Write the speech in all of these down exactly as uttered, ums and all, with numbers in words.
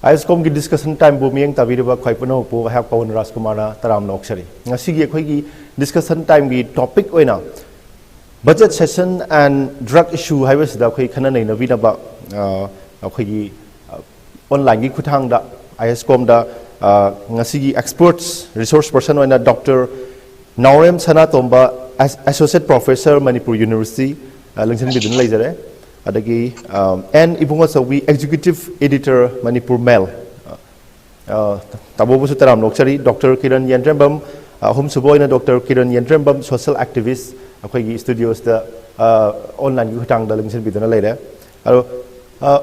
ꯑꯥꯏ ꯑꯦꯁ ꯀꯣꯝꯒꯤ discussion ꯇꯥꯏꯝꯕꯨ ꯃꯤꯠꯌꯦꯡ ꯇꯥꯕꯤꯔꯤꯕ ꯈ꯭ꯋꯥꯏ ꯄꯨꯝꯅꯃꯛꯄꯨ ꯑꯩꯍꯥꯛ ꯄꯋꯟ ꯔꯥꯖꯀꯨꯃꯥꯔꯅ ꯇꯔꯥꯝꯅ ꯑꯣꯛꯆꯔꯤ꯫ ꯉꯁꯤꯒꯤ ꯑꯩꯈꯣꯏꯒꯤ ꯗꯤꯁꯀꯁꯟ ꯇꯥꯏꯝꯒꯤ ꯇꯣꯄꯤꯛ ꯑꯣꯏꯅ Budget Cessation and Drug Issue ꯍꯥꯏꯕꯁꯤꯗ ꯑꯩꯈꯣꯏ ꯈꯟꯅ ꯅꯩꯅꯕꯤꯅꯕ, ꯑ, ꯑꯩꯈꯣꯏꯒꯤ, ꯑ, ꯑꯣꯟꯂꯥꯏꯟꯒꯤ ꯈꯨꯠꯊꯥꯡꯗ ꯑꯥꯏ ꯑꯦꯁ ꯀꯣꯝꯗ, ꯑ, ꯉꯁꯤꯒꯤ ꯑꯦꯛꯁꯄꯔꯠꯁ ꯔꯤꯁꯣꯔꯁ ꯄꯔꯁꯟ ꯑꯣꯏꯅ ꯗꯣꯛꯇꯔ ꯅꯥꯎꯔꯦꯝ ꯁꯅꯥꯇꯣꯝꯕ, ꯑꯦꯁ-, ꯑꯦꯁꯣꯁꯤꯌꯦꯠ ꯄ꯭ꯔꯣꯐꯦꯁꯔ, ꯃꯅꯤꯄꯨꯔ ꯌꯨꯅꯤꯚꯔꯁꯤꯇꯤ, ꯑ, ꯂꯦꯡꯁꯤꯟꯕꯤꯗꯨꯅ ꯂꯩꯖꯔꯦ꯫ ꯑꯗꯒꯤ, ꯑ, ꯑꯦꯟ ꯏꯕꯨꯡꯉꯣꯆꯧꯕꯤ, ꯑꯦꯛꯖꯤꯀ꯭ꯌꯨꯇꯤꯚ ꯏꯗꯤꯇꯔ, ꯃꯅꯤꯄꯨꯔ ꯃꯦꯜ, ꯑ, ꯑ, ꯇꯥꯃꯣꯕꯨꯁꯨ ꯇꯔꯥꯝꯅ ꯑꯣꯛꯆꯔꯤ꯫ ꯗꯣꯛꯇꯔ ꯀꯤꯔꯟ ꯌꯦꯟꯗ꯭ꯔꯦꯝꯕꯝ, ꯑ, ꯑꯍꯨꯝꯁꯨꯕ ꯑꯣꯏꯅ ꯗꯣꯛꯇꯔ ꯀꯤꯔꯟ ꯌꯦꯟꯗ꯭ꯔꯦꯝꯕꯝ, ꯁꯣꯁꯦꯜ ꯑꯦꯛꯇꯤꯚꯤꯁ, ꯑꯩꯈꯣꯏꯒꯤ ꯁ꯭ꯇꯨꯗꯤꯑꯣꯁꯤꯗ, ꯑ, ꯑꯣꯟꯂꯥꯏꯟꯒꯤ ꯈꯨꯠꯊꯥꯡꯗ ꯂꯦꯡꯁꯤꯟꯕꯤꯗꯨꯅ ꯂꯩꯔꯦ꯫ ꯑꯗꯣ, ꯑ,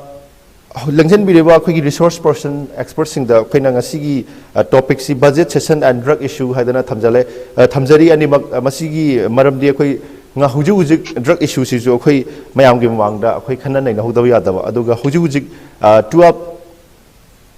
ꯂꯦꯡꯁꯤꯟꯕꯤꯔꯤꯕ ꯑꯩꯈꯣꯏꯒꯤ ꯔꯤꯁꯣꯔꯁ ꯄꯔꯁꯟ, ꯑꯦꯛꯁꯄꯔꯠꯁꯤꯡꯗ ꯑꯩꯈꯣꯏꯅ ꯉꯁꯤꯒꯤ, ꯑ, ꯇꯣꯄꯤꯛꯁꯤ Budget Cessation and Drug Issue ꯍꯥꯏꯗꯅ ꯊꯝꯖꯜꯂꯦ, ꯑ, ꯊꯝꯖꯔꯤ꯫ ꯑꯅꯤꯃꯛ, ꯑ, ꯃꯁꯤꯒꯤ ꯃꯔꯝꯗꯤ ꯑꯩꯈꯣꯏ ꯉ-, ꯍꯧꯖꯤꯛ ꯍꯧꯖꯤꯛ ꯗ꯭ꯔꯒ ꯏꯁꯨꯁꯤꯁꯨ ꯑꯩꯈꯣꯏ ꯃꯌꯥꯝꯒꯤ ꯃꯃꯥꯡꯗ ꯑꯩꯈꯣꯏ ꯈꯟꯅ ꯅꯩꯅꯍꯧꯗꯕ ꯌꯥꯗꯕ, ꯑꯗꯨꯒ ꯍꯧꯖꯤꯛ ꯍꯧꯖꯤꯛ, ꯑ, ꯇꯨꯋꯦꯜꯐ,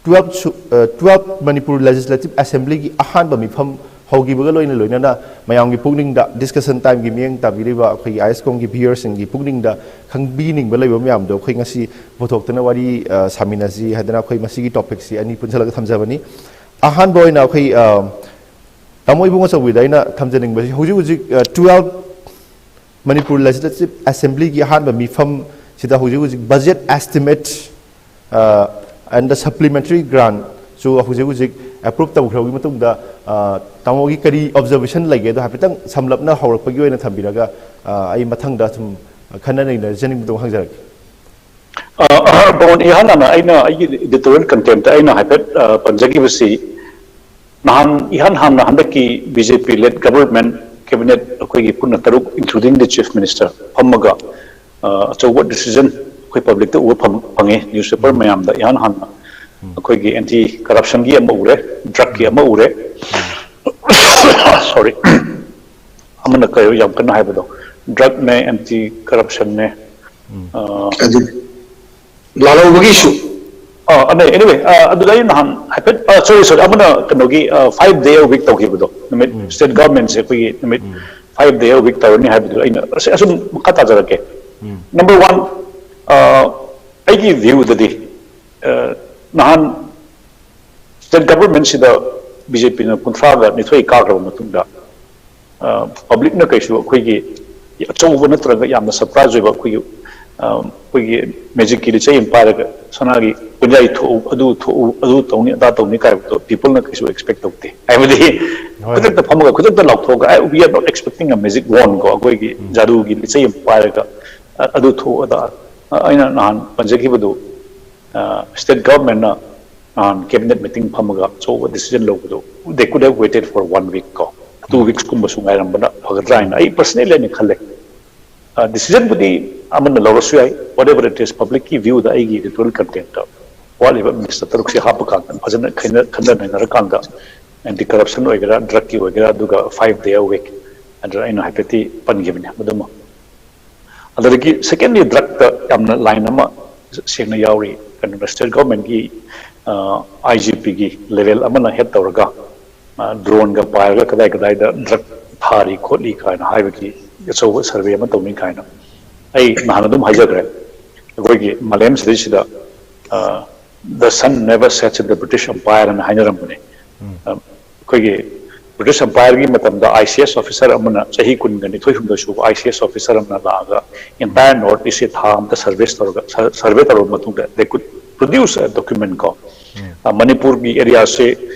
ꯇꯨꯋꯦꯜꯐ ꯁꯨ-, ꯑ, ꯇꯨꯋꯦꯜꯐ ꯃꯅꯤꯄꯨꯔ ꯂꯦꯖꯤꯁꯂꯦꯇꯤꯚ ꯑꯦꯁꯦꯝꯕ꯭ꯂꯤꯒꯤ ꯑꯍꯥꯟꯕ ꯃꯤꯐꯝ ꯍꯧꯈꯤꯕꯒ ꯂꯣꯏꯅ ꯂꯣꯏꯅꯅ ꯃꯌꯥꯝꯒꯤ ꯄꯨꯛꯅꯤꯡꯗ, ꯗꯤꯁꯀꯁꯟ ꯇꯥꯏꯝꯒꯤ ꯃꯤꯠꯌꯦꯡ ꯇꯥꯕꯤꯔꯤꯕ ꯑꯩꯈꯣꯏꯒꯤ ꯑꯥꯏ ꯑꯦꯁ ꯀꯣꯝꯒꯤ ꯚ꯭ꯌꯨꯌꯔꯁꯤꯡꯒꯤ ꯄꯨꯛꯅꯤꯡꯗ ꯈꯪꯕꯤꯅꯤꯡꯕ ꯂꯩꯕ ꯃꯌꯥꯝꯗꯣ ꯑꯩꯈꯣꯏ ꯉꯁꯤ ꯄꯨꯊꯣꯛꯇꯅ ꯋꯥꯔꯤ, ꯑ, ꯁꯥꯃꯤꯟꯅꯁꯤ ꯍꯥꯏꯗꯅ ꯑꯩꯈꯣꯏ ꯃꯁꯤꯒꯤ ꯇꯣꯄꯤꯛꯁꯤ ꯑꯅꯤ ꯄꯨꯟꯁꯤꯜꯂꯒ ꯊꯝꯖꯕꯅꯤ꯫ ꯑꯍꯥꯟꯕ ꯑꯣꯏꯅ ꯑꯩꯈꯣꯏ, ꯑ, ꯇꯥꯃꯣ ꯏꯕꯨꯡꯉꯣ ꯆꯧꯕꯤꯗ ꯑꯩꯅ ꯊꯝꯖꯅꯤꯡꯕꯁꯤ, ꯍꯧꯖꯤꯛ ꯍꯧꯖꯤꯛ, ꯑ, ꯇꯨꯋꯦꯜꯐ ꯃꯅꯤꯄꯨꯔ ꯂꯦꯖꯤꯁꯂꯦꯇꯤꯚ ꯑꯦꯁꯦꯝꯕ꯭ꯂꯤꯒꯤ ꯑꯍꯥꯟꯕ ꯃꯤꯐꯝꯁꯤꯗ ꯍꯧꯖꯤꯛ ꯍꯧꯖꯤꯛ ꯕꯖꯦꯠ ꯑꯦꯁꯇꯤꯃꯦꯠ, ꯑ, and the supplementary grant ꯁꯨ ꯍꯧꯖꯤꯛ ꯍꯧꯖꯤꯛ ꯑꯦꯄ꯭ꯔꯨꯞ ꯇꯧꯈ꯭ꯔꯕꯒꯤ ꯃꯇꯨꯡꯗ, ꯑ, ꯇꯥꯃꯣꯒꯤ ꯀꯔꯤ ꯑꯣꯕꯖꯔꯕꯦꯁꯟ ꯂꯩꯒꯦ? ꯑꯗꯣ ꯍꯥꯏꯐꯦꯠꯇꯪ ꯁꯝꯂꯞꯅ ꯍꯧꯔꯛꯄꯒꯤ ꯑꯣꯏꯅ ꯊꯝꯕꯤꯔꯒ, ꯑ, ꯑꯩ ꯃꯊꯪꯗ ꯁꯨꯝ ꯈꯟꯅ ꯅꯩꯅꯖꯅꯤꯡꯕꯗꯣ ꯍꯪꯖꯔꯛꯀꯦ꯫ ꯑ, ꯑ, ꯄꯋꯟ, ꯏꯍꯥꯟ ꯍꯥꯟꯅ ꯑꯩꯅ ꯑꯩꯒꯤ ꯏꯗꯤꯇꯣꯔꯤꯌꯦꯜ ꯀꯟꯇꯦꯟꯠꯇ ꯑꯩꯅ ꯍꯥꯏꯐꯦꯠ, ꯑ, ꯄꯟꯖꯈꯤꯕꯁꯤ, ꯅꯍꯥꯟ ꯏꯍꯥꯟ ꯍꯥꯟꯅ ꯍꯟꯗꯛꯀꯤ ꯕꯤ ꯖꯦ ꯄꯤ ꯂꯦꯗ ꯒꯚꯔꯟꯃꯦꯟꯠ, ꯀꯦꯕꯤꯅꯦꯠ ꯑꯩꯈꯣꯏꯒꯤ ꯄꯨꯟꯅ ꯇꯔꯨꯛ, including the chief minister, ꯐꯝꯃꯒ, ꯑ, ꯑꯆꯧꯕ ꯗꯤꯁꯤꯖꯟ ꯑꯩꯈꯣꯏ ꯄꯕ꯭ꯂꯤꯛꯇ ꯎꯕ ꯐꯪ-, ꯐꯪꯉꯦ, ꯅ꯭ꯌꯨꯁꯄꯦꯄꯔ ꯃꯌꯥꯝꯗ ꯏꯍꯥꯟ ꯍꯥꯟꯅ ꯑꯩꯈꯣꯏꯒꯤ ꯑꯦꯟꯇꯤ ꯀꯔꯞꯁꯟꯒꯤ ꯑꯃ ꯎꯔꯦ, ꯗ꯭ꯔꯒꯀꯤ ꯑꯃ ꯎꯔꯦ, ꯁꯣꯔꯤ, ꯑꯃꯅ ꯀꯩ ꯌꯥꯝ ꯀꯟꯅ ꯍꯥꯏꯕꯗꯣ, ꯗ꯭ꯔꯒꯅꯦ, ꯑꯦꯟꯇꯤ ꯀꯔꯞꯁꯟꯅꯦ, ꯑ, ꯑꯗꯨ ꯂꯥꯜꯍꯧꯕꯒꯤ ꯏꯁꯨ꯫ ꯑ, ꯑꯅꯦ, anyway, ꯑ, ꯑꯗꯨꯗ ꯑꯩ ꯅꯍꯥꯟ ꯍꯥꯏꯐꯦꯠ, ꯑ, sorry, sorry, ꯑꯃꯅ ꯀꯩꯅꯣꯒꯤ, ꯑ, five day a week ꯇꯧꯈꯤꯕꯗꯣ, ꯅꯨꯃꯤꯠ, ꯁ꯭ꯇꯦꯠ ꯒꯚꯔꯟꯃꯦꯟꯠꯁꯦ ꯑꯩꯈꯣꯏꯒꯤ ꯅꯨꯃꯤꯠ five day a week ꯇꯧꯔꯅꯤ ꯍꯥꯏꯕꯗꯨ ꯑꯩꯅ ꯑꯁ-, ꯑꯁꯨꯝ ꯃꯈꯥ ꯇꯥꯖꯔꯛꯀꯦ꯫ ꯅꯝꯕꯔ ꯋꯥꯟ, ꯑ, ꯑꯩꯒꯤ ꯚ꯭ꯌꯨꯗꯗꯤ, ꯑ, ꯅꯍꯥꯟ ꯁ꯭ꯇꯦꯠ ꯒꯚꯔꯟꯃꯦꯟꯠꯁꯤꯗ ꯕꯤ ꯖꯦ ꯄꯤꯅ ꯀꯨꯟꯊ꯭ꯔꯥꯒ ꯅꯤꯊꯣꯏ ꯀꯥꯈ꯭ꯔꯕ ꯃꯇꯨꯡꯗ, ꯄꯕ꯭ꯂꯤꯛꯅ ꯀꯩꯁꯨ ꯑꯩꯈꯣꯏꯒꯤ ꯑꯆꯧꯕ ꯅꯠꯇ꯭ꯔꯒ ꯌꯥꯝꯅ ꯁꯔꯄ꯭ꯔꯥꯏꯖ ꯑꯣꯏꯕ ꯑꯩꯈꯣꯏꯒꯤ, ꯑ, ꯑꯩꯈꯣꯏꯒꯤ ꯃꯦꯖꯤꯛꯀꯤ ꯂꯤꯆꯩ ꯑꯃ ꯄꯥꯏꯔꯒ ꯁꯅꯥꯒꯤ ꯀꯨꯟꯌꯥꯏ ꯊꯣꯛꯎ, ꯑꯗꯨ ꯊꯣꯛꯎ, ꯑꯗꯨ ꯇꯧꯅꯤ, ꯑꯗꯥ ꯇꯧꯅꯤ ꯀꯥꯏꯕꯗꯣ ꯄꯤꯄꯜꯅ ꯀꯩꯁꯨ ꯑꯦꯛꯁꯄꯦꯛ ꯇꯧꯗꯦ꯫ ꯍꯥꯏꯕꯗꯤ ꯍꯣꯏ꯫ ꯈꯨꯗꯛꯇ ꯐꯝꯃꯒ ꯈꯨꯗꯛꯇ ꯂꯥꯎꯊꯣꯛꯑꯒ, "I, we are not expecting a magic wand" ꯀꯣ, ꯑꯩꯈꯣꯏꯒꯤ ꯖꯥꯗꯨꯒꯤ ꯂꯤꯆꯩ ꯑꯃ ꯄꯥꯏꯔꯒ, ꯑ, ꯑꯗꯨ ꯊꯣꯛꯎ, ꯑꯗꯥ, ꯑ, ꯑꯩꯅ ꯅꯍꯥꯟ ꯄꯟꯖꯈꯤꯕꯗꯨ, ꯁ꯭ꯇꯦꯠ ꯒꯚꯔꯟꯃꯦꯟꯠꯅ ꯅꯍꯥꯟ ꯀꯦꯕꯤꯅꯦꯠ ꯃꯤꯇꯤꯡ ꯐꯝꯃꯒ ꯑꯆꯧꯕ ꯗꯤꯁꯤꯖꯟ ꯂꯧꯕꯗꯣ, they could have waited for one week ꯀꯣ, ꯇꯨ ꯋꯤꯛꯁꯀꯨꯝꯕꯁꯨ ꯉꯥꯏꯔꯝꯕꯅ ꯐꯒꯗ꯭ꯔꯥ ꯍꯥꯏꯅ ꯑꯩ ꯄꯔꯁꯅꯦꯜꯂꯤ ꯑꯩꯅ ꯈꯜꯂꯦ꯫ ꯗꯤꯁꯤꯖꯟꯕꯨꯗꯤ ꯑꯃꯅ ꯂꯧꯔꯁꯨ ꯌꯥꯏ, whatever it is, ꯄꯕ꯭ꯂꯤꯛꯀꯤ ꯚ꯭ꯌꯨꯗ ꯑꯩꯒꯤ ꯏꯗꯤꯇꯣꯔꯤꯌꯦꯜ ꯀꯟꯇꯦꯟꯠꯇ ꯋꯥꯠꯂꯤꯕ ꯃꯤꯅꯤꯁꯇꯔ ꯇꯔꯨꯛꯁꯦ ꯍꯥꯞꯄ ꯀꯥꯟꯗ ꯐꯖꯅ ꯈꯟꯅ- ꯈꯟꯅ ꯅꯩꯅꯔꯀꯥꯟꯗ, ꯑꯦꯟꯇꯤ ꯀꯔꯞꯁꯟ ꯑꯣꯏꯒꯦꯔꯥ, ꯗ꯭ꯔꯒꯀꯤ ꯑꯣꯏꯒꯦꯔꯥ, ꯑꯗꯨꯒ ꯐꯥꯏꯚ ꯗꯦ ꯋꯤꯛ ꯑꯗꯨ ꯑꯩꯅ ꯍꯥꯏꯐꯦꯠꯇꯤ ꯄꯟꯈꯤꯕꯅꯦ ꯃꯗꯨꯃ꯫ ꯑꯗꯨꯗꯒꯤ ꯁꯦꯀꯦꯟꯂꯤ, ꯗ꯭ꯔꯒꯇ ꯌꯥꯝꯅ ꯂꯥꯏꯟ ꯑꯃ ꯁꯦꯡꯅ ꯌꯥꯎꯔꯤ꯫ ꯀꯩꯅꯣ, ꯁ꯭ꯇꯦꯠ ꯒꯚꯔꯟꯃꯦꯟꯠꯀꯤ ꯑꯥꯏ ꯖꯤ ꯄꯤꯒꯤ ꯂꯦꯚꯦꯜ ꯑꯃꯅ ꯍꯦꯗ ꯇꯧꯔꯒ, ꯑ, ꯗ꯭ꯔꯣꯟꯒ ꯄꯥꯏꯔꯒ ꯀꯗꯥꯏ ꯀꯗꯥꯏꯗ ꯗ꯭ꯔꯒ ꯊꯥꯔꯤ ꯈꯣꯠꯂꯤ ꯀꯥꯏꯅ ꯍꯥꯏꯕꯒꯤ ꯑꯆꯧꯕ ꯁꯔꯚꯦ ꯑꯃ ꯇꯧꯅꯤ ꯀꯥꯏꯅ ꯑꯩ ꯅꯍꯥꯟ ꯑꯗꯨꯝ ꯍꯥꯏꯖꯈ꯭ꯔꯦ꯫ ꯑꯩꯈꯣꯏꯒꯤ ꯃꯥꯂꯦꯝ ꯁꯤꯗꯩꯁꯤꯗ, ꯑ, "The sun never sets in the British Empire" ꯍꯥꯏꯅ ꯍꯥꯏꯅꯔꯝꯕꯅꯦ꯫ ꯑ, ꯑꯩꯈꯣꯏꯒꯤ ꯕ꯭ꯔꯤꯇꯤꯁ ꯑꯦꯝꯄꯥꯌꯔꯒꯤ ꯃꯇꯝꯗ ꯑꯥꯏ ꯁꯤ ꯑꯦꯁ ꯑꯣꯐꯤꯁꯔ ꯑꯃꯅ, ꯆꯍꯤ ꯀꯨꯟꯒ ꯅꯤꯊꯣꯏ ꯍꯨꯝꯗꯣꯏ ꯁꯨꯕ ꯑꯥꯏ ꯁꯤ ꯑꯦꯁ ꯑꯣꯐꯤꯁꯔ ꯑꯃꯅ ꯂꯥꯛꯑꯒ entire North East ꯁꯦ ꯊꯥ ꯑꯃꯗ ꯁꯔꯚꯤꯁ ꯇꯧꯔꯒ, ꯁꯔ- ꯁꯔꯚꯦ ꯇꯧꯔꯕ ꯃꯇꯨꯡꯗ they could produce a document ꯀꯣ꯫ ꯑ, ꯃꯅꯤꯄꯨꯔꯒꯤ ꯑꯦꯔꯤꯌꯥꯁꯦ,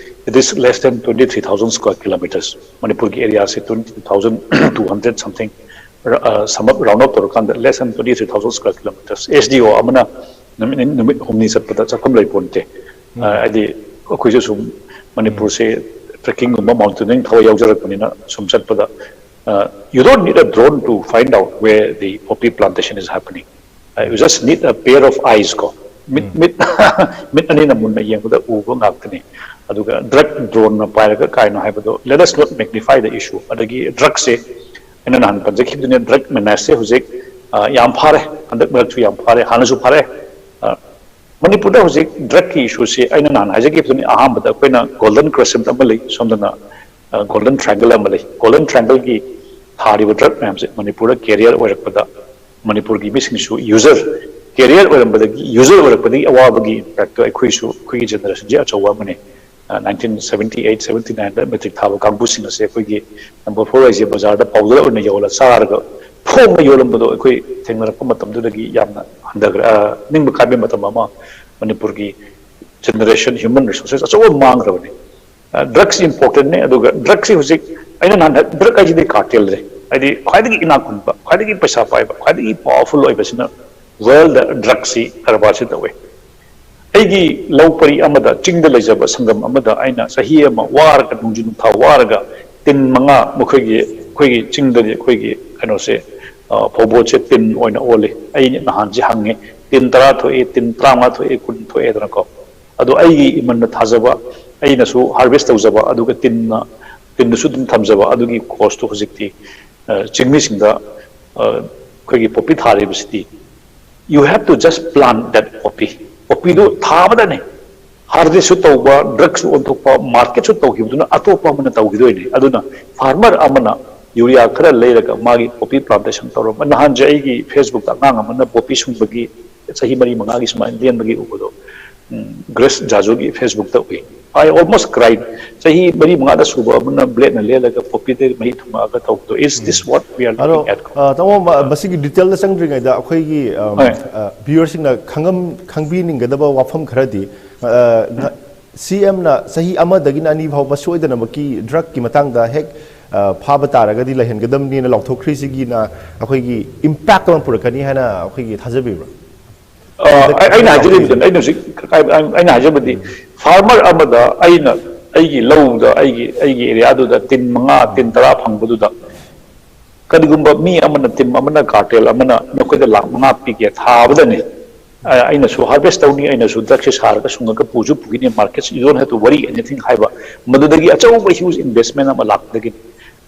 it is less than twenty three thousand square kilometers꯫ ꯃꯅꯤꯄꯨꯔꯒꯤ ꯑꯦꯔꯤꯌꯥꯁꯦ twenty two thousand two hundred something, ꯑ, sum up, round up ꯇꯧꯔꯀꯥꯟꯗ less than twenty three thousand square kilometers꯫ S D ꯑꯣ ꯑꯃꯅ ꯅꯨꯃꯤꯠ ꯅꯤꯅꯤ, ꯅꯨꯃꯤꯠ ꯍꯨꯝꯅꯤ ꯆꯠꯄꯗ ꯆꯠꯐꯝ ꯂꯩ ꯄꯣꯟꯇꯦ꯫ ꯑ, ꯍꯥꯏꯗꯤ ꯑꯩꯈꯣꯏꯁꯨ ꯁꯨꯝ ꯃꯅꯤꯄꯨꯔꯁꯦ ꯇ꯭ꯔꯦꯛꯀꯤꯡꯒꯨꯝꯕ ꯃꯥꯎꯟꯇꯦꯅꯤꯡ ꯊꯋꯥꯏ ꯌꯥꯎꯖꯔꯛꯄꯅꯤꯅ ꯁꯨꯝ ꯆꯠꯄꯗ, ꯑ, you don't need a drone to find out where the poppy plantation is happening. Uh, you just need a pair of eyes ꯀꯣ꯫ ꯃꯤꯠ, ꯃꯤꯠ, ꯃꯤꯠ ꯑꯅꯤꯅ ꯃꯨꯟꯅ ꯌꯦꯡꯕꯗ ꯎꯕ ꯉꯥꯛꯇꯅꯤ꯫ ꯑꯗꯨꯒ ꯗ꯭ꯔꯒ ꯗ꯭ꯔꯣꯟꯅ ꯄꯥꯏꯔꯒ ꯀꯥꯏꯅꯣ ꯍꯥꯏꯕꯗꯣ, let us not magnify the issue꯫ ꯑꯗꯒꯤ ꯗ꯭ꯔꯒꯁꯦ ꯑꯩꯅ ꯅꯍꯥꯟ ꯄꯟꯖꯈꯤꯕꯗꯨꯅꯦ, ꯗ꯭ꯔꯒ ꯃꯦꯅꯦꯖꯁꯦ ꯍꯧꯖꯤꯛ, ꯑ, ꯌꯥꯝ ꯐꯥꯔꯦ, ꯍꯟꯗꯛ ꯃꯔꯛꯁꯨ ꯌꯥꯝ ꯐꯥꯔꯦ, ꯍꯥꯟꯅꯁꯨ ꯐꯥꯔꯦ꯫ ꯑ, ꯃꯅꯤꯄꯨꯔꯗ ꯍꯧꯖꯤꯛ ꯗ꯭ꯔꯒꯀꯤ ꯏꯁꯨꯁꯤ ꯑꯩꯅ ꯅꯍꯥꯟ ꯍꯥꯏꯖꯈꯤꯕꯗꯨꯅꯤ, ꯑꯍꯥꯟꯕꯗ ꯑꯩꯈꯣꯏꯅ ꯒꯣꯜꯗꯟ ꯀ꯭ꯔꯦꯁꯦꯟꯠ ꯑꯃ ꯂꯩ, ꯁꯣꯝꯗꯅ, ꯑ, ꯒꯣꯜꯗꯟ ꯇ꯭ꯔꯥꯏꯡꯒꯜ ꯑꯃ ꯂꯩ꯫ ꯒꯣꯜꯗꯟ ꯇ꯭ꯔꯥꯏꯡꯒꯜꯒꯤ ꯊꯥꯔꯤꯕ ꯗ꯭ꯔꯒ ꯃꯌꯥꯝꯁꯦ ꯃꯅꯤꯄꯨꯔꯗ ꯀꯦꯔꯤꯌꯔ ꯑꯣꯏꯔꯛꯄꯗ ꯃꯅꯤꯄꯨꯔꯒꯤ ꯃꯤꯁꯤꯡꯁꯨ ꯌꯨꯖꯔ ꯀꯦꯔꯤꯌꯔ ꯑꯣꯏꯔꯝꯕꯗꯒꯤ, ꯌꯨꯖꯔ ꯑꯣꯏꯔꯛꯄꯗꯒꯤ ꯑꯋꯥꯕꯒꯤ ꯏꯝꯄꯦꯛꯇꯣ ꯑꯩꯈꯣꯏꯁꯨ, ꯑꯩꯈꯣꯏꯒꯤ ꯖꯦꯅꯦꯔꯦꯁꯟꯁꯦ ꯑꯆꯧꯕ ꯑꯃꯅꯤ꯫ ꯅꯥꯏꯟꯇꯤꯟ ꯁꯕꯦꯟꯇꯤ ꯑꯩꯠ ꯁꯕꯦꯟꯇꯤ ꯅꯥꯏꯟꯗ ꯃꯦꯇ꯭ꯔꯤꯛ ꯊꯥꯕ ꯀꯥꯡꯕꯨꯁꯤꯡ ꯑꯁꯦ ꯑꯩꯈꯣꯏꯒꯤ ꯅꯝꯕꯔ ꯐꯣꯔ ꯍꯥꯏꯁꯦ ꯕꯖꯥꯔꯗ ꯄꯥꯎꯗꯔ ꯑꯣꯏꯅ ꯌꯣꯜꯂ ꯆꯥꯔꯒ ꯐꯣꯡꯅ ꯌꯣꯜꯂꯝꯕꯗꯣ ꯑꯩꯈꯣꯏ ꯊꯦꯡꯅꯔꯛꯄ ꯃꯇꯝꯗꯨꯗꯒꯤ ꯌꯥꯝꯅ ꯍꯟꯊꯈ꯭ꯔꯦ꯫ ꯑ, ꯅꯤꯡꯕ ꯀꯥꯏꯕ ꯃꯇꯝ ꯑꯃ ꯃꯅꯤꯄꯨꯔꯒꯤ ꯖꯦꯅꯦꯔꯦꯁꯟ, ꯍ꯭ꯌꯨꯃꯟ ꯔꯤꯁꯣꯔꯁꯦꯁ ꯑꯆꯧꯕ ꯑꯃ ꯃꯥꯡꯈ꯭ꯔꯕꯅꯤ꯫ ꯗ꯭ꯔꯛꯁ ꯏꯝꯄꯣꯔꯇꯦꯟꯅꯦ꯫ ꯑꯗꯨꯒ ꯗ꯭ꯔꯛꯁꯤ ꯍꯧꯖꯤꯛ ꯑꯩꯅ ꯅꯍꯥꯟ ꯗ꯭ꯔꯛ ꯍꯥꯏꯁꯤꯗꯤ ꯀꯥꯔꯇꯦꯜꯁꯦ, ꯍꯥꯏꯗꯤ ꯈ꯭ꯋꯥꯏꯗꯒꯤ ꯏꯅꯥꯛ ꯈꯨꯟꯕ, ꯈ꯭ꯋꯥꯏꯗꯒꯤ ꯄꯩꯁꯥ ꯄꯥꯏꯕ, ꯈ꯭ꯋꯥꯏꯗꯒꯤ ꯄꯥꯋꯔꯐꯨꯜ ꯑꯣꯏꯕꯁꯤꯅ ꯋꯥꯔꯜꯗ ꯗ꯭ꯔꯛꯁꯤ ꯀꯔꯕꯥꯔꯁꯤ ꯇꯧꯋꯦ꯫ ꯑꯩꯒꯤ ꯂꯧ ꯄꯔꯤ ꯑꯃꯗ, ꯆꯤꯡꯗ ꯂꯩꯖꯕ ꯁꯪꯒꯝ ꯑꯃꯗ ꯑꯩꯅ ꯆꯍꯤ ꯑꯃ ꯋꯥꯔꯒ, ꯅꯣꯡꯖꯨ ꯅꯨꯡꯁꯥ ꯋꯥꯔꯒ, ꯇꯤꯟ ꯃꯉꯥ ꯃꯈꯣꯏꯒꯤ, ꯑꯩꯈꯣꯏꯒꯤ ꯆꯤꯡꯗꯗꯤ ꯑꯩꯈꯣꯏꯒꯤ ꯀꯩꯅꯣꯁꯦ, ꯑ, ꯐꯧꯕꯣꯠꯁꯦ ꯇꯤꯟ ꯑꯣꯏꯅ ꯑꯣꯜꯂꯤ꯫ ꯑꯩ ꯅꯍꯥꯟꯁꯦ ꯍꯪꯉꯦ, ꯇꯤꯟ ꯇꯔꯥ ꯊꯣꯛꯏ, ꯇꯤꯟ ꯇꯔꯥꯃꯉꯥ ꯊꯣꯛꯏ, ꯀꯨꯟ ꯊꯣꯛꯑꯦꯗꯅꯀꯣ꯫ ꯑꯗꯣ ꯑꯩꯒꯤ ꯏꯃꯟꯅ ꯊꯥꯖꯕ, ꯑꯩꯅꯁꯨ ꯍꯥꯔꯚꯦꯁ ꯇꯧꯖꯕ, ꯑꯗꯨꯒ ꯇꯤꯟꯅ, ꯇꯤꯟꯗꯨꯁꯨ ꯑꯗꯨꯝ ꯊꯝꯖꯕ, ꯑꯗꯨꯒꯤ ꯀꯣꯁꯇꯣ ꯍꯧꯖꯤꯛꯇꯤ, ꯑ, ꯆꯤꯡꯃꯤꯁꯤꯡꯗ, ꯑ, ꯑꯩꯈꯣꯏꯒꯤ ꯄꯣꯄꯤ ꯊꯥꯔꯤꯕꯁꯤꯗꯤ, you have to just plant that poppy꯫ ꯄꯣꯄꯤꯗꯨ ꯊꯥꯕꯗꯅꯦ꯫ ꯍꯥꯔꯚꯦꯁꯁꯨ ꯇꯧꯕ, ꯗ꯭ꯔꯛꯁꯨ ꯑꯣꯟꯊꯣꯛꯄ, ꯃꯥꯔꯀꯦꯠꯁꯨ ꯇꯧꯈꯤꯕꯗꯨꯅ ꯑꯇꯣꯞꯄ ꯑꯃꯅ ꯇꯧꯈꯤꯗꯣꯏꯅꯦ꯫ ꯑꯗꯨꯅ ꯐꯥꯔꯃꯔ ꯑꯃꯅ ꯌꯨꯔꯤꯌꯥ ꯈꯔ ꯂꯩꯔꯒ ꯃꯥꯒꯤ ꯄꯣꯄꯤ ꯄ꯭ꯂꯥꯟꯇꯦꯁꯟ ꯇꯧꯔꯝꯕ꯫ ꯅꯍꯥꯟꯁꯦ ꯑꯩꯒꯤ ꯐꯦꯁꯕꯨꯛꯇ ꯑꯉꯥꯡ ꯑꯃꯅ ꯄꯣꯄꯤ ꯁꯨꯡꯕꯒꯤ ꯆꯍꯤ ꯃꯔꯤ ꯃꯉꯥꯒꯤ ꯁꯨꯃꯥꯏꯅ ꯂꯦꯟꯕꯒꯤ ꯎꯕꯗꯣ, ꯎꯝ, ꯒ꯭ꯔꯦꯁ ꯖꯥꯖꯨꯒꯤ ꯐꯦꯁꯕꯨꯛꯇ ꯎꯏ꯫ I almost cried꯫ ꯆꯍꯤ ꯃꯔꯤ ꯃꯉꯥꯗ ꯁꯨꯕ ꯑꯃꯅ ꯕ꯭ꯂꯦꯗꯅ ꯂꯦꯜꯂꯒ ꯄꯣꯄꯤꯗ ꯃꯍꯤ ꯊꯨꯝꯃꯛꯑꯒ ꯇꯧꯕꯗꯣ꯫ Is this what we are looking at? ꯑ, ꯇꯥꯃꯣ, ꯃ-, ꯃꯁꯤꯒꯤ ꯗꯤꯇꯦꯜꯗ ꯆꯪꯗ꯭ꯔꯤꯉꯩꯗ ꯑꯩꯈꯣꯏꯒꯤ, ꯑꯝ, ꯍꯣꯏ꯫ ꯑ, ꯚ꯭ꯌꯨꯋꯔꯁꯤꯡꯅ ꯈꯪꯉꯝ-, ꯈꯪꯕꯤꯅꯤꯡꯒꯗꯕ ꯋꯥꯐꯝ ꯈꯔꯗꯤ, ꯑ, ꯉ-, ꯁꯤ ꯑꯦꯝꯅ ꯆꯍꯤ ꯑꯃꯗꯒꯤꯅ ꯑꯅꯤ ꯐꯥꯎꯕ ꯁꯣꯏꯗꯅꯃꯛꯀꯤ ꯗ꯭ꯔꯛꯀꯤ ꯃꯇꯥꯡꯗ ꯍꯦꯛ, ꯑ, ꯐꯥꯕ ꯇꯥꯔꯒꯗꯤ ꯂꯩꯍꯟꯒꯗꯕꯅꯤꯅ ꯂꯥꯎꯊꯣꯛꯈ꯭ꯔꯤꯁꯤꯒꯤꯅ ꯑꯩꯈꯣꯏꯒꯤ ꯏꯝꯄꯦꯛ ꯑꯃ ꯄꯨꯔꯛꯀꯅꯤ ꯍꯥꯏꯅ ꯑꯩꯈꯣꯏꯒꯤ ꯊꯥꯖꯕꯤꯕ꯭ꯔꯥ? ꯑ, ꯑꯩ-, ꯑꯩꯅ ꯍꯥꯏꯖꯔꯤꯕꯗꯨꯅꯤ, ꯑꯩꯅ ꯍꯧꯖꯤꯛ, ꯑꯩꯅ ꯍꯥꯏꯖꯕꯗꯤ, ꯐꯥꯔꯃꯔ ꯑꯃꯗ ꯑꯩꯅ ꯑꯩꯒꯤ ꯂꯧꯗ, ꯑꯩꯒꯤ, ꯑꯩꯒꯤ ꯑꯦꯔꯤꯌꯥꯗꯨꯗ ꯇꯤꯟ ꯃꯉꯥ, ꯇꯤꯟ ꯇꯔꯥ ꯐꯪꯕꯗꯨꯗ, ꯀꯔꯤꯒꯨꯝꯕ ꯃꯤ ꯑꯃꯅ, ꯇꯤꯝ ꯑꯃꯅ, ꯀꯥꯔꯇꯦꯜ ꯑꯃꯅ ꯅꯈꯣꯏꯗ ꯂꯥꯛ ꯃꯉꯥ ꯄꯤꯒꯦ ꯊꯥꯕꯗꯅꯤ, ꯑ, ꯑꯩꯅꯁꯨ ꯍꯥꯔꯚꯦꯁ ꯇꯧꯅꯤ, ꯑꯩꯅꯁꯨ ꯗ꯭ꯔꯛꯁꯦ ꯁꯥꯔꯒ ꯁꯨꯡꯉꯒ ꯄꯨꯁꯨ ꯄꯨꯈꯤꯅꯤ, markets, you don't have to worry anything ꯍꯥꯏꯕ, ꯃꯗꯨꯗꯒꯤ ꯑꯆꯧꯕ ꯍ꯭ꯌꯨꯖ ꯏꯟꯚꯦꯁꯃꯦꯟ ꯑꯃ ꯂꯥꯛꯄꯗꯒꯤꯅꯤ꯫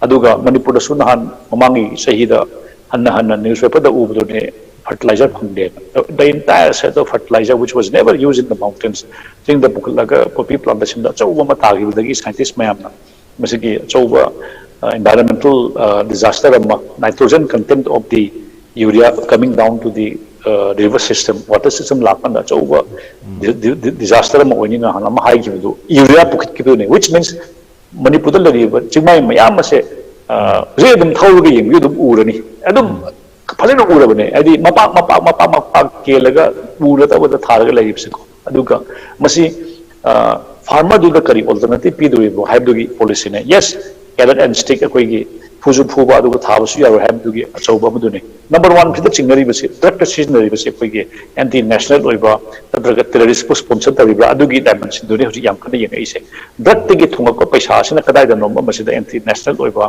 ꯑꯗꯨꯒ ꯃꯅꯤꯄꯨꯔꯗꯁꯨ ꯅꯍꯥꯟ ꯃꯃꯥꯡꯒꯤ ꯆꯍꯤꯗ ꯍꯟꯅ ꯍꯟꯅ ꯅ꯭ꯌꯨꯁꯄꯦꯄꯔꯗ ꯎꯕꯗꯨꯅꯦ, fertiliser ꯐꯪꯗꯦꯅ꯫ The entire set of fertilizer which was never used in the mountains, ꯆꯤꯡꯗ ꯄꯨꯈꯠꯂꯒ ꯄꯣꯄꯤ ꯄ꯭ꯂꯥꯟꯇꯦꯁꯟꯗ ꯑꯆꯧꯕ ꯑꯃ ꯇꯥꯈꯤꯕꯗꯒꯤ ꯁꯥꯏꯟꯇꯤꯁ ꯃꯌꯥꯝꯅ ꯃꯁꯤꯒꯤ ꯑꯆꯧꯕ, ꯑ, environmental, ꯑ, disaster ꯑꯃ, nitrogen content of the urea coming down to the river system, water system ꯂꯥꯛꯀꯥꯟꯗ ꯑꯆꯧꯕ ꯗꯤꯖꯥꯁꯇꯔ ꯑꯃ ꯑꯣꯏꯅꯤ ꯅꯍꯥꯟ ꯑꯃ ꯍꯥꯏꯈꯤꯕꯗꯨ ꯌꯨꯔꯤꯌꯥ ꯄꯨꯈꯠꯈꯤꯕꯗꯨꯅꯦ꯫ Which means ꯃꯅꯤꯄꯨꯔꯗ ꯂꯩꯔꯤꯕ ꯆꯤꯡꯃꯥꯏ ꯃꯌꯥꯝ ꯑꯁꯦ ꯍꯧꯖꯤꯛ ꯑꯗꯨꯝ ꯊꯧꯔꯒ ꯌꯦꯡꯕꯤꯌꯨ, ꯑꯗꯨꯝ ꯎꯔꯅꯤ꯫ ꯑꯗꯨꯝ ꯐꯖꯅ ꯎꯔꯕꯅꯦ꯫ ꯍꯥꯏꯗꯤ ꯃꯄꯥꯛ ꯃꯄꯥꯛ ꯃꯄꯥꯛ ꯃꯄꯥꯛ ꯀꯦꯜꯂꯒ ꯎꯔ ꯇꯧꯕꯗ ꯊꯥꯔꯒ ꯂꯩꯔꯤꯕꯁꯦꯀꯣ꯫ ꯑꯗꯨꯒ ꯃꯁꯤ ꯐꯥꯔꯃꯔꯗꯨꯗ ꯀꯔꯤ ꯑꯣꯜꯇꯔꯅꯦꯇꯤꯞ ꯄꯤꯗꯣꯔꯤꯕꯣ ꯍꯥꯏꯕꯗꯨꯒꯤ ꯄꯣꯂꯤꯁꯤꯅꯦ꯫ Yes, carrot and stick, ꯑꯩꯈꯣꯏꯒꯤ ꯐꯨꯁꯨ ꯐꯨꯕ ꯑꯗꯨꯒ ꯊꯥꯕꯁꯨ ꯌꯥꯔꯣꯏ ꯍꯥꯏꯕꯗꯨꯒꯤ ꯑꯆꯧꯕ ꯑꯃꯗꯨꯅꯤ꯫ ꯅꯝꯕꯔ ꯋꯥꯟ ꯐꯤꯗ ꯆꯤꯡꯅꯔꯤꯕꯁꯤ ꯗ꯭ꯔꯒꯇ ꯁꯤꯖꯤꯟꯅꯔꯤꯕꯁꯤ ꯑꯩꯈꯣꯏꯒꯤ ꯑꯦꯟꯇꯤ ꯅꯦꯁꯅꯦꯜ ꯑꯣꯏꯕ ꯅꯠꯇ꯭ꯔꯒ ꯇꯦꯔꯣꯔꯤꯁꯄꯨ ꯁ꯭ꯄꯣꯟꯁꯔ ꯇꯧꯔꯤꯕ꯭ꯔꯥ ꯑꯗꯨꯒꯤ ꯗꯥꯏꯃꯦꯟꯁꯟꯗꯨꯅꯤ ꯍꯧꯖꯤꯛ ꯌꯥꯝ ꯀꯟꯅ ꯌꯦꯡꯉꯛꯏꯁꯦ꯫ ꯗ꯭ꯔꯒꯇꯒꯤ ꯊꯣꯡꯂꯛꯄ ꯄꯩꯁꯥ ꯑꯁꯤꯅ ꯀꯗꯥꯏꯗꯅꯣ ꯑꯃꯁꯤꯗ ꯑꯦꯟꯇꯤ ꯅꯦꯁꯅꯦꯜ ꯑꯣꯏꯕ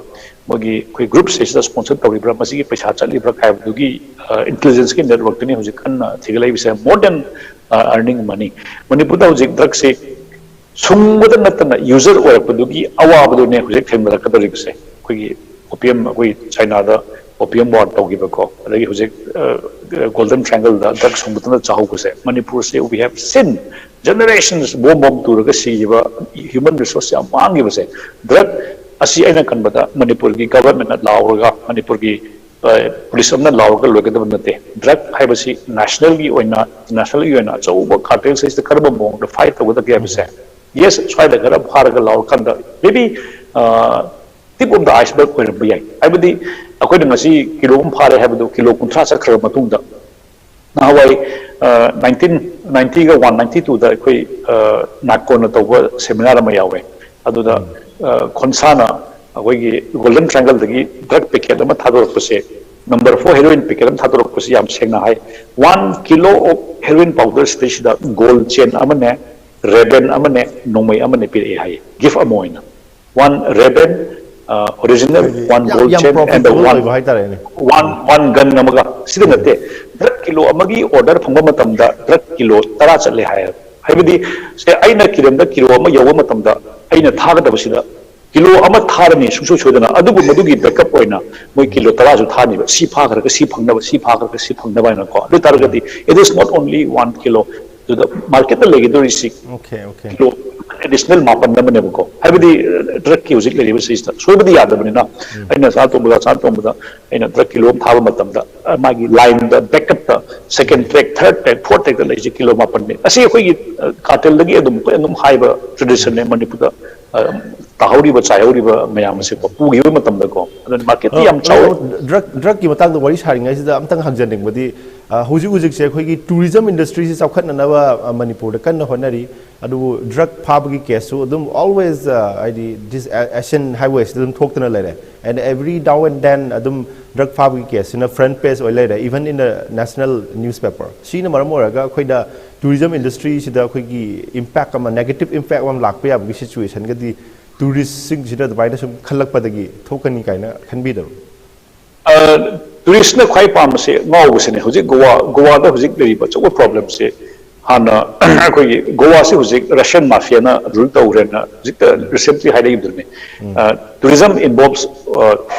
ꯃꯣꯏꯒꯤ ꯑꯩꯈꯣꯏ ꯒ꯭ꯔꯨꯞꯁꯤꯗ ꯁ꯭ꯄꯣꯟꯁꯔ ꯇꯧꯔꯤꯕ꯭ꯔꯥ, ꯃꯁꯤꯒꯤ ꯄꯩꯁꯥ ꯆꯠꯂꯤꯕ꯭ꯔꯥ ꯍꯥꯏꯕꯗꯨꯒꯤ ꯏꯟꯇꯦꯂꯤꯖꯦꯟꯁꯀꯤ ꯅꯦꯠꯋꯥꯔꯛꯇꯨꯅꯤ ꯍꯧꯖꯤꯛ ꯀꯟꯅ ꯊꯤꯒꯠꯂꯛꯏꯕꯁꯦ꯫ More than earning money, ꯃꯅꯤꯄꯨꯔꯗ ꯍꯧꯖꯤꯛ ꯗ꯭ꯔꯒꯁꯤ ꯁꯨꯡꯕꯗ ꯅꯠꯇꯅ ꯌꯨꯖꯔ ꯑꯣꯏꯔꯛꯄꯗꯨꯒꯤ ꯑꯋꯥꯕꯗꯨꯅꯦ ꯍꯧꯖꯤꯛ ꯊꯦꯡꯅꯔꯛꯀꯗꯧꯔꯤꯕꯁꯦ꯫ ꯑꯩꯈꯣꯏꯒꯤ ꯑꯣꯄꯤꯌꯝ, ꯑꯩꯈꯣꯏ ꯆꯥꯏꯅꯥꯗ ꯑꯣꯄꯤꯌꯝ ꯋꯥꯔ ꯇꯧꯈꯤꯕꯀꯣ, ꯑꯗꯒꯤ ꯍꯧꯖꯤꯛ ꯒꯣꯜꯗꯟ ꯇ꯭ꯔꯥꯏꯡꯒꯜꯗ ꯗ꯭ꯔꯒ ꯁꯨꯡꯕꯗꯅ ꯆꯥꯍꯧꯕꯁꯦ꯫ ꯃꯅꯤꯄꯨꯔꯁꯦ we have seen generations ꯕꯣꯝ ꯕꯣꯝ ꯇꯨꯔꯒ ꯁꯤꯈꯤꯕ, ꯍ꯭ꯌꯨꯃꯟ ꯔꯤꯁꯣꯔꯁ ꯌꯥꯝ ꯃꯥꯡꯈꯤꯕꯁꯦ꯫ ꯗ꯭ꯔꯒ ꯑꯁꯤ ꯑꯩꯅ ꯈꯟꯕꯗ ꯃꯅꯤꯄꯨꯔꯒꯤ ꯒꯚꯔꯟꯃꯦꯟꯅ ꯂꯥꯎꯔꯒ, ꯃꯅꯤꯄꯨꯔꯒꯤ ꯄꯨꯂꯤꯁ ꯑꯃꯅ ꯂꯥꯎꯔꯒ ꯂꯣꯏꯒꯗꯕ ꯅꯠꯇꯦ꯫ ꯗ꯭ꯔꯒ ꯍꯥꯏꯕꯁꯤ ꯅꯦꯁꯅꯦꯜꯒꯤ ꯑꯣꯏꯅ, ꯏꯟꯇꯔꯅꯦꯁꯅꯦꯜꯒꯤ ꯑꯣꯏꯅ ꯑꯆꯧꯕ ꯀꯥꯔꯇꯦꯜꯁꯤꯡꯁꯤꯗ ꯀꯔꯝꯕ ꯃꯑꯣꯡꯗ ꯐꯥꯏꯠ ꯇꯧꯒꯗꯒꯦ ꯍꯥꯏꯕꯁꯦ꯫ Yes, ꯁ꯭ꯋꯥꯏꯗ ꯈꯔ ꯐꯥꯔꯒ ꯂꯥꯎꯔꯀꯥꯟꯗ maybe tip of the iceberg ꯑꯣꯏꯔꯝꯕ ꯌꯥꯏ꯫ ꯍꯥꯏꯕꯗꯤ ꯑꯩꯈꯣꯏꯅ ꯉꯁꯤ ꯀꯤꯂꯣ ꯑꯃ ꯐꯥꯔꯦ ꯍꯥꯏꯕꯗꯨ ꯀꯤꯂꯣ ꯀꯨꯟꯊ꯭ꯔꯥ ꯆꯠꯈ꯭ꯔꯕ ꯃꯇꯨꯡꯗ, ꯅꯍꯥꯟꯋꯥꯏ ꯅꯥꯏꯟꯇꯤꯟ ꯅꯥꯏꯟꯇꯤꯒ ꯋꯥꯟ ꯅꯥꯏꯟꯇꯤ ꯇꯨꯗ ꯑꯩꯈꯣꯏ ꯅꯥꯀꯣꯟꯅ ꯇꯧꯕ ꯁꯦꯃꯤꯅꯥꯔ ꯑꯃ ꯌꯥꯎꯋꯦ꯫ ꯑꯗꯨꯗ ꯈꯣꯟꯁꯥꯅ ꯑꯩꯈꯣꯏꯒꯤ ꯒꯣꯜꯗꯟ ꯇ꯭ꯔꯥꯏꯡꯒꯜꯗꯒꯤ ꯗ꯭ꯔꯒ ꯄꯦꯀꯦꯠ ꯑꯃ ꯊꯥꯗꯣꯔꯛꯄꯁꯦ, ꯅꯝꯕꯔ ꯐꯣꯔ ꯍꯦꯔꯣꯏꯟ ꯄꯦꯀꯦꯠ ꯑꯃ ꯊꯥꯗꯣꯔꯛꯄꯁꯦ ꯌꯥꯝ ꯁꯦꯡꯅ ꯍꯥꯏ, one kilo of heroin powder ꯁꯤꯗꯩꯁꯤꯗ ꯒꯣꯜ ꯆꯦꯟ ꯑꯃꯅꯦ, ꯔꯦꯕꯦꯟ ꯑꯃꯅꯦ, ꯅꯣꯡꯃꯩ ꯑꯃꯅꯦ ꯄꯤꯔꯛꯑꯦ ꯍꯥꯏꯌꯦ, ꯒꯤꯐ ꯑꯃ ꯑꯣꯏꯅ꯫ One rebel, original, one gold chain and one, one gun ꯑꯃꯒ꯫ ꯁꯤꯗ ꯅꯠꯇꯦ, ꯗ꯭ꯔꯒ ꯀꯤꯂꯣ ꯑꯃꯒꯤ ꯑꯣꯔꯗꯔ ꯐꯪꯕ ꯃꯇꯝꯗ ꯗ꯭ꯔꯒ ꯀꯤꯂꯣ ꯇꯔꯥ ꯆꯠꯂꯦ ꯍꯥꯏꯌꯦꯕ꯫ ꯍꯥꯏꯕꯗꯤ ꯁꯦ ꯑꯩꯅ ꯀꯤꯂꯣ ꯑꯃ ꯌꯧꯕ ꯃꯇꯝꯗ ꯑꯩꯅ ꯊꯥꯒꯗꯕꯁꯤꯗ ꯀꯤꯂꯣ ꯑꯃ ꯊꯥꯔꯅꯤ ꯁꯨꯡꯁꯣꯏ ꯁꯣꯏꯗꯅ, ꯑꯗꯨꯕꯨ ꯃꯗꯨꯒꯤ ꯕꯦꯛꯀꯞ ꯑꯣꯏꯅ ꯃꯣꯏ ꯀꯤꯂꯣ ꯇꯔꯥꯁꯨ ꯊꯥꯅꯤꯕ, ꯁꯤ ꯐꯥꯈ꯭ꯔꯒ ꯁꯤ ꯐꯪꯅꯕ, ꯁꯤ ꯐꯥꯈ꯭ꯔꯒ ꯁꯤ ꯐꯪꯅꯕ ꯍꯥꯏꯅꯀꯣ꯫ ꯑꯗꯨ ꯑꯣꯏ ꯇꯥꯔꯒꯗꯤ it is not only one kilo, ꯑꯗꯨꯗ ꯃꯥꯔꯀꯦꯠꯇ ꯂꯩꯒꯗꯧꯔꯤꯁꯤ ꯑꯣꯀꯦ ꯑꯣꯀꯦ ꯀꯤꯂꯣ ꯑꯦꯗꯤꯁꯅꯦꯜ ꯃꯥꯄꯟ ꯑꯃꯅꯦꯕꯀꯣ꯫ ꯍꯥꯏꯕꯗꯤ ꯗ꯭ꯔꯛꯀꯤ ꯍꯧꯖꯤꯛ ꯂꯩꯔꯤꯕ ꯁꯤꯁꯤꯗ ꯁꯣꯏꯕꯗꯤ ꯌꯥꯗꯕꯅꯤꯅ, ꯑꯩꯅ ꯆꯥ ꯇꯣꯡꯕꯗ ꯆꯥ ꯇꯣꯡꯕꯗ ꯑꯩꯅ ꯗ꯭ꯔꯛ ꯀꯤꯂꯣ ꯑꯃ ꯊꯥꯕ ꯃꯇꯝꯗ, ꯑ, ꯃꯥꯒꯤ ꯂꯥꯏꯟꯗ ꯕꯦꯛꯀꯞꯇ ꯁꯦꯀꯦꯟ ꯇ꯭ꯔꯦꯛ, ꯊꯔꯠ ꯇ꯭ꯔꯦꯛ, ꯐꯣꯔꯠ ꯇ꯭ꯔꯦꯛꯇ ꯂꯩꯔꯤꯁꯦ ꯀꯤꯂꯣ ꯃꯥꯄꯟꯅꯤ꯫ ꯑꯁꯤ ꯑꯩꯈꯣꯏꯒꯤ ꯀꯥꯔꯇꯦꯜꯗꯒꯤ ꯑꯗꯨꯝ ꯑꯩꯈꯣꯏ ꯑꯗꯨꯝ ꯍꯥꯏꯕ ꯇ꯭ꯔꯦꯗꯤꯁꯟꯅꯦ ꯃꯅꯤꯄꯨꯔꯗ꯫ ꯑ, ꯇꯥꯍꯧꯔꯤꯕ ꯆꯥꯏꯍꯧꯔꯤꯕ ꯃꯌꯥꯝ ꯑꯁꯦꯀꯣ ꯄꯨꯈꯤꯕ ꯃꯇꯝꯗꯀꯣ꯫ ꯑꯗꯨꯅ ꯃꯥꯔꯀꯦꯠꯇꯤ ꯌꯥꯝ ꯆꯥꯎꯋꯦ꯫ ꯗ꯭ꯔꯛ ꯗ꯭ꯔꯛꯀꯤ ꯃꯇꯥꯡꯗ ꯋꯥꯔꯤ ꯁꯥꯔꯤꯉꯩꯁꯤꯗ ꯑꯝꯇꯪ ꯍꯪꯖꯅꯤꯡꯕꯗꯤ, ꯑ, ꯍꯧꯖꯤꯛ ꯍꯧꯖꯤꯛꯁꯦ ꯑꯩꯈꯣꯏꯒꯤ ꯇꯨꯔꯤꯖꯝ ꯏꯟꯗꯁꯇ꯭ꯔꯤꯁꯤ ꯆꯥꯎꯈꯠꯅꯅꯕ, ꯑ, ꯃꯅꯤꯄꯨꯔꯗ ꯀꯟꯅ ꯍꯣꯠꯅꯔꯤ꯫ ꯑꯗꯨꯕꯨ ꯗ꯭ꯔꯛ ꯐꯥꯕꯒꯤ ꯀꯦꯁꯁꯨ ꯑꯗꯨꯝ always, ꯑ, ꯍꯥꯏꯗꯤ ꯗꯤꯁ ꯑꯦꯁꯤꯌꯥꯟ ꯍꯥꯏꯋꯦꯁꯤꯗ ꯑꯗꯨꯝ ꯊꯣꯛꯇꯅ ꯂꯩꯔꯦ꯫ And every now and then ꯑꯗꯨꯝ ꯗ꯭ꯔꯛ ꯐꯥꯕꯒꯤ ꯀꯦꯁꯁꯤꯅ ꯐ꯭ꯔꯟ ꯄꯦꯖ ꯑꯣꯏ ꯂꯩꯔꯦ, even in the national newspaper꯫ ꯁꯤꯅ ꯃꯔꯝ ꯑꯣꯏꯔꯒ ꯑꯩꯈꯣꯏꯗ ꯇꯨꯔꯤꯖꯝ ꯏꯟꯗꯁꯇ꯭ꯔꯤꯁꯤꯗ ꯑꯩꯈꯣꯏꯒꯤ ꯏꯝꯄꯦꯛ ꯑꯃ, ꯅꯦꯒꯦꯇꯤꯞ ꯏꯝꯄꯦꯛ ꯑꯃ ꯂꯥꯛꯄ ꯌꯥꯕꯒꯤ ꯁꯤꯆꯨꯋꯦꯁꯟꯒꯗꯤ ꯇꯨꯔꯤꯁꯁꯤꯡꯁꯤꯅ ꯑꯗꯨꯃꯥꯏꯅ ꯁꯨꯝ ꯈꯜꯂꯛꯄꯗꯒꯤ ꯊꯣꯛꯀꯅꯤ ꯀꯥꯏꯅ ꯈꯟꯕꯤꯗꯕ꯭ꯔꯣ? ꯇꯨꯔꯤꯁꯅ ꯈ꯭ꯋꯥꯏ ꯄꯥꯝꯕꯁꯦ ꯉꯥꯎꯕꯁꯤꯅꯦ꯫ ꯍꯧꯖꯤꯛ ꯒꯣꯋꯥ, ꯒꯣꯋꯥꯗ ꯍꯧꯖꯤꯛ ꯂꯩꯔꯤꯕ ꯑꯆꯧꯕ ꯄ꯭ꯔꯣꯕ꯭ꯂꯦꯝꯁꯦ, ꯍꯥꯟꯅ ꯑꯩꯈꯣꯏꯒꯤ ꯒꯣꯋꯥꯁꯤ ꯍꯧꯖꯤꯛ ꯔꯁꯤꯌꯟ ꯃꯥꯐꯤꯌꯥꯅ ꯔꯨꯜ ꯇꯧꯈ꯭ꯔꯦꯅ ꯍꯧꯖꯤꯛꯇ ꯔꯤꯁꯦꯟꯠꯂꯤ ꯍꯥꯏꯔꯛꯏꯕꯗꯨꯅꯤ꯫ ꯇꯨꯔꯤꯖꯝ ꯏꯟꯚꯣꯜꯚ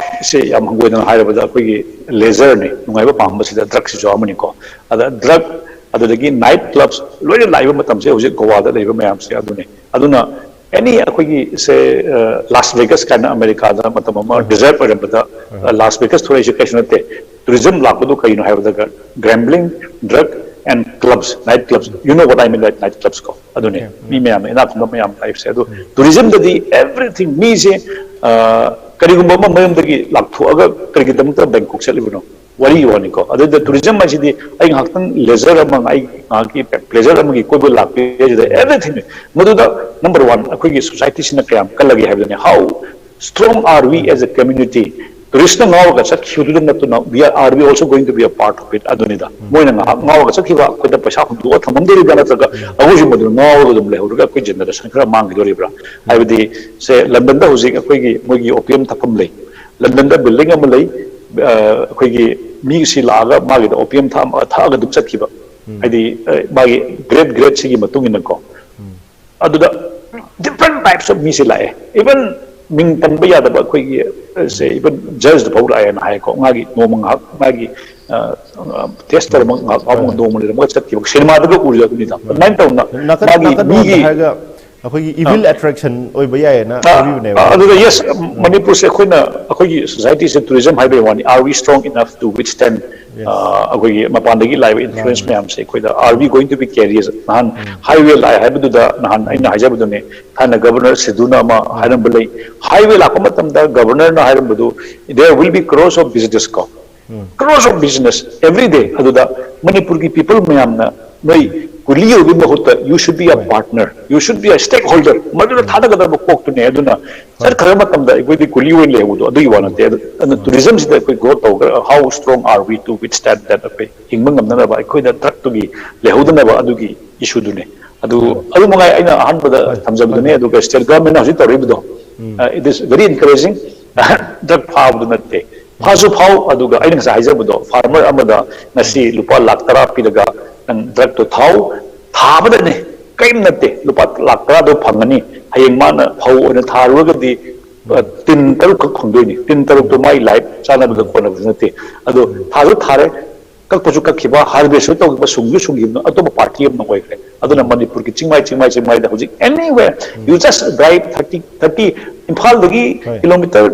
ꯁꯦ ꯌꯥꯝ ꯍꯪꯒꯣꯏꯗꯅ ꯍꯥꯏꯔꯕꯗ ꯑꯩꯈꯣꯏꯒꯤ ꯂꯦꯖꯔꯅꯤ, ꯅꯨꯡꯉꯥꯏꯕ ꯄꯥꯝꯕꯁꯤꯗ ꯗ꯭ꯔꯛꯁꯤꯁꯨ ꯑꯃꯅꯤꯀꯣ꯫ ꯑꯗ ꯗ꯭ꯔꯛ, ꯑꯗꯨꯗꯒꯤ ꯅꯥꯏꯠ ꯀ꯭ꯂꯕꯁ ꯂꯣꯏꯅ ꯂꯥꯛꯏꯕ ꯃꯇꯝꯁꯦ ꯍꯧꯖꯤꯛ ꯒꯣꯋꯥꯗ ꯂꯩꯕ ꯃꯌꯥꯝꯁꯦ ꯑꯗꯨꯅꯤ꯫ ꯑꯗꯨꯅ ꯑꯦꯅꯤ ꯑꯩꯈꯣꯏꯒꯤ ꯁꯦ, ꯂꯥꯁ ꯚꯦꯒꯁ ꯀꯥꯏꯅ ꯑꯃꯦꯔꯤꯀꯥꯗ ꯃꯇꯝ ꯑꯃ ꯗꯦꯖꯔꯠ ꯑꯣꯏꯔꯝꯕꯗ, ꯂꯥꯁ ꯚꯦꯒꯁ ꯊꯣꯛꯂꯛꯏꯁꯦ ꯀꯩꯁꯨ ꯅꯠꯇꯦ꯫ ꯇꯨꯔꯤꯖꯝ ꯂꯥꯛꯄꯗꯨ ꯀꯩꯅꯣ ꯍꯥꯏꯕꯗ gambling, drug and clubs, night clubs, you know what I mean by night clubs ꯀꯣ꯫ ꯑꯗꯨꯅꯦ꯫ ꯃꯤ ꯃꯌꯥꯝ, ꯏꯅꯥꯛ ꯈꯨꯟꯕ ꯃꯌꯥꯝ ꯂꯥꯛꯏꯕꯁꯦ꯫ ꯑꯗꯨ ꯇꯨꯔꯤꯖꯝꯗꯗꯤ ꯑꯦꯚ꯭ꯔꯤꯊꯤꯡ, ꯃꯤꯁꯦ, ꯑ, ꯀꯔꯤꯒꯨꯝꯕ ꯑꯃ ꯃꯌꯨꯝꯗꯒꯤ ꯂꯥꯛꯊꯣꯛꯑꯒ ꯀꯔꯤꯒꯤꯗꯃꯛꯇ ꯕꯦꯡꯀꯣꯛ ꯆꯠꯂꯤꯕꯅꯣ? ꯋꯥꯔꯤꯒꯤ ꯋꯥꯅꯤꯀꯣ꯫ ꯑꯗꯨꯗ ꯇꯨꯔꯤꯖꯝ ꯍꯥꯏꯁꯤꯗꯤ ꯑꯩ ꯉꯥꯏꯍꯥꯛꯇꯪ ꯂꯦꯖꯔ ꯑꯃ, ꯑꯩ ꯉꯥꯏꯍꯥꯛꯀꯤ ꯄ꯭ꯂꯦꯖꯔ ꯑꯃꯒꯤ ꯀꯣꯏꯕ ꯂꯥꯛꯄ ꯍꯥꯏꯁꯤꯗ ꯑꯦꯚ꯭ꯔꯤꯊꯤꯡ꯫ ꯃꯗꯨꯗ ꯅꯝꯕꯔ ꯋꯥꯟ, ꯑꯩꯈꯣꯏꯒꯤ ꯁꯣꯁꯥꯏꯇꯤꯁꯤꯅ ꯀꯌꯥꯝ ꯀꯜꯂꯒꯦ ꯍꯥꯏꯕꯗꯨꯅꯤ꯫ How strong are we as a community? ꯇꯨꯔꯤꯁꯅ ꯉꯥꯎꯔꯒ ꯆꯠꯈꯤꯕꯗꯨꯗ ꯅꯠꯇꯅ, we are, are we also going to be a part of it? ꯑꯗꯨꯅꯤꯗ꯫ ꯃꯣꯏꯅ ꯉꯥꯏꯍꯥꯛ ꯉꯥꯎꯔꯒ ꯆꯠꯈꯤꯕ, ꯑꯩꯈꯣꯏꯗ ꯄꯩꯁꯥ ꯍꯨꯟꯗꯣꯛꯑ ꯊꯝꯃꯝꯗꯣꯔꯤꯕ꯭ꯔꯥ, ꯅꯠꯇ꯭ꯔꯒ ꯑꯩꯈꯣꯏꯁꯨ ꯃꯗꯨ ꯉꯥꯎꯔꯒ ꯑꯗꯨꯝ ꯂꯩꯍꯧꯔꯒ ꯑꯩꯈꯣꯏ ꯖꯦꯅꯦꯔꯦꯁꯟ ꯈꯔ ꯃꯥꯡꯈꯤꯗꯣꯔꯤꯕ꯭ꯔꯥ? ꯍꯥꯏꯕꯗꯤ ꯁꯦ, ꯂꯟꯗꯟꯗ ꯍꯧꯖꯤꯛ ꯑꯩꯈꯣꯏꯒꯤ, ꯃꯣꯏꯒꯤ ꯑꯣꯄꯤꯌꯝ ꯊꯛꯐꯝ ꯂꯩ꯫ ꯂꯟꯗꯟꯗ ꯕꯤꯜꯗꯤꯡ ꯑꯃ ꯂꯩ, ꯑ, ꯑꯩꯈꯣꯏꯒꯤ ꯃꯤꯁꯤ ꯂꯥꯛꯑꯒ ꯃꯥꯒꯤꯗ ꯑꯣꯄꯤꯌꯝ ꯊꯛꯑ-, ꯊꯛꯑꯒ ꯑꯗꯨꯝ ꯆꯠꯈꯤꯕ꯫ ꯍꯥꯏꯗꯤ, ꯑ, ꯃꯥꯒꯤ ꯒ꯭ꯔꯦꯠ, ꯒ꯭ꯔꯦꯠꯁꯤꯒꯤ ꯃꯇꯨꯡ ꯏꯟꯅꯀꯣ꯫ ꯑꯗꯨꯗ different types of ꯃꯤꯁꯦ ꯂꯥꯛꯑꯦ꯫ Even ꯃꯤꯡ ꯄꯟꯕ ꯌꯥꯗꯕ ꯑꯩꯈꯣꯏꯒꯤ, ꯑ, ꯁꯦ, even ꯖꯖ ꯐꯥꯎ ꯂꯥꯛꯑꯦꯅ ꯍꯥꯏꯀꯣ꯫ ꯃꯥꯒꯤ ꯅꯣꯡꯃ ꯉꯥꯏꯍꯥꯛ ꯃꯥꯒꯤ ꯇꯦꯁ ꯇꯧꯔꯝꯃꯒ ꯉꯥꯏꯍꯥꯛ ꯐꯥꯎꯕ ꯅꯣꯡꯃ ꯂꯩꯔꯝꯃꯒ ꯆꯠꯈꯤꯕ ꯁꯤꯅꯦꯃꯥꯗꯒ ꯎꯔꯤꯗꯣ ꯑꯗꯨꯅꯤꯗ꯫ ꯑꯗꯨꯃꯥꯏꯅ ꯇꯧꯅ ꯅꯥꯀꯟ ꯃꯥꯒꯤ ꯅꯥꯀꯟ ꯃꯤꯒꯤ ꯍꯥꯏꯔꯒ ꯑꯩꯈꯣꯏꯒꯤ evil attraction ꯑꯣꯏꯕ ꯌꯥꯏꯌꯦꯅ ꯍꯥꯏꯕꯤꯕꯅꯦꯕ꯫ ꯑꯗꯨꯗ ꯌꯦꯁ, ꯃꯅꯤꯄꯨꯔꯁꯦ ꯑꯩꯈꯣꯏꯅ ꯑꯩꯈꯣꯏꯒꯤ ꯁꯣꯁꯥꯏꯇꯤꯁꯦ ꯇꯨꯔꯤꯖꯝ ꯍꯥꯏꯕꯒꯤ ꯋꯥꯅꯤ, are we strong enough to withstand ꯑꯩꯈꯣꯏꯒꯤ ꯃꯄꯥꯟꯗꯒꯤ ꯂꯥꯛꯏꯕ ꯏꯟꯐ꯭ꯂꯨꯌꯦꯟꯁ ꯃꯌꯥꯝꯁꯦ ꯑꯩꯈꯣꯏꯗ are we going to be carriers? ꯅꯍꯥꯟ ꯍꯥꯏꯋꯦ ꯂꯥꯛꯑꯦ ꯍꯥꯏꯕꯗꯨꯗ ꯅꯍꯥꯟ ꯑꯩꯅ ꯍꯥꯏꯖꯕꯗꯨꯅꯦ, ꯊꯥꯏꯅ ꯒꯕꯔꯅꯔ ꯁꯤꯙꯨꯅ ꯑꯃ ꯍꯥꯏꯔꯝꯕ ꯂꯩ꯫ ꯍꯥꯏꯋꯦ ꯂꯥꯛꯄ ꯃꯇꯝꯗ ꯒꯕꯔꯅꯔꯅ ꯍꯥꯏꯔꯝꯕꯗꯨ, there will be crores of business ꯀꯣ, crores of business every day꯫ ꯑꯗꯨꯗ ꯃꯅꯤꯄꯨꯔꯒꯤ ꯄꯤꯄꯜ ꯃꯌꯥꯝꯅ ꯅꯣꯏ ꯀꯨꯂꯤ ꯑꯣꯏꯕꯒꯤ ꯃꯍꯨꯠꯇ you should be a partner, you should be a stakeholder, ꯃꯗꯨꯗ ꯊꯥꯗꯒꯗꯕ ꯀꯣꯛꯇꯨꯅꯦ꯫ ꯑꯗꯨꯅ ꯆꯠꯈ꯭ꯔꯕ ꯃꯇꯝꯗ ꯑꯩꯈꯣꯏꯗꯤ ꯀꯨꯂꯤ ꯑꯣꯏꯅ ꯂꯩꯍꯧꯕꯗꯣ ꯑꯗꯨꯒꯤ ꯋꯥ ꯅꯠꯇꯦ꯫ ꯑꯗꯨ ꯑꯗꯨꯅ ꯇꯨꯔꯤꯖꯝꯁꯤꯗ ꯑꯩꯈꯣꯏ grow ꯇꯧꯈ꯭ꯔ, how strong are we to withstand that? ꯑꯩꯈꯣꯏ ꯍꯤꯡꯕ ꯉꯝꯅꯅꯕ, ꯑꯩꯈꯣꯏꯗ ꯗ꯭ꯔꯛꯇꯨꯒꯤ ꯂꯩꯍꯧꯗꯅꯕ ꯑꯗꯨꯒꯤ ꯏꯁꯨꯗꯨꯅꯦ꯫ ꯑꯗꯨ ꯑꯗꯨ ꯃꯉꯥꯏ ꯑꯩꯅ ꯑꯍꯥꯟꯕꯗ ꯊꯝꯖꯕꯗꯨꯅꯦ꯫ ꯑꯗꯨꯒ ꯁ꯭ꯇꯦꯠ ꯒꯚꯔꯟꯃꯦꯟꯠꯅ ꯍꯧꯖꯤꯛ ꯇꯧꯔꯤꯕꯗꯣ, it is very encouraging꯫ Drug ꯐꯥꯕꯗꯨ ꯅꯠꯇꯦ, ꯐꯥꯁꯨ ꯐꯥꯎ꯫ ꯑꯗꯨꯒ ꯑꯩꯅ ꯉꯁꯥꯏ ꯍꯥꯏꯖꯕꯗꯣ, ꯐꯥꯔꯃꯔ ꯑꯃꯗ ꯉꯁꯤ ꯂꯨꯄꯥ ꯂꯥꯛ ꯇꯔꯥ ꯄꯤꯔꯒ ꯅꯪ ꯗ꯭ꯔꯛꯇꯣ ꯊꯥꯎ, ꯊꯥꯕꯗꯅꯦ, ꯀꯔꯤꯝ ꯅꯠꯇꯦ, ꯂꯨꯄꯥ ꯂꯥꯛ ꯇꯔꯥꯗꯣ ꯐꯪꯒꯅꯤ꯫ ꯍꯌꯦꯡ ꯃꯥꯅ ꯐꯧ ꯑꯣꯏꯅ ꯊꯥꯔꯨꯔꯒꯗꯤ ꯇꯤꯟ ꯇꯔꯨꯛꯈꯛ ꯐꯪꯗꯣꯏꯅꯤ꯫ ꯇꯤꯟ ꯇꯔꯨꯛꯇꯣ ꯃꯥꯏ ꯂꯥꯏꯐ ꯆꯥꯅꯕꯗ ꯀꯣꯟꯅꯕꯁꯨ ꯅꯠꯇꯦ꯫ ꯑꯗꯣ ꯊꯥꯁꯨ ꯊꯥꯔꯦ, ꯀꯛꯄꯁꯨ ꯀꯛꯈꯤꯕ, ꯍꯥꯔꯚꯦꯁꯁꯨ ꯇꯧꯈꯤꯕ, ꯁꯨꯡꯁꯨ ꯁꯨꯡꯈꯤꯕꯅ ꯑꯇꯣꯞꯄ ꯄꯥꯔꯇꯤ ꯑꯃꯅ ꯑꯣꯏꯈ꯭ꯔꯦ꯫ ꯑꯗꯨꯅ ꯃꯅꯤꯄꯨꯔꯒꯤ ꯆꯤꯡꯃꯥꯏ ꯆꯤꯡꯃꯥꯏ ꯆꯤꯡꯃꯥꯏꯗ ꯍꯧꯖꯤꯛ anywhere you just drive thirty thirty, ꯏꯝꯐꯥꯜꯗꯒꯤ ꯀꯤꯂꯣꯃꯤꯇꯔ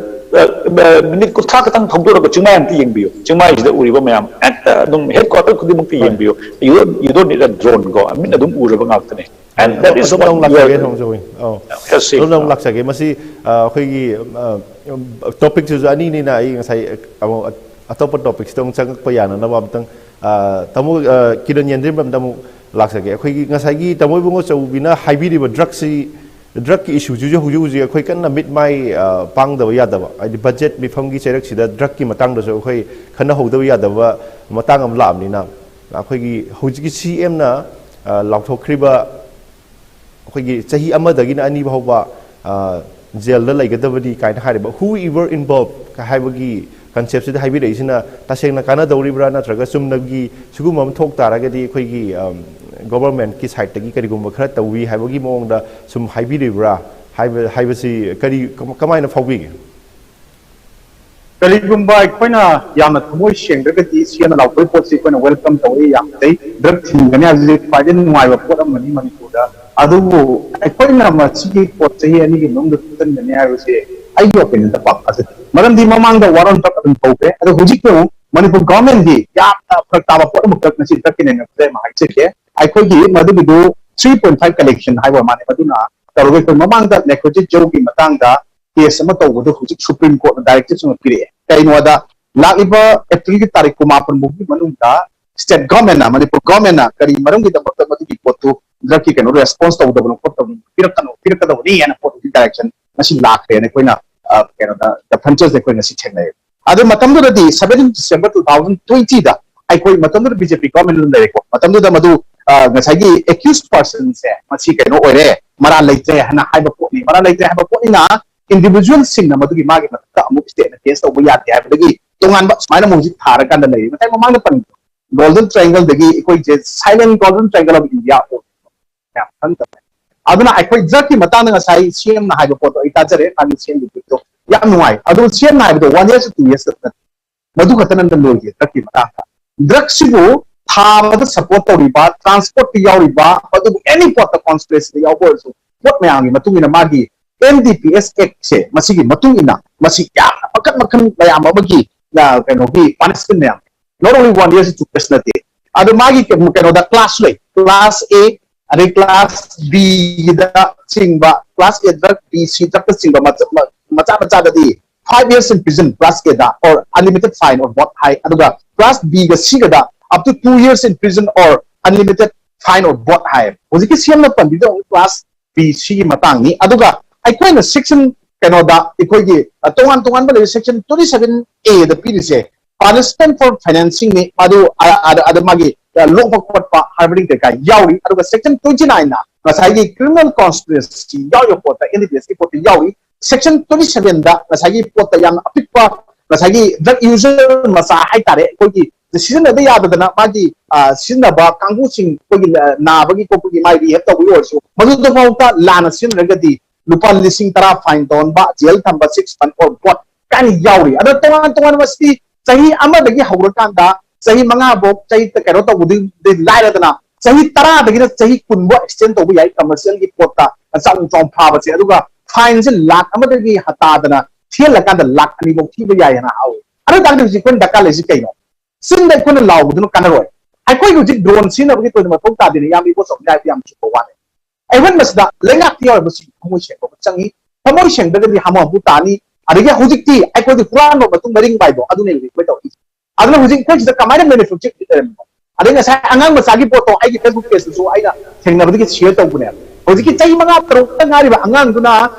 ꯃꯤꯅꯤꯠ ꯀꯨꯟꯊ꯭ꯔꯥ ꯈꯛꯇꯪ ꯊꯧꯗꯣꯔꯒ ꯆꯤꯡꯃꯥꯏ ꯑꯝꯇ ꯌꯦꯡꯕꯤꯌꯨ꯫ ꯆꯤꯡꯃꯥꯏꯁꯤꯗ ꯎꯔꯤꯕ ꯃꯌꯥꯝ ꯍꯦꯛꯇ ꯑꯗꯨꯝ ꯍꯦꯗ ꯀ꯭ꯋꯥꯇꯔ ꯈꯨꯗꯤꯡꯃꯛꯇ ꯌꯦꯡꯕꯤꯌꯨ꯫ You don't need a drone ꯀꯣ, ꯃꯤꯠ ꯑꯗꯨꯝ ꯎꯔꯕ ꯉꯥꯛꯇꯅꯦ꯫ And that is ꯑꯗꯣꯝꯗ what ꯑꯃꯨꯛ you are ꯂꯥꯛꯆꯒꯦ doing. ꯁꯣꯝꯁꯦ꯫ ꯑꯧ꯫ Yes, yes. ꯑꯗꯣꯝꯗ ꯑꯃꯨꯛ ꯂꯥꯛꯆꯒꯦ꯫ ꯃꯁꯤ ꯑ, ꯑꯩꯈꯣꯏꯒꯤ ꯇꯣꯄꯤꯛꯁꯤꯁꯨ ꯑꯅꯤꯅꯤꯅ ꯑꯩ ꯉꯁꯥꯏ ꯑꯃꯨꯛ ꯑꯇꯣꯞꯄ ꯇꯣꯄꯤꯛꯁꯤꯗ ꯑꯃꯨꯛ ꯆꯪꯉꯛꯄ ꯌꯥꯅꯅꯕ ꯑꯃꯨꯛꯇꯪ, ꯑ, ꯇꯥꯃꯣ, ꯑ, ꯀꯤꯔꯟ ꯌꯦꯟꯗ꯭ꯔꯤꯝꯕꯝꯗ ꯑꯃꯨꯛ ꯂꯥꯛꯆꯒꯦ꯫ ꯑꯩꯈꯣꯏꯒꯤ ꯉꯁꯥꯏꯒꯤ ꯇꯥꯃꯣ ꯏꯕꯨꯡꯉꯣ ꯆꯧꯕꯤꯅ ꯍꯥꯏꯕꯤꯔꯤꯕ ꯗ꯭ꯔꯛꯁꯤ, ꯗ꯭ꯔꯛꯀꯤ ꯏꯁꯨꯁꯤꯁꯨ ꯍꯧꯖꯤꯛ ꯍꯧꯖꯤꯛ ꯑꯩꯈꯣꯏ ꯀꯟꯅ ꯃꯤꯠ ꯃꯥꯏ, ꯑ, ꯄꯥꯡꯗꯕ ꯌꯥꯗꯕ, ꯍꯥꯏꯗꯤ ꯕꯖꯦꯠ ꯃꯤꯐꯝꯒꯤ ꯆꯩꯔꯛꯁꯤꯗ ꯗ꯭ꯔꯛꯀꯤ ꯃꯇꯥꯡꯗꯁꯨ ꯑꯩꯈꯣꯏ ꯈꯟꯅꯍꯧꯗꯕ ꯌꯥꯗꯕ ꯃꯇꯥꯡ ꯑꯃ ꯂꯥꯛꯑꯕꯅꯤꯅ, ꯑꯩꯈꯣꯏꯒꯤ ꯍꯧꯖꯤꯛꯀꯤ ꯁꯤ ꯑꯦꯝꯅ, ꯑ, ꯂꯥꯎꯊꯣꯛꯈ꯭ꯔꯤꯕ ꯑꯩꯈꯣꯏꯒꯤ ꯆꯍꯤ ꯑꯃꯗꯒꯤꯅ ꯑꯅꯤ ꯐꯥꯎꯕ, ꯑ, ꯖꯦꯜꯗ ꯂꯩꯒꯗꯕꯅꯤ ꯀꯥꯏꯅ ꯍꯥꯏꯔꯤꯕ whoever involved ꯍꯥꯏꯕꯒꯤ ꯀꯟꯁꯦꯞꯁꯤꯗ ꯍꯥꯏꯕꯤꯔꯛꯏꯁꯤꯅ ꯇꯁꯦꯡꯅ ꯀꯥꯟꯅꯗꯧꯔꯤꯕ꯭ꯔꯥ, ꯅꯠꯇ꯭ꯔꯒ ꯆꯨꯝꯅꯒꯤ ꯁꯤꯒꯨꯝꯕ ꯑꯃ ꯊꯣꯛ ꯇꯥꯔꯒꯗꯤ ꯑꯩꯈꯣꯏꯒꯤ, ꯑꯝ, ꯒꯣꯕꯔꯃꯦꯟꯠꯀꯤ ꯁꯥꯏꯠꯇꯒꯤ ꯀꯔꯤꯒꯨꯝꯕ ꯈꯔ ꯇꯧꯏ ꯍꯥꯏꯕꯒꯤ ꯃꯑꯣꯡꯗ ꯁꯨꯝ ꯍꯥꯏꯕꯤꯔꯤꯕ꯭ꯔꯥ ꯍꯥꯏꯕ, ꯍꯥꯏꯕꯁꯤ ꯀꯔꯤ, ꯀꯃ-, ꯀꯃꯥꯏꯅ ꯐꯥꯎꯕꯤꯒꯦ? ꯀꯔꯤꯒꯨꯝꯕ ꯑꯩꯈꯣꯏꯅ ꯌꯥꯝꯅ ꯊꯃꯣꯏ ꯁꯦꯡꯗ꯭ꯔꯒꯗꯤ ꯁꯤ ꯑꯃ ꯂꯥꯎꯊꯣꯛꯄꯒꯤ ꯄꯣꯠꯁꯤ ꯑꯩꯈꯣꯏꯅ welcome ꯇꯧꯏ, ꯌꯥꯝ ꯐꯖꯩ꯫ ꯗ꯭ꯔꯒ ꯊꯤꯡꯒꯅꯤ ꯍꯥꯏꯕꯁꯤ ꯈ꯭ꯋꯥꯏꯗꯒꯤ ꯅꯨꯡꯉꯥꯏꯕ ꯄꯣꯠ ꯑꯃꯅꯤ ꯃꯅꯤꯄꯨꯔꯗ꯫ ꯑꯗꯨꯕꯨ ꯑꯩꯈꯣꯏꯅ ꯃꯁꯤꯒꯤ ꯄꯣꯠ ꯆꯍꯤ ꯑꯅꯤꯒꯤ ꯃꯅꯨꯡꯗ ꯊꯨꯞꯆꯟꯒꯅꯤ ꯍꯥꯏꯕꯁꯤ ꯑꯩꯒꯤ opinion ꯗ ꯄꯥꯛ ꯊꯥꯖꯗꯦ꯫ ꯃꯔꯝꯗꯤ ꯃꯃꯥꯡꯗ war on drug ꯑꯗꯨꯝ ꯇꯧꯈ꯭ꯔꯦ꯫ ꯑꯗꯣ ꯍꯧꯖꯤꯛꯇ ꯑꯃꯨꯛ ꯃꯅꯤꯄꯨꯔ government ꯗꯤ ꯌꯥꯝꯅ ꯐꯔꯛ ꯇꯥꯕ ꯄꯣꯠ ꯑꯃꯈꯛ ꯉꯁꯤ ꯗ꯭ꯔꯒꯀꯤ ꯅꯩꯅꯕꯗ ꯑꯩ ꯍꯥꯏꯖꯒꯦ꯫ ꯑꯩꯈꯣꯏꯒꯤ ꯃꯗꯨꯒꯤꯗꯨ three point five collection ꯍꯥꯏꯕ ꯃꯥꯅꯦ꯫ ꯃꯗꯨꯅ ꯇꯧꯔꯒ ꯑꯩꯈꯣꯏ ꯃꯃꯥꯡꯗ ꯂꯦꯀꯣꯖꯤꯠ ꯖꯧꯒꯤ ꯃꯇꯥꯡꯗ case ꯑꯃ ꯇꯧꯕꯗꯣ ꯍꯧꯖꯤꯛ Supreme Court ꯅ directive ꯑꯃ ꯄꯤꯔꯛꯑꯦ꯫ ꯀꯩꯅꯣꯗ ꯂꯥꯛꯂꯤꯕ April ꯒꯤ ꯇꯥꯔꯤꯛ ꯀꯨꯟꯃꯥꯄꯟ ꯐꯥꯎꯒꯤ ꯃꯅꯨꯡꯗ state government ꯅ, ꯃꯅꯤꯄꯨꯔ government ꯅ ꯀꯔꯤ ꯃꯔꯝꯒꯤꯗꯃꯛꯇ ꯃꯗꯨꯒꯤ ꯄꯣꯠꯇꯨ ꯗ꯭ꯔꯒꯀꯤ ꯀꯩꯅꯣ response ꯇꯧꯗꯕꯅꯣ ꯈꯣꯠꯇꯕꯅꯣ, ꯄꯤꯔꯛꯀꯅꯨ, ꯄꯤꯔꯛꯀꯗꯕꯅꯤ ꯍꯥꯏꯅ ꯄꯣꯠ ꯑꯗꯨꯒꯤ direction ꯉꯁꯤ ꯂꯥꯛꯈ꯭ꯔꯦꯅ ꯑꯩꯈꯣꯏꯅ, ꯑ, ꯀꯩꯅꯣꯗ, the frontiers ꯗ ꯑꯩꯈꯣꯏ ꯉꯁꯤ ꯊꯦꯡꯅꯩ꯫ ꯑꯗꯨ ꯃꯇꯝꯗꯨꯗꯗꯤ seventeen December two thousand twenty ꯗ ꯑꯩꯈꯣꯏ ꯃꯇꯝꯗꯨꯗ B J P government ꯑꯗꯨꯝ ꯂꯩꯔꯦꯀꯣ꯫ ꯃꯇꯝꯗꯨꯗ ꯃꯗꯨ, ꯑ, ꯉꯁꯥꯏꯒꯤ accused person ꯁꯦ ꯃꯁꯤ ꯀꯩꯅꯣ ꯑꯣꯏꯔꯦ, ꯃꯔꯥꯜ ꯂꯩꯇ꯭ꯔꯦ ꯍꯥꯏꯅ ꯍꯥꯏꯕ ꯄꯣꯠꯅꯤ꯫ ꯃꯔꯥꯜ ꯂꯩꯇ꯭ꯔꯦ ꯍꯥꯏꯕ ꯄꯣꯠꯅꯤꯅ individual ꯁꯤꯡꯅ ꯃꯗꯨꯒꯤ ꯃꯥꯒꯤ ꯃꯊꯛꯇ ꯑꯃꯨꯛ state ꯅ case ꯇꯧꯕ ꯌꯥꯗꯦ ꯍꯥꯏꯕꯗꯒꯤ ꯇꯣꯉꯥꯟꯕ ꯁꯨꯃꯥꯏꯅ ꯑꯃꯨꯛ ꯍꯧꯖꯤꯛ ꯊꯥꯔꯀꯥꯟꯗ ꯂꯩꯔꯤ꯫ ꯉꯁꯥꯏ ꯃꯃꯥꯡꯗ ꯄꯟꯕꯗꯣ Golden Triangle ꯗꯒꯤ ꯑꯩꯈꯣꯏꯁꯦ silent Golden Triangle of India ꯑꯣꯏ ꯌꯥꯝ ꯈꯪꯗꯕ꯫ ꯑꯗꯨꯅ ꯑꯩꯈꯣꯏ ꯗ꯭ꯔꯒꯀꯤ ꯃꯇꯥꯡꯗ ꯉꯁꯥꯏ C M ꯅ ꯍꯥꯏꯕ ꯄꯣꯠꯇꯣ ꯑꯩ ꯇꯥꯖꯔꯦ, ꯃꯥꯒꯤ C M ꯒꯤ ꯚꯤꯗꯤꯑꯣ ꯌꯥꯝ ꯅꯨꯡꯉꯥꯏ꯫ ꯑꯗꯨ C M ꯅ ꯍꯥꯏꯕꯗꯣ one year ꯁꯨ two years ꯈꯛꯇ ꯅꯠꯇꯦ, ꯃꯗꯨ ꯈꯛꯇꯅ ꯂꯣꯏꯗꯦ ꯗ꯭ꯔꯒꯀꯤ ꯃꯇꯥꯡꯗ꯫ ꯗ꯭ꯔꯒꯁꯤꯕꯨ ꯊꯥꯕꯗ support ꯇꯧꯔꯤꯕ, transport ꯇ ꯌꯥꯎꯔꯤꯕ, ꯑꯗꯨꯕꯨ any ꯄꯣꯠꯇ conspiracy ꯗ ꯌꯥꯎꯕ ꯑꯣꯏꯔꯁꯨ, ꯄꯣꯠ ꯃꯌꯥꯝꯒꯤ ꯃꯇꯨꯡ ꯏꯟꯅ ꯃꯥꯒꯤ N D P S Act ꯁꯦ, ꯃꯁꯤꯒꯤ ꯃꯇꯨꯡ ꯏꯟꯅ ꯃꯁꯤ ꯌꯥꯝꯅ ꯃꯈꯟ ꯃꯈꯟ ꯃꯌꯥꯝ ꯑꯃꯒꯤ, ꯑ, ꯀꯩꯅꯣꯒꯤ punishment ꯃꯌꯥꯝ, not only one year ꯁꯤ two years ꯅꯠꯇꯦ꯫ ꯑꯗꯨ ꯃꯥꯒꯤ ꯀꯩꯅꯣ-, ꯀꯩꯅꯣꯗ class ꯂꯩ, class A, ꯑꯗꯩ class B ꯗ ꯆꯤꯡꯕ, class A the, B C ꯗ ꯆꯤꯡꯕ ꯃꯆꯥ, ꯃ-, ꯃꯆꯥ ꯃꯆꯥꯗꯗꯤ five years in prison class A the, or unlimited fine or both ꯍꯥꯏ꯫ ꯑꯗꯨꯒ class B ꯒ C good up to two years in prison or unlimited fine or both ꯍꯥꯏ꯫ ꯍꯧꯖꯤꯛꯀꯤ C M ꯅ ꯄꯟꯕꯤꯗꯣ class B C ꯒꯤ ꯃꯇꯥꯡꯅꯤ꯫ ꯑꯗꯨꯒ ꯑꯩꯈꯣꯏꯅ section ꯀꯩꯅꯣꯗ ꯑꯩꯈꯣꯏꯒꯤ, ꯑ, ꯇꯣꯉꯥꯟ ꯇꯣꯉꯥꯟꯕ ꯂꯩꯕ section twenty seven A the ꯄꯤꯔꯤꯁꯦ punishment for financing ꯅꯤ꯫ ꯃꯗꯨ ꯑ-, ꯑ-, ꯑꯗ ꯃꯥꯒꯤ, ꯑ, ꯂꯣꯛꯄ ꯈꯣꯠꯄ, harboring ꯀꯩꯀꯥ ꯌꯥꯎꯔꯤ꯫ ꯑꯗꯨꯒ section twenty nine ꯅ ꯉꯁꯥꯏꯒꯤ criminal conspiracy ꯌꯥꯎꯔꯤꯕ ꯄꯣꯠꯇ, N D P S ꯀꯤ ꯄꯣꯠꯇ ꯌꯥꯎꯔꯤ꯫ Section twenty seven ꯗ ꯉꯁꯥꯏꯒꯤ ꯄꯣꯠꯇ ꯌꯥꯝꯅ ꯑꯄꯤꯛꯄ, ꯉꯁꯥꯏꯒꯤ drug user ꯃꯆꯥ ꯍꯥꯏꯇꯥꯔꯦ, ꯑꯩꯈꯣꯏꯒꯤ ꯁꯤꯖꯤꯟꯅꯕ ꯌꯥꯗꯗꯅ ꯃꯥꯒꯤ, ꯑ, ꯁꯤꯖꯤꯟꯅꯕ ꯀꯥꯡꯕꯨꯁꯤꯡ ꯑꯩꯈꯣꯏꯒꯤ, ꯑ, ꯅꯥꯕꯒꯤ ꯈꯣꯠꯄꯒꯤ ꯃꯥꯒꯤ rehab ꯇꯧꯕꯒꯤ ꯑꯣꯏꯔꯁꯨ, ꯃꯗꯨꯗꯐꯥꯎꯗ ꯂꯥꯟꯅ ꯁꯤꯖꯤꯟꯅꯔꯒꯗꯤ ꯂꯨꯄꯥ ꯂꯤꯁꯤꯡ ꯇꯔꯥ fine ꯇꯧꯍꯟꯕ, jail ꯊꯝꯕ, six month or both ꯀꯥꯏꯅ ꯌꯥꯎꯔꯤ꯫ ꯑꯗꯣ ꯇꯣꯉꯥꯟ ꯇꯣꯉꯥꯟꯕ ꯃꯁꯤꯗꯤ ꯆꯍꯤ ꯑꯃꯗꯒꯤ ꯍꯧꯔꯀꯥꯟꯗ ꯆꯍꯤ ꯃꯉꯥꯐꯧ ꯆꯍꯤ ꯀꯩꯅꯣ ꯇꯧꯕꯗꯤ ꯂꯥꯏꯔꯗꯅ, ꯆꯍꯤ ꯇꯔꯥꯗꯒꯤꯅ ꯆꯍꯤ ꯀꯨꯟꯐꯧ extend ꯇꯧꯕ ꯌꯥꯏ commercialꯒꯤ ꯄꯣꯠꯇ ꯆꯥꯎꯅ ꯆꯥꯎꯅ ꯐꯥꯕꯁꯦ꯫ ꯑꯗꯨꯒ fineꯁꯦ ꯂꯥꯈ ꯑꯃꯗꯒꯤ ꯍꯇꯥꯗꯅ ꯊꯤꯍꯜꯂꯀꯥꯟꯗ ꯂꯥꯈ ꯑꯅꯤꯐꯧ ꯊꯤꯕ ꯌꯥꯏ ꯍꯥꯏꯅ ꯍꯥꯏꯍꯧꯋꯤ꯫ ꯑꯗꯨ ꯇꯥꯔꯒꯗꯤ ꯍꯧꯖꯤꯛ ꯑꯩꯈꯣꯏꯅ ꯗꯔꯀꯥꯔ ꯂꯩꯔꯤꯁꯤ ꯀꯩꯅꯣ? ꯆꯤꯟꯗ ꯑꯩꯈꯣꯏꯅ ꯂꯥꯎꯕꯗꯨꯅ ꯀꯥꯟꯅꯔꯣꯏ꯫ ꯑꯩꯈꯣꯏꯒꯤ ꯍꯧꯖꯤꯛ drone ꯁꯤꯖꯤꯟꯅꯕꯒꯤ ꯊꯣꯏꯅ ꯃꯊꯧ ꯇꯥꯗꯦꯅ ꯏꯌꯥꯝꯕ ꯏꯕꯣꯆꯧꯅ ꯍꯥꯏꯕ ꯌꯥꯝ ꯆꯨꯝꯕ ꯋꯥꯅꯤ꯫ ꯑꯍꯦꯟꯕꯁꯤꯗ ꯂꯩꯉꯥꯛꯇ ꯌꯥꯎꯔꯤꯕꯁꯤꯡ ꯊꯃꯣꯏ ꯁꯦꯡꯕ ꯑꯃ ꯆꯪꯉꯤ꯫ ꯊꯃꯣꯏ ꯁꯦꯡꯗ꯭ꯔꯒꯗꯤ ꯍꯥꯃꯨ ꯍꯥꯃꯨ ꯇꯥꯅꯤ꯫ ꯑꯗꯒꯤ ꯍꯧꯖꯤꯛꯇꯤ ꯑꯩꯈꯣꯏꯗꯤ ꯍꯨꯔꯥꯟꯕ ꯃꯇꯨꯡ ꯃꯔꯤꯡ ꯄꯥꯏꯕ ꯑꯗꯨꯅꯦ ꯍꯧꯖꯤꯛ ꯑꯩꯈꯣꯏ ꯇꯧꯔꯤꯁꯦ꯫ ꯑꯗꯨꯅ ꯍꯧꯖꯤꯛ ꯑꯩꯈꯣꯏ ꯁꯤꯗ ꯀꯃꯥꯏꯅ manufacture ꯂꯩꯔꯝꯃꯤꯅꯣ? ꯑꯗꯩ ꯉꯁꯥꯏ ꯑꯉꯥꯡ ꯃꯆꯥꯒꯤ ꯄꯣꯠꯇꯣ ꯑꯩꯒꯤ Facebook pageꯇꯁꯨ ꯑꯩꯅ ꯊꯦꯡꯅꯕꯗꯒꯤ share ꯇꯧꯕꯅꯦ꯫ ꯍꯧꯖꯤꯛꯀꯤ ꯆꯍꯤ ꯃꯉꯥ ꯇꯔꯨꯛꯇ ꯉꯥꯏꯔꯤꯕ ꯑꯉꯥꯡꯗꯨꯅ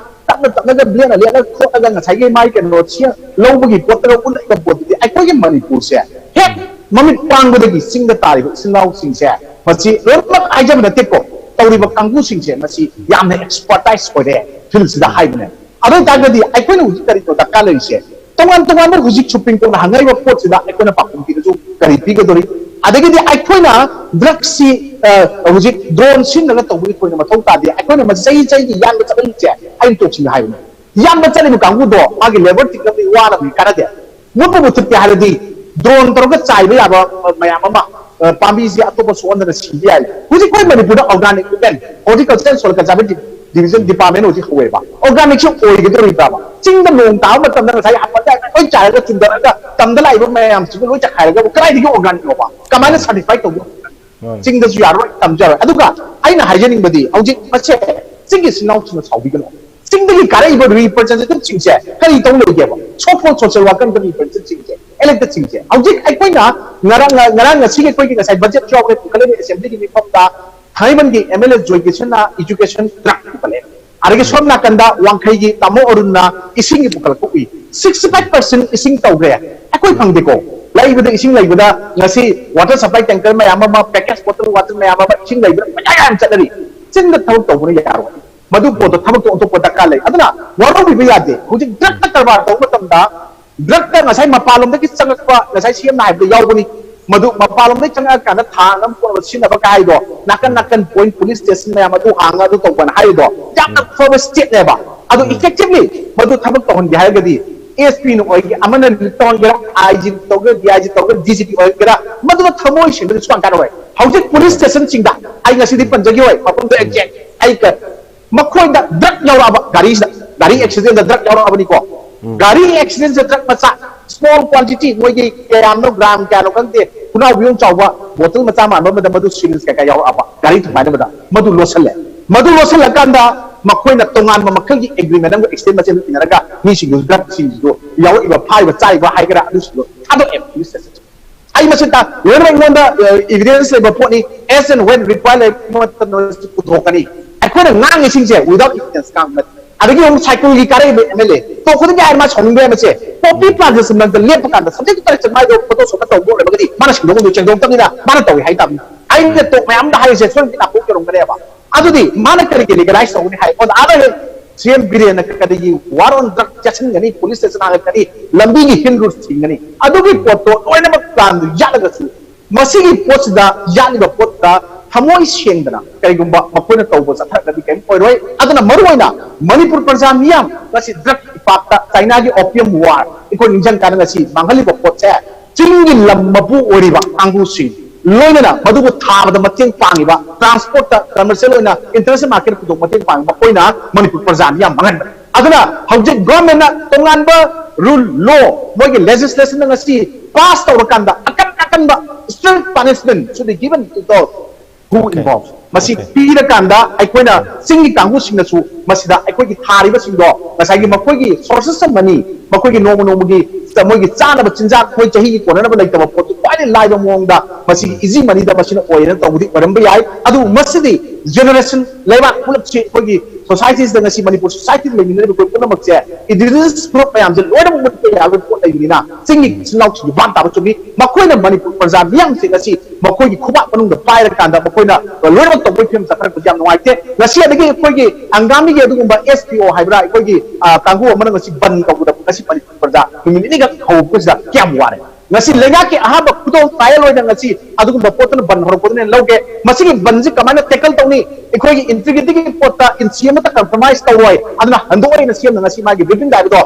ꯇꯞꯅ ꯇꯞꯅꯒ ꯂꯦꯠꯅ ꯂꯦꯠꯅ ꯈꯣꯠꯂꯒ ꯉꯁꯥꯏꯒꯤ ꯃꯥꯏ ꯀꯩꯅꯣ ꯁꯤ ꯂꯧꯕꯒꯤ ꯄꯣꯠꯇꯒ ꯎꯠꯂꯛꯏꯕ ꯄꯣꯠꯇꯨꯗꯤ ꯑꯩꯈꯣꯏꯒꯤ ꯃꯅꯤꯄꯨꯔꯁꯦ ꯍꯦꯛ ꯃꯃꯤꯠ ꯄꯥꯡꯕꯗꯒꯤ ꯆꯤꯡꯗ ꯇꯥꯔꯤꯕ ꯏꯆꯤꯜ ꯏꯅꯥꯎꯁꯤꯡꯁꯦ, ꯃꯁꯤ ꯂꯣꯏꯅꯃꯛ ꯍꯥꯏꯖꯕ ꯅꯠꯇꯦꯀꯣ, ꯇꯧꯔꯤꯕ ꯀꯥꯡꯕꯨꯁꯤꯡꯁꯦ ꯃꯁꯤ ꯌꯥꯝꯅ expertise ꯑꯣꯏꯔꯦ fieldꯁꯤꯗ ꯍꯥꯏꯕꯅꯦ꯫ ꯑꯗꯨ ꯑꯣꯏꯇꯥꯔꯒꯗꯤ ꯑꯩꯈꯣꯏꯅ ꯍꯧꯖꯤꯛ ꯀꯔꯤꯅꯣ ꯗꯔꯀꯥꯔ ꯂꯩꯔꯤꯁꯦ? ꯇꯣꯉꯥꯟ ꯇꯣꯉꯥꯟꯕ ꯍꯧꯖꯤꯛ Supreme Courtꯅ ꯍꯪꯉꯛꯏꯕ ꯄꯣꯠꯁꯤꯗ ꯑꯩꯈꯣꯏꯅ ꯄꯥꯎꯈꯨꯝ ꯄꯤꯔꯁꯨ ꯀꯔꯤ ꯄꯤꯒꯗꯧꯔꯤ? ꯑꯗꯒꯤꯗꯤ ꯑꯩꯈꯣꯏꯅ drugꯁꯤ, ꯑ, ꯍꯧꯖꯤꯛ drone ꯁꯤꯖꯤꯟꯅꯔꯒ ꯇꯧꯕꯒꯤ ꯊꯣꯏꯅ ꯃꯊꯧ ꯇꯥꯗꯦ꯫ ꯑꯩꯈꯣꯏꯅ ꯃꯁꯤ ꯆꯍꯤ ꯆꯍꯤꯒꯤ ꯌꯥꯟꯕ ꯆꯠꯍꯜꯂꯤꯁꯦ ꯑꯩꯅ ꯇꯣꯛꯁꯤꯟꯒꯦ ꯍꯥꯏꯕꯅꯦ꯫ ꯌꯥꯟꯕ ꯆꯠꯂꯤꯕ ꯀꯥꯡꯕꯨꯗꯣ ꯃꯥꯒꯤ labour ꯊꯤꯡꯅꯕꯒꯤ ꯋꯥꯅꯕꯒꯤ ꯀꯥꯟꯅꯗꯦ꯫ ꯃꯨꯠꯄ ꯃꯨꯊꯠꯀꯦ ꯍꯥꯏꯔꯗꯤ drone ꯇꯧꯔꯒ ꯆꯥꯏꯕ ꯌꯥꯕ ꯃꯌꯥꯝ ꯑꯃ, ꯑ, ꯄꯥꯝꯕꯤꯁꯦ ꯑꯇꯣꯞꯄ ꯁꯣꯛꯍꯟꯗꯅ ꯁꯤꯕ ꯌꯥꯏ꯫ ꯍꯧꯖꯤꯛ ꯑꯩꯈꯣꯏ ꯃꯅꯤꯄꯨꯔꯗ organic, again, Horticulture and Soil Conservation Division Department ꯍꯧꯖꯤꯛ ꯍꯧꯋꯦꯕ꯫ Organicꯁꯦ ꯑꯣꯏꯒꯗꯧꯔꯤꯕ꯭ꯔꯥꯕ? ꯆꯤꯡꯗ ꯅꯣꯡ ꯇꯥꯕ ꯃꯇꯝꯗ ꯉꯁꯥꯏ ꯍꯥꯄꯠ ꯂꯣꯏ ꯆꯥꯏꯔꯒ ꯆꯨꯝꯊꯔꯒ ꯇꯝꯗ ꯂꯥꯛꯏꯕ ꯃꯌꯥꯝꯁꯤꯕꯨ ꯂꯣꯏ ꯆꯈꯥꯏꯔꯒ ꯀꯗꯥꯏꯗꯒꯤ organicꯅꯣꯕ? ꯀꯃꯥꯏꯅ certify ꯇꯧꯗꯣꯏꯅꯣ? ꯃꯥꯅꯤ꯫ ꯆꯤꯡꯗꯁꯨ ꯌꯥꯔꯣꯏ, ꯇꯝꯁꯨ ꯌꯥꯔꯣꯏ꯫ ꯑꯗꯨꯒ ꯑꯩꯅ ꯍꯥꯏꯖꯅꯤꯡꯕꯗꯤ ꯍꯧꯖꯤꯛ ꯃꯁꯦ ꯆꯤꯡꯒꯤ ꯏꯆꯤꯟ ꯏꯅꯥꯎꯁꯤꯡꯅ ꯁꯥꯎꯕꯤꯒꯅꯨ꯫ ꯆꯤꯡꯗꯒꯤ ꯀꯥꯔꯛꯏꯕ representativeꯁꯤꯡꯁꯦ ꯀꯔꯤ ꯇꯧ ꯂꯩꯒꯦꯕ? So called social worker representativeꯁꯤꯡꯁꯦ, electedꯁꯤꯡꯁꯦ꯫ ꯍꯧꯖꯤꯛ ꯑꯩꯈꯣꯏꯅ ꯉꯔꯥꯡ, ꯉꯔꯥꯡ ꯉꯁꯤꯒꯤ ꯑꯩꯈꯣꯏꯒꯤ ꯉꯁꯥꯏ budget ꯌꯥꯎꯔꯦ ꯄꯨꯈꯠꯂꯛꯏ assemblyꯒꯤ ꯃꯤꯐꯝꯗ, ꯊꯥꯡꯃꯩꯕꯟꯒꯤ MLA ꯖꯣꯏꯀꯤꯁꯟꯅ education drug ꯄꯨꯈꯠꯂꯛꯑꯦ꯫ ꯑꯗꯒꯤ ꯁꯣꯝ ꯅꯥꯀꯟꯗ ꯋꯥꯡꯈꯩꯒꯤ ꯇꯥꯃꯣ ꯑꯔꯨꯟꯅ ꯏꯁꯤꯡꯒꯤ ꯄꯨꯈꯠꯂꯛꯄ ꯎꯏ꯫ Sixty five percent ꯏꯁꯤꯡ ꯇꯧꯈ꯭ꯔꯦ꯫ ꯑꯩꯈꯣꯏ ꯐꯪꯗꯦꯀꯣ꯫ ꯂꯩꯕꯗ ꯏꯁꯤꯡ ꯂꯩꯕꯗ ꯉꯁꯤ water supply tanker ꯃꯌꯥꯝ ꯑꯃ, package bottle water ꯃꯌꯥꯝ ꯑꯃ, ꯏꯁꯤꯡ ꯂꯩꯕꯗ ꯃꯌꯥꯝ ꯌꯥꯝ ꯆꯠꯅꯔꯤ꯫ ꯆꯤꯡꯗ ꯊꯕꯛ ꯇꯧꯕꯅ ꯌꯥꯔꯣꯏ꯫ ꯃꯗꯨ ꯄꯣꯠꯇꯣ ꯊꯕꯛꯇꯣ ꯑꯣꯟꯊꯣꯛꯄ ꯗꯔꯀꯥꯔ ꯂꯩ꯫ ꯑꯗꯨꯅ ꯋꯥꯔꯧꯕꯤꯕ ꯌꯥꯗꯦ꯫ ꯍꯧꯖꯤꯛ drugꯇ ꯀꯔꯕꯥꯔ ꯇꯧꯕ ꯃꯇꯝꯗ drugꯇ ꯉꯁꯥꯏ ꯃꯄꯥꯟꯂꯣꯝꯗꯒꯤ ꯆꯪꯉꯛꯄ, ꯉꯁꯥꯏ CMꯅ ꯍꯥꯏꯕꯗ ꯌꯥꯎꯕꯅꯤ꯫ ꯃꯗꯨ ꯃꯄꯥꯟꯂꯣꯝꯗꯒꯤ ꯆꯪꯉꯛꯑꯀꯥꯟꯗ ꯊꯥꯡ ꯑꯃ ꯄꯨꯅꯕ ꯁꯤꯖꯤꯟꯅꯕ ꯀꯥꯏꯗꯣ, ꯅꯥꯀꯟ ꯅꯥꯀꯟ point police station ꯃꯌꯥꯝ ꯑꯗꯨ ꯍꯥꯡꯉ ꯑꯗꯨ ꯇꯧꯕꯅ ꯍꯥꯏꯔꯤꯗꯣ ꯌꯥꯝꯅ ꯐꯕ stepꯅꯦꯕ꯫ ꯑꯗꯨ effectively ꯃꯗꯨ ꯊꯕꯛ ꯇꯧꯍꯟꯒꯦ ꯍꯥꯏꯔꯒꯗꯤ ꯑꯦꯁ ꯄꯤꯅ ꯑꯣꯏꯒꯦ, ꯑꯃꯅ ꯇꯧꯍꯟꯒꯦꯔꯥ, ꯑꯥꯏ ꯖꯤ ꯇꯧꯒꯦꯔꯥ, ꯗꯤ ꯑꯥꯏ ꯖꯤ ꯇꯧꯒꯦꯔꯥ, ꯗꯤ ꯖꯤ ꯄꯤ ꯑꯣꯏꯒꯦꯔꯥ, ꯃꯗꯨꯅ ꯊꯃꯣꯏ ꯁꯦꯡꯗꯅ ꯁꯨꯡꯀꯥꯟ ꯀꯥꯟꯅꯔꯣꯏ꯫ ꯍꯧꯖꯤꯛ ꯄꯨꯂꯤꯁ ꯁ꯭ꯇꯦꯁꯟꯁꯤꯡꯗ, ꯑꯩ ꯉꯁꯤꯗꯤ ꯄꯟꯖꯈꯤꯔꯣꯏ, ꯃꯐꯝꯗꯣ ꯑꯦꯛꯖꯦꯛ ꯑꯩ ꯀ-, ꯃꯈꯣꯏꯗ ꯗ꯭ꯔꯒ ꯌꯥꯎꯔꯛꯑꯕ ꯒꯥꯔꯤꯁꯤꯗ, ꯒꯥꯔꯤ ꯑꯦꯛꯁꯤꯗꯦꯟꯗ ꯗ꯭ꯔꯒ ꯌꯥꯎꯔꯛꯑꯕꯅꯤꯀꯣ꯫ ꯒꯥꯔꯤ ꯑꯦꯛꯁꯤꯗꯦꯟꯁꯦ ꯗ꯭ꯔꯒ ꯃꯆꯥ, ꯁ꯭ꯃꯣꯜ ꯀ꯭ꯋꯥꯟꯇꯤꯇꯤ, ꯃꯣꯏꯒꯤ ꯀꯌꯥꯝꯅꯣ, ꯒ꯭ꯔꯥꯝ ꯀꯌꯥꯅꯣ ꯈꯪꯗꯦ, ꯈꯨꯅꯥꯎꯕꯤ ꯌꯣꯡ ꯆꯥꯎꯕ ꯕꯣꯇꯜ ꯃꯆꯥ ꯃꯥꯟꯕ ꯑꯃꯗ ꯃꯗꯨ ꯁꯤꯔꯤꯟꯁ ꯀꯩꯀꯥ ꯌꯥꯎꯔꯛꯑꯕ ꯒꯥꯔꯤ ꯊꯨꯒꯥꯏꯅꯕꯗ꯫ ꯃꯗꯨ ꯂꯣꯠꯁꯤꯜꯂꯦ꯫ ꯃꯗꯨ ꯂꯣꯠꯁꯤꯜꯂꯀꯥꯟꯗ ꯃꯈꯣꯏꯅ ꯇꯣꯉꯥꯟꯕ ꯃꯈꯜꯒꯤ ꯑꯦꯒ꯭ꯔꯤꯃꯦꯟ ꯑꯃꯒ ꯑꯦꯛꯁꯇꯦꯟ ꯃꯆꯦꯟ ꯏꯟꯅꯔꯒ ꯃꯤꯁꯤꯡꯗꯨ, ꯗ꯭ꯔꯒꯁꯤꯡꯗꯨ ꯌꯥꯎꯔꯛꯏꯕ, ꯐꯥꯔꯤꯕ, ꯆꯥꯔꯤꯕ ꯍꯥꯏꯒꯦꯔꯥ, ꯑꯗꯨꯁꯤꯡꯗꯨ ꯊꯥꯗꯣꯛꯑꯦ ꯄꯨꯂꯤꯁ ꯁ꯭ꯇꯦꯁꯟ꯫ ꯑꯩ ꯃꯁꯤ ꯇ-, ꯂꯣꯏꯅꯃꯛ ꯑꯩꯉꯣꯟꯗ, ꯑ, ꯏꯚꯤꯗꯦꯟꯁ ꯂꯩꯕ ꯄꯣꯠꯅꯤ꯫ As and when required ꯂꯩꯕ ꯃꯇꯝꯗ ꯃꯁꯤ ꯄꯨꯊꯣꯛꯀꯅꯤ꯫ ꯑꯩꯈꯣꯏꯅ ꯉꯥꯡꯉꯤꯁꯤꯡꯁꯦ without evidence ꯉꯥꯡꯕ ꯅꯠꯇꯦ꯫ ꯑꯗꯒꯤ ꯑꯃꯨꯛ ꯁꯥꯏꯀꯜꯒꯤ ꯀꯥꯔꯛꯏꯕ ꯑꯦꯝ ꯑꯦꯜ ꯑꯦ ꯇꯣꯛ ꯈꯨꯗꯤꯡꯒꯤ ꯍꯥꯏꯔ ꯃꯥ ꯁꯥꯎꯅꯤꯡꯕ ꯌꯥꯏ ꯃꯁꯦ꯫ ꯄꯣꯄꯤ ꯄ꯭ꯂꯥꯟꯇꯦꯁꯟ ꯃꯔꯛꯇ ꯂꯦꯞꯄ ꯀꯥꯟꯗ ꯁꯕꯖꯦꯛ ꯇꯔꯦꯠ ꯆꯥꯝꯃꯉꯥꯗꯣ ꯐꯣꯇꯣ ꯁꯣꯞꯇ ꯇꯧꯕ ꯑꯣꯏꯔꯒꯗꯤ ꯃꯥꯅ ꯁꯦꯡꯗꯣꯛ ꯑꯃꯨꯛ ꯁꯦꯡꯗꯣꯛꯇꯕꯅꯤꯅ ꯃꯥꯅ ꯇꯧꯏ ꯍꯥꯏ ꯇꯥꯕꯅꯤ꯫ ꯑꯩꯅ ꯇꯣꯛ ꯃꯌꯥꯝꯗ ꯍꯥꯏꯔꯤꯁꯦ ꯁꯣꯏꯗꯅ ꯅꯥꯀꯣꯛ ꯌꯧꯔꯝꯒꯅꯦꯕ꯫ ꯑꯗꯨꯗꯤ ꯃꯥꯅ ꯀꯔꯤꯒꯤ ꯂꯤꯒꯦꯂꯥꯏꯁ ꯇꯧꯒꯅꯤ ꯍꯥꯏ? On the other hand, C M ꯕꯤꯔꯦꯟꯅ ꯀꯔꯤꯒꯤ war on drug ꯆꯠꯁꯤꯟꯒꯅꯤ, ꯄꯨꯂꯤꯁ ꯁ꯭ꯇꯦꯁꯟ ꯍꯥꯡꯉꯛꯀꯅꯤ, ꯂꯝꯕꯤꯒꯤ ꯍꯤꯜ ꯔꯨꯠ ꯊꯤꯡꯒꯅꯤ? ꯑꯗꯨꯒꯤ ꯄꯣꯠꯇꯣ ꯂꯣꯏꯅꯃꯛ ꯄ꯭ꯂꯥꯟꯗꯨ ꯌꯥꯠꯂꯒꯁꯨ ꯃꯁꯤꯒꯤ ꯄꯣꯠꯁꯤꯗ ꯌꯥꯠꯂꯤꯕ ꯄꯣꯠꯇ ꯊꯃꯣꯏ ꯁꯦꯡꯗꯅ ꯀꯔꯤꯒꯨꯝꯕ ꯃꯈꯣꯏꯅ ꯇꯧꯕ ꯆꯠꯊꯔꯒꯗꯤ ꯀꯔꯤꯝ ꯑꯣꯏꯔꯣꯏ꯫ ꯑꯗꯨꯅ ꯃꯔꯨꯑꯣꯏꯅ ꯃꯅꯤꯄꯨꯔ ꯄ꯭ꯔꯖꯥ ꯃꯤꯌꯥꯝ ꯉꯁꯤ ꯗ꯭ꯔꯒ ꯏꯄꯥꯛꯇ ꯆꯥꯏꯅꯥꯒꯤ opium war ꯑꯩꯈꯣꯏ ꯅꯤꯡꯁꯤꯡ ꯀꯥꯟꯗ ꯉꯁꯤ ꯃꯥꯡꯍꯜꯂꯤꯕ ꯄꯣꯠꯁꯦ ꯆꯤꯡꯒꯤ ꯂꯝ ꯃꯄꯨ ꯑꯣꯏꯔꯤꯕ ꯀꯥꯡꯕꯨꯁꯤꯡ, ꯂꯣꯏꯅꯅ ꯃꯗꯨꯕꯨ ꯊꯥꯕꯗ ꯃꯇꯦꯡ ꯄꯥꯡꯉꯤꯕ, ꯇ꯭ꯔꯥꯟꯁꯄꯣꯔꯠꯇ, ꯀꯃꯔꯁꯤꯌꯦꯜ ꯑꯣꯏꯅ ꯏꯟꯇꯔꯅꯦꯁꯅꯦꯜ ꯃꯥꯔꯀꯦꯠ ꯄꯨꯊꯣꯛ ꯃꯇꯦꯡ ꯄꯥꯡꯉꯤꯕ ꯃꯈꯣꯏꯅ ꯃꯅꯤꯄꯨꯔ ꯄ꯭ꯔꯖꯥ ꯃꯤꯌꯥꯝ ꯃꯥꯡꯍꯟꯕꯅꯤ꯫ ꯑꯗꯨꯅ ꯍꯧꯖꯤꯛ ꯒꯣꯔꯃꯦꯟꯅ ꯇꯣꯉꯥꯟꯕ ꯔꯨꯜ, ꯂꯣ, ꯃꯣꯏꯒꯤ ꯂꯦꯖꯤꯁꯂꯦꯁꯟꯗ ꯉꯁꯤ ꯄꯥꯁ ꯇꯧꯔꯀꯥꯟꯗ ꯑꯀꯟ ꯑꯀꯟꯕ strict punishment should be given to those who involve꯫ ꯃꯁꯤ ꯄꯤꯔꯀꯥꯟꯗ ꯑꯩꯈꯣꯏꯅ ꯆꯤꯡꯒꯤ ꯀꯥꯡꯕꯨꯁꯤꯡꯅꯁꯨ ꯃꯁꯤꯗ ꯑꯩꯈꯣꯏꯒꯤ ꯊꯥꯔꯤꯕꯁꯤꯡꯗꯣ ꯉꯁꯥꯏꯒꯤ ꯃꯈꯣꯏꯒꯤ sources of money, ꯃꯈꯣꯏꯒꯤ ꯅꯣꯡꯃ ꯅꯣꯡꯃꯒꯤ ꯃꯣꯏꯒꯤ ꯆꯥꯅꯕ ꯆꯤꯟꯖꯥꯛ, ꯃꯣꯏ ꯆꯍꯤꯒꯤ ꯀꯣꯟꯅꯅꯕ ꯂꯩꯇꯕ ꯄꯣꯠꯇꯨ ꯈ꯭ꯋꯥꯏꯗꯒꯤ ꯂꯥꯏꯕ ꯃꯑꯣꯡꯗ ꯃꯁꯤꯒꯤ easy moneyꯗ ꯃꯁꯤꯅ ꯑꯣꯏꯌꯦꯅ ꯇꯧꯕꯗꯤ ꯑꯣꯏꯔꯝꯕ ꯌꯥꯏ꯫ ꯑꯗꯨꯕꯨ ꯃꯁꯤꯗꯤ ꯖꯦꯅꯦꯔꯦꯁꯟ, ꯂꯩꯕꯥꯛ ꯄꯨꯂꯞꯁꯤ ꯑꯩꯈꯣꯏꯒꯤ ꯁꯣꯁꯥꯏꯇꯤꯁꯤꯗ ꯉꯁꯤ ꯃꯅꯤꯄꯨꯔ ꯁꯣꯁꯥꯏꯇꯤꯗ ꯂꯩꯃꯤꯟꯅꯔꯤꯕ ꯑꯩꯈꯣꯏ ꯄꯨꯝꯅꯃꯛꯁꯦ ꯏꯟꯗꯤꯖꯤꯅꯁ ꯒ꯭ꯔꯨꯞ ꯃꯌꯥꯝꯁꯦ ꯂꯣꯏꯅꯃꯛ ꯃꯨꯠꯄ ꯌꯥꯕꯒꯤ ꯄꯣꯠ ꯂꯩꯕꯅꯤꯅ ꯆꯤꯡꯒꯤ ꯏꯆꯤꯜ ꯏꯅꯥꯎꯁꯤꯡꯒꯤ ꯚꯥꯞ ꯇꯥꯕ ꯆꯨꯝꯃꯤ꯫ ꯃꯈꯣꯏꯅ ꯃꯅꯤꯄꯨꯔ ꯄ꯭ꯔꯖꯥ ꯃꯤꯌꯥꯝꯁꯤꯡ ꯑꯁꯤ ꯃꯈꯣꯏꯒꯤ ꯈꯨꯕꯥꯛ ꯃꯅꯨꯡꯗ ꯄꯥꯏꯔꯀꯥꯟꯗ ꯃꯈꯣꯏꯅ ꯂꯣꯏꯅꯃꯛ ꯇꯧꯕꯒꯤ ꯐꯤꯕꯝ ꯆꯠꯊꯔꯛꯄꯁꯤ ꯌꯥꯝ ꯅꯨꯡꯉꯥꯏꯇꯦ꯫ ꯉꯁꯤ ꯑꯗꯒꯤ ꯑꯩꯈꯣꯏꯒꯤ ꯑꯪꯒꯥꯃꯤꯒꯤ ꯑꯗꯨꯒꯨꯝꯕ ꯑꯦꯁ ꯄꯤ ꯑꯣ ꯍꯥꯏꯕ꯭ꯔꯥ, ꯑꯩꯈꯣꯏꯒꯤ, ꯑ, ꯀꯥꯡꯕꯨ ꯑꯃꯅ ꯉꯁꯤ ꯕꯟ ꯇꯧꯕꯗ ꯉꯁꯤ ꯃꯅꯤꯄꯨꯔ ꯄ꯭ꯔꯖꯥ ꯅꯨꯃꯤꯠ ꯅꯤꯅꯤꯈꯛ ꯍꯧꯕꯁꯤꯗ ꯀꯌꯥꯝ ꯋꯥꯔꯦ꯫ ꯉꯁꯤ ꯂꯩꯉꯥꯛꯀꯤ ꯑꯍꯥꯟꯕ ꯈꯨꯗꯣꯜ ꯇꯥꯏꯌꯦꯜ ꯑꯣꯏꯅ ꯉꯁꯤ ꯑꯗꯨꯒꯨꯝꯕ ꯄꯣꯠꯇꯨꯅ ꯕꯟ ꯍꯧꯔꯛꯄꯗꯨꯅ ꯂꯧꯒꯦ꯫ ꯃꯁꯤꯒꯤ ꯕꯟꯁꯤ ꯀꯃꯥꯏꯅ ꯇꯦꯀꯜ ꯇꯧꯅꯤ? ꯑꯩꯈꯣꯏꯒꯤ ꯏꯟꯇꯤꯒ꯭ꯔꯤꯇꯤꯒꯤ ꯄꯣꯠꯇ ꯏꯟꯆꯤ ꯑꯃꯠꯇ ꯀꯝꯄ꯭ꯔꯣꯃꯥꯏꯁ ꯇꯧꯔꯣꯏ꯫ ꯑꯗꯨꯅ ꯍꯟꯗꯣꯛꯑꯣꯏꯅ ꯁꯤ ꯑꯦꯝꯅ ꯉꯁꯤ ꯃꯥꯒꯤ ꯕ꯭ꯔꯤꯐꯤꯡꯗ ꯍꯥꯏꯕꯗꯣ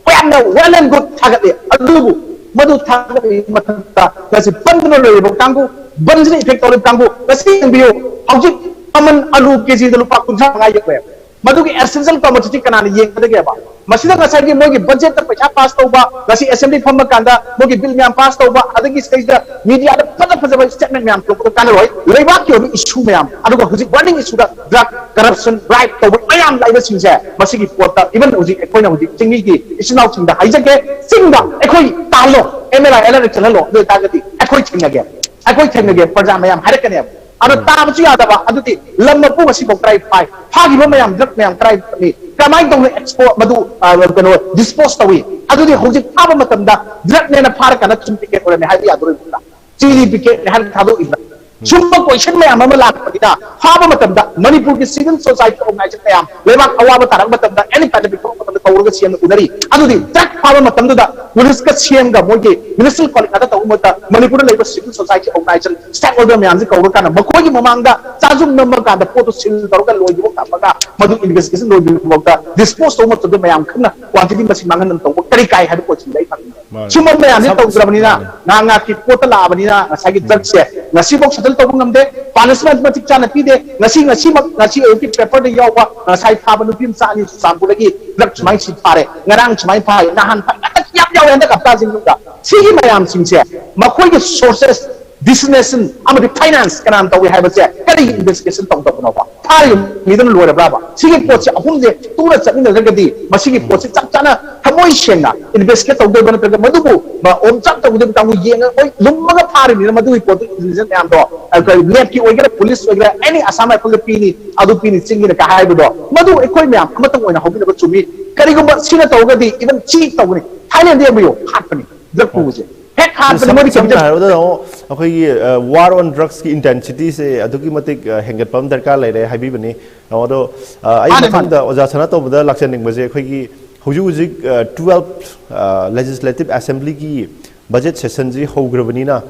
ꯌꯥꯝꯅ well and good ꯊꯥꯒꯠꯂꯤ꯫ ꯑꯗꯨꯕꯨ ꯃꯗꯨ ꯊꯥꯒꯠꯂꯤꯉꯩ ꯃꯊꯛꯇ ꯉꯁꯤ ꯕꯟꯗꯨꯅ ꯂꯩꯔꯤꯕ ꯀꯥꯡꯕꯨ, ꯕꯟꯁꯤꯅ effect ꯇꯧꯔꯤꯕ ꯀꯥꯡꯕꯨ, ꯉꯁꯤ ꯌꯦꯡꯕꯤꯌꯨ, ꯍꯧꯖꯤꯛ ꯃꯃꯜ ꯑꯂꯨ ꯀꯦꯖꯤꯗ ꯂꯨꯄꯥ ꯀꯨꯟꯊ꯭ꯔꯥ ꯃꯉꯥ ꯌꯧꯔꯦ꯫ ꯃꯗꯨꯒꯤ essential commodity ꯀꯅꯥꯅ ꯌꯦꯡꯒꯗꯒꯦꯕ? ꯃꯁꯤꯗ ꯉꯁꯥꯏꯒꯤ ꯃꯣꯏꯒꯤ ꯕꯖꯦꯠꯇ ꯄꯩꯁꯥ ꯄꯥꯁ ꯇꯧꯕ, ꯉꯁꯤ ꯑꯦꯁꯦꯝꯕ꯭ꯂꯤ ꯐꯝꯕ ꯀꯥꯟꯗ ꯃꯣꯏꯒꯤ ꯕꯤꯜ ꯃꯌꯥꯝ ꯄꯥꯁ ꯇꯧꯕ, ꯑꯗꯒꯤ ꯁꯤꯗꯩꯁꯤꯗ ꯃꯤꯗꯤꯌꯥꯗ ꯐꯖ ꯐꯖꯕ ꯁ꯭ꯇꯦꯠꯃꯦꯟ ꯃꯌꯥꯝ ꯊꯣꯛꯄꯗꯣ ꯀꯥꯟꯅꯔꯣꯏ꯫ ꯂꯩꯕꯥꯛꯀꯤ ꯑꯣꯏꯕ ꯏꯁꯨ ꯃꯌꯥꯝ, ꯑꯗꯨꯒ ꯍꯧꯖꯤꯛ ꯕꯔꯅꯤꯡ ꯏꯁꯨꯗ ꯗ꯭ꯔꯒ, ꯀꯔꯞꯁꯟ, ꯕ꯭ꯔꯥꯏꯕ ꯇꯧꯕ ꯃꯌꯥꯝ ꯂꯩꯕꯁꯤꯡꯁꯦ, ꯃꯁꯤꯒꯤ ꯄꯣꯠꯇ ꯏꯚꯟ ꯍꯧꯖꯤꯛ ꯑꯩꯈꯣꯏꯅ ꯍꯧꯖꯤꯛ ꯆꯤꯡꯃꯤꯒꯤ ꯏꯆꯤꯟ ꯏꯅꯥꯎꯁꯤꯡꯗ ꯍꯥꯏꯖꯒꯦ, ꯆꯤꯡꯗ ꯑꯩꯈꯣꯏ ꯇꯥꯍꯜꯂꯣ, ꯑꯦꯝ ꯑꯦꯜ ꯑꯥꯏ, ꯑꯦꯜ ꯑꯥꯔ ꯑꯦꯐ ꯆꯠꯍꯜꯂꯣ, ꯑꯗꯨ ꯑꯣꯏꯇꯥꯔꯒꯗꯤ ꯑꯩꯈꯣꯏ ꯊꯦꯡꯅꯒꯦ, ꯑꯩꯈꯣꯏ ꯊꯦꯡꯅꯒꯦ, ꯄ꯭ꯔꯖꯥ ꯃꯌꯥꯝ ꯍꯥꯏꯔꯛꯀꯅꯦꯕ꯫ ꯑꯗꯣ ꯇꯥꯕꯁꯨ ꯌꯥꯗꯕ, ꯑꯗꯨꯗꯤ ꯂꯝ ꯃꯄꯨ ꯉꯁꯤꯐꯥꯎ ꯀꯗꯥꯏ ꯐꯥꯏ? ꯐꯥꯈꯤꯕ ꯃꯌꯥꯝ, ꯗ꯭ꯔꯒ ꯃꯌꯥꯝ ꯀꯗꯥꯏ ꯐꯪꯉꯤ? ꯀꯃꯥꯏꯅ ꯇꯧꯅ ꯑꯦꯛꯁꯄꯣꯔꯠ ꯃꯗꯨ, ꯑ, ꯀꯩꯅꯣ, ꯗꯤꯁꯄꯣꯖ ꯇꯧꯏ? ꯑꯗꯨꯗꯤ ꯍꯧꯖꯤꯛ ꯐꯥꯕ ꯃꯇꯝꯗ ꯗ꯭ꯔꯒꯅꯦꯅ ꯐꯥꯔꯀꯥꯟꯗ ꯊꯨꯝ ꯄꯤꯀꯦꯠ ꯑꯣꯏꯔꯝꯃꯦ ꯍꯥꯏꯕ ꯌꯥꯗꯣꯔꯤꯕ꯭ꯔꯥ? ꯆꯤꯅꯤ ꯄꯤꯀꯦꯠꯅꯦ ꯍꯥꯏꯔꯒ ꯊꯥꯗꯣꯛꯏꯕ꯭ꯔꯥ? ꯁꯨꯝꯕ ꯀꯣꯏꯁꯟ ꯃꯌꯥꯝ ꯑꯃ ꯂꯥꯛꯄꯅꯤꯅ, ꯐꯥꯕ ꯃꯇꯝꯗ ꯃꯅꯤꯄꯨꯔꯒꯤ ꯁꯤꯚꯤꯜ ꯁꯣꯁꯥꯏꯇꯤ ꯑꯣꯔꯒꯅꯥꯏꯖꯦꯁꯟ ꯃꯌꯥꯝ, ꯂꯩꯕꯥꯛ ꯑꯋꯥꯕ ꯇꯥꯔꯛꯄ ꯃꯇꯝꯗ, ꯑꯦꯅꯤ ꯄꯦꯟꯗꯦꯃꯤꯛ ꯊꯣꯛꯂꯛꯄ ꯃꯇꯝꯗ ꯀꯧꯔꯒ ꯁꯤ ꯑꯦꯝꯅ ꯎꯅꯔꯤ꯫ ꯑꯗꯨꯗꯤ ꯗ꯭ꯔꯒ ꯐꯥꯕ ꯃꯇꯝꯗꯨꯗ ꯄꯨꯂꯤꯁꯀ ꯁꯤ ꯑꯦꯝꯒ ꯃꯣꯏꯒꯤ ꯃ꯭ꯌꯨꯅꯤꯁꯤꯄꯥꯜ ꯀꯣꯂꯤꯛ ꯉꯥꯛꯇ ꯇꯧꯕ ꯃꯍꯨꯠꯇ, ꯃꯅꯤꯄꯨꯔꯗ ꯂꯩꯕ ꯁꯤꯚꯤꯜ ꯁꯣꯁꯥꯏꯇꯤ ꯑꯣꯔꯒꯅꯥꯏꯖꯦꯁꯟ, ꯁ꯭ꯇꯦꯛ ꯍꯣꯜꯗꯔ ꯃꯌꯥꯝꯁꯤ ꯀꯧꯔꯀꯥꯟꯗ ꯃꯈꯣꯏꯒꯤ ꯃꯃꯥꯡꯗ ꯆꯥꯖꯨꯝ ꯅꯝꯃꯀꯥꯟꯗ ꯄꯣꯠꯇꯨ ꯁꯤꯜ ꯇꯧꯔꯒ ꯂꯣꯏꯗ꯭ꯔꯤꯕ ꯊꯝꯃꯒ, ꯃꯗꯨ ꯏꯟꯚꯦꯁꯇꯤꯒꯦꯁꯟ ꯂꯣꯏꯗ꯭ꯔꯤꯕ ꯐꯥꯎꯗ ꯗꯤꯁꯄꯣꯖ ꯇꯧꯕ ꯃꯇꯝꯗ ꯃꯌꯥꯝ ꯈꯟꯅ ꯀ꯭ꯋꯥꯟꯇꯤꯇꯤ ꯃꯁꯤꯡ ꯃꯥꯡꯍꯟꯗꯅ ꯇꯧꯕ ꯀꯔꯤ ꯀꯥꯏ ꯍꯥꯏꯕ ꯄꯣꯠꯁꯤꯗ ꯑꯩ ꯈꯪꯅꯤꯡꯉꯤ꯫ ꯃꯥꯅꯦ꯫ ꯁꯨꯝꯕ ꯃꯌꯥꯝꯁꯤ ꯁꯝ-, ꯇꯧꯗ꯭ꯔꯕꯅꯤꯅ, ꯃꯥꯅꯦ꯫ ꯉꯥꯏꯍꯥꯛ ꯉꯥꯏꯍꯥꯛꯀꯤ ꯄꯣꯠꯇ ꯂꯥꯛꯑꯕꯅꯤꯅ ꯉꯁꯥꯏꯒꯤ ꯎꯝ꯫ ꯗ꯭ꯔꯒꯁꯦ ꯉꯁꯤꯐꯥꯎ ꯁꯦꯇꯜ ꯇꯧꯕ ꯉꯝꯗꯦ, ꯄꯥꯅꯤꯁꯃꯦꯟ ꯃꯇꯤꯛ ꯆꯥꯅ ꯄꯤꯗꯦ꯫ ꯉꯁꯤ, ꯉꯁꯤꯃꯛ, ꯉꯁꯤ ꯑꯌꯨꯛꯀꯤ ꯄꯦꯄꯔꯗ ꯌꯥꯎꯕ, ꯉꯁꯥꯏ ꯐꯥꯕ ꯅꯨꯄꯤ ꯃꯆꯥ ꯑꯅꯤ ꯆꯨꯔꯆꯥꯟꯄꯨꯔꯗꯒꯤ ꯗ꯭ꯔꯒ ꯁꯨꯃꯥꯏꯅ ꯁꯤ ꯐꯥꯔꯦ, ꯉꯔꯥꯡ ꯁꯨꯃꯥꯏꯅ ꯐꯥꯔꯦ, ꯅꯍꯥꯟ ꯐꯥꯔꯦ, ꯌꯥꯝ ꯌꯥꯎꯋꯦ ꯍꯟꯗꯛ ꯍꯞꯇꯥꯁꯤꯡꯗ꯫ ꯁꯤꯒꯤ ꯃꯌꯥꯝꯁꯤꯡꯁꯦ, ꯃꯈꯣꯏꯒꯤ ꯁꯣꯔꯁꯦꯁ, ꯗꯤꯁꯇꯤꯅꯦꯁꯟ ꯑꯃꯗꯤ ꯐꯥꯏꯅꯥꯟꯁ ꯀꯅꯥꯅ ꯇꯧꯏ ꯍꯥꯏꯕꯁꯦ ꯀꯔꯤꯒꯤ ꯏꯟꯚꯦꯁꯇꯤꯒꯦꯁꯟ ꯇꯧꯗꯕꯅꯣꯕ? ꯐꯥꯔꯤꯕ ꯃꯤꯗꯨꯅ ꯂꯣꯏꯔꯕ꯭ꯔꯥꯕ? ꯁꯤꯒꯤ ꯄꯣꯠꯁꯦ ꯑꯍꯨꯝꯁꯦ ꯇꯨꯅ ꯆꯠꯃꯤꯟꯅꯗ꯭ꯔꯒꯗꯤ ꯃꯁꯤꯒꯤ ꯄꯣꯠꯁꯦ ꯆꯞ ꯆꯥꯅ ꯊꯃꯣꯏ ꯁꯦꯡꯅ ꯏꯟꯚꯦꯁꯇꯤꯒꯦꯠ ꯇꯧꯗꯣꯏꯕ ꯅꯠꯇ꯭ꯔꯒ ꯃꯗꯨꯕꯨ ꯃ-, ꯑꯣꯝꯆꯥꯛ ꯇꯧꯒꯗꯕ ꯀꯥꯡꯕꯨ ꯌꯦꯡꯉꯒ ꯃꯣꯏ ꯂꯨꯝꯃꯒ ꯐꯥꯔꯤꯕꯅꯤꯅ ꯃꯗꯨꯒꯤ ꯄꯣꯠꯇꯨ ꯏꯟꯇꯦꯂꯤꯖꯦꯟꯁ ꯃꯌꯥꯝꯗꯣ, ꯑ, ꯀꯔꯤ, ꯅꯦꯠꯀꯤ ꯑꯣꯏꯒꯦꯔꯥ, ꯄꯨꯂꯤꯁ ꯑꯣꯏꯒꯦꯔꯥ, ꯑꯦꯅꯤ ꯑꯁꯥꯝ ꯔꯥꯏꯐꯜꯗ ꯄꯤꯅꯤ, ꯑꯗꯨ ꯄꯤꯅꯤ, ꯆꯤꯡꯒꯤꯅ ꯀꯥꯏ ꯍꯥꯏꯕꯗꯣ, ꯃꯗꯨ ꯑꯩꯈꯣꯏ ꯃꯌꯥꯝ ꯑꯃꯇꯪ ꯑꯣꯏꯅ ꯍꯧꯃꯤꯟꯅꯕ ꯆꯨꯝꯃꯤ꯫ ꯀꯔꯤꯒꯨꯝꯕ ꯁꯤꯅ ꯇꯧꯔꯒꯗꯤ ꯏꯚꯟ ꯁꯤ ꯇꯧꯒꯅꯤ꯫ ꯊꯥꯏꯂꯦꯟꯗ ꯌꯦꯡꯕꯤꯌꯨ, ꯍꯥꯠꯄꯅꯤ ꯗ꯭ꯔꯒ ꯄꯨꯕꯁꯦ꯫ ꯍꯦꯛ ꯍꯥꯠꯄꯅꯤ, ꯁꯝ-, ꯃꯣꯏꯗꯤ ꯁꯝꯅ ꯀꯦꯄꯤꯇꯦꯜ ꯍꯥꯏꯔꯕꯗ ꯇꯥꯃꯣ, ꯑꯩꯈꯣꯏꯒꯤ, ꯑ, war on drugsꯀꯤ intensity ꯁꯦ ꯑꯗꯨꯛꯀꯤ ꯃꯇꯤꯛ, ꯑ, ꯍꯦꯟꯒꯠꯄ ꯑꯃ ꯗꯔꯀꯥꯔ ꯂꯩꯔꯦ ꯍꯥꯏꯕꯤꯕꯅꯤ꯫ ꯇꯥꯃꯣ, ꯑꯗꯣ, ꯑ, ꯑꯩ ꯃꯥꯅꯦ, ꯃꯥꯅꯦ꯫ ꯃꯊꯪꯗ ꯑꯣꯖꯥ ꯁꯅꯥꯇꯣꯝꯕꯗ ꯂꯥꯛꯆꯅꯤꯡꯕꯁꯦ, ꯑꯩꯈꯣꯏꯒꯤ ꯍꯧꯖꯤꯛ ꯍꯧꯖꯤꯛ, ꯑ, twelfth, ꯑ, Legislative Assemblyꯒꯤ budget sessionꯁꯤ ꯍꯧꯈ꯭ꯔꯕꯅꯤꯅ,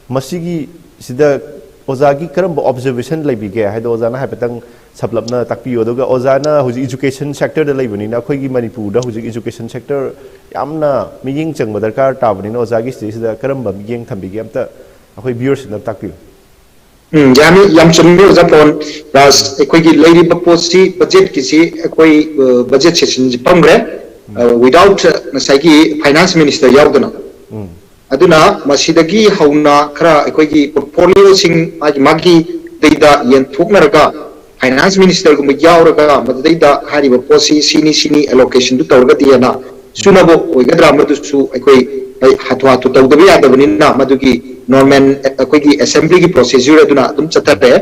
ꯃꯁꯤꯒꯤ ꯁꯤꯗ ꯑꯣꯖꯥꯒꯤ ꯀꯔꯝꯕ ꯑꯣꯕꯖꯔꯕꯦꯁꯟ ꯂꯩꯕꯤꯒꯦ ꯍꯥꯏꯗꯣ ꯑꯣꯖꯥꯅ ꯍꯥꯏꯐꯦꯠꯇꯪ ꯁꯝꯂꯞꯅ ꯇꯥꯛꯄꯤꯌꯨ꯫ ꯑꯗꯨꯒ ꯑꯣꯖꯥꯅ ꯍꯧꯖꯤꯛ ꯏꯖꯨꯀꯦꯁꯟ ꯁꯦꯛꯇꯔꯗ ꯂꯩꯕꯅꯤꯅ, ꯑꯩꯈꯣꯏꯒꯤ ꯃꯅꯤꯄꯨꯔꯗ ꯍꯧꯖꯤꯛ ꯏꯖꯨꯀꯦꯁꯟ ꯁꯦꯛꯇꯔ ꯌꯥꯝꯅ ꯃꯤꯠꯌꯦꯡ ꯆꯪꯕ ꯗꯔꯀꯥꯔ ꯇꯥꯕꯅꯤꯅ, ꯑꯣꯖꯥꯒꯤ ꯁꯤꯗꯩꯁꯤꯗ ꯀꯔꯝꯕ ꯃꯤꯠꯌꯦꯡ ꯊꯝꯕꯤꯒꯦ, ꯑꯝꯇ ꯑꯩꯈꯣꯏ ꯚ꯭ꯌꯨꯋꯔꯁꯤꯡꯗ ꯑꯝꯇ ꯇꯥꯛꯄꯤꯌꯨ꯫ ꯎꯝ, ꯌꯥꯅꯤ, ꯌꯥꯝ ꯆꯨꯝꯃꯤ ꯑꯣꯖꯥ ꯄꯣꯟ꯫ ꯔꯥꯖ, ꯑꯩꯈꯣꯏꯒꯤ ꯂꯩꯔꯤꯕ ꯄꯣꯠꯁꯤ, ꯕꯖꯦꯠꯀꯤꯁꯤ ꯑꯩꯈꯣꯏ, ꯑ, ꯕꯖꯦꯠ ꯁꯦꯁꯟꯁꯤ ꯐꯝꯈ꯭ꯔꯦ, ꯎꯝ꯫ ꯑ, without, ꯑ, ꯉꯁꯥꯏꯒꯤ ꯐꯥꯏꯅꯥꯟꯁ ꯃꯤꯅꯤꯁꯇꯔ ꯌꯥꯎꯗꯅ꯫ ꯎꯝ꯫ ꯑꯗꯨꯅ ꯃꯁꯤꯗꯒꯤ ꯍꯧꯅ ꯈꯔ ꯑꯩꯈꯣꯏꯒꯤ ꯄꯣꯔꯠꯐꯣꯂꯤꯑꯣꯁꯤꯡ ꯃꯥꯒꯤ ꯃꯥꯒꯤ ꯗꯩꯗ ꯌꯦꯟꯊꯣꯛꯅꯔꯒ, ꯐꯥꯏꯅꯥꯟꯁ ꯃꯤꯅꯤꯁꯇꯔꯒꯨꯝꯕ ꯌꯥꯎꯔꯒ ꯃꯗꯨꯗꯩꯗ ꯍꯥꯏꯔꯤꯕ ꯄꯣꯠꯁꯤ ꯁꯤꯅꯤ ꯁꯤꯅꯤ ꯑꯦꯂꯣꯀꯦꯁꯟꯗꯨ ꯇꯧꯔꯒꯗꯤ ꯍꯦꯟꯅ ꯆꯨꯅꯕ ꯑꯣꯏꯒꯗ꯭ꯔꯥ, ꯃꯗꯨꯁꯨ ꯑꯩꯈꯣꯏ, ꯑꯩ ꯍꯥꯊꯨ ꯍꯥꯊꯨ ꯇꯧꯗꯕ ꯌꯥꯗꯕꯅꯤꯅ ꯃꯗꯨꯒꯤ ꯅꯣꯔꯃꯦꯜ ꯑꯩꯈꯣꯏꯒꯤ ꯑꯦꯁꯦꯝꯕ꯭ꯂꯤꯒꯤ ꯄ꯭ꯔꯣꯁꯦꯗ꯭ꯌꯨꯔ ꯑꯗꯨꯅ ꯑꯗꯨꯝ ꯆꯠꯊꯔꯦ꯫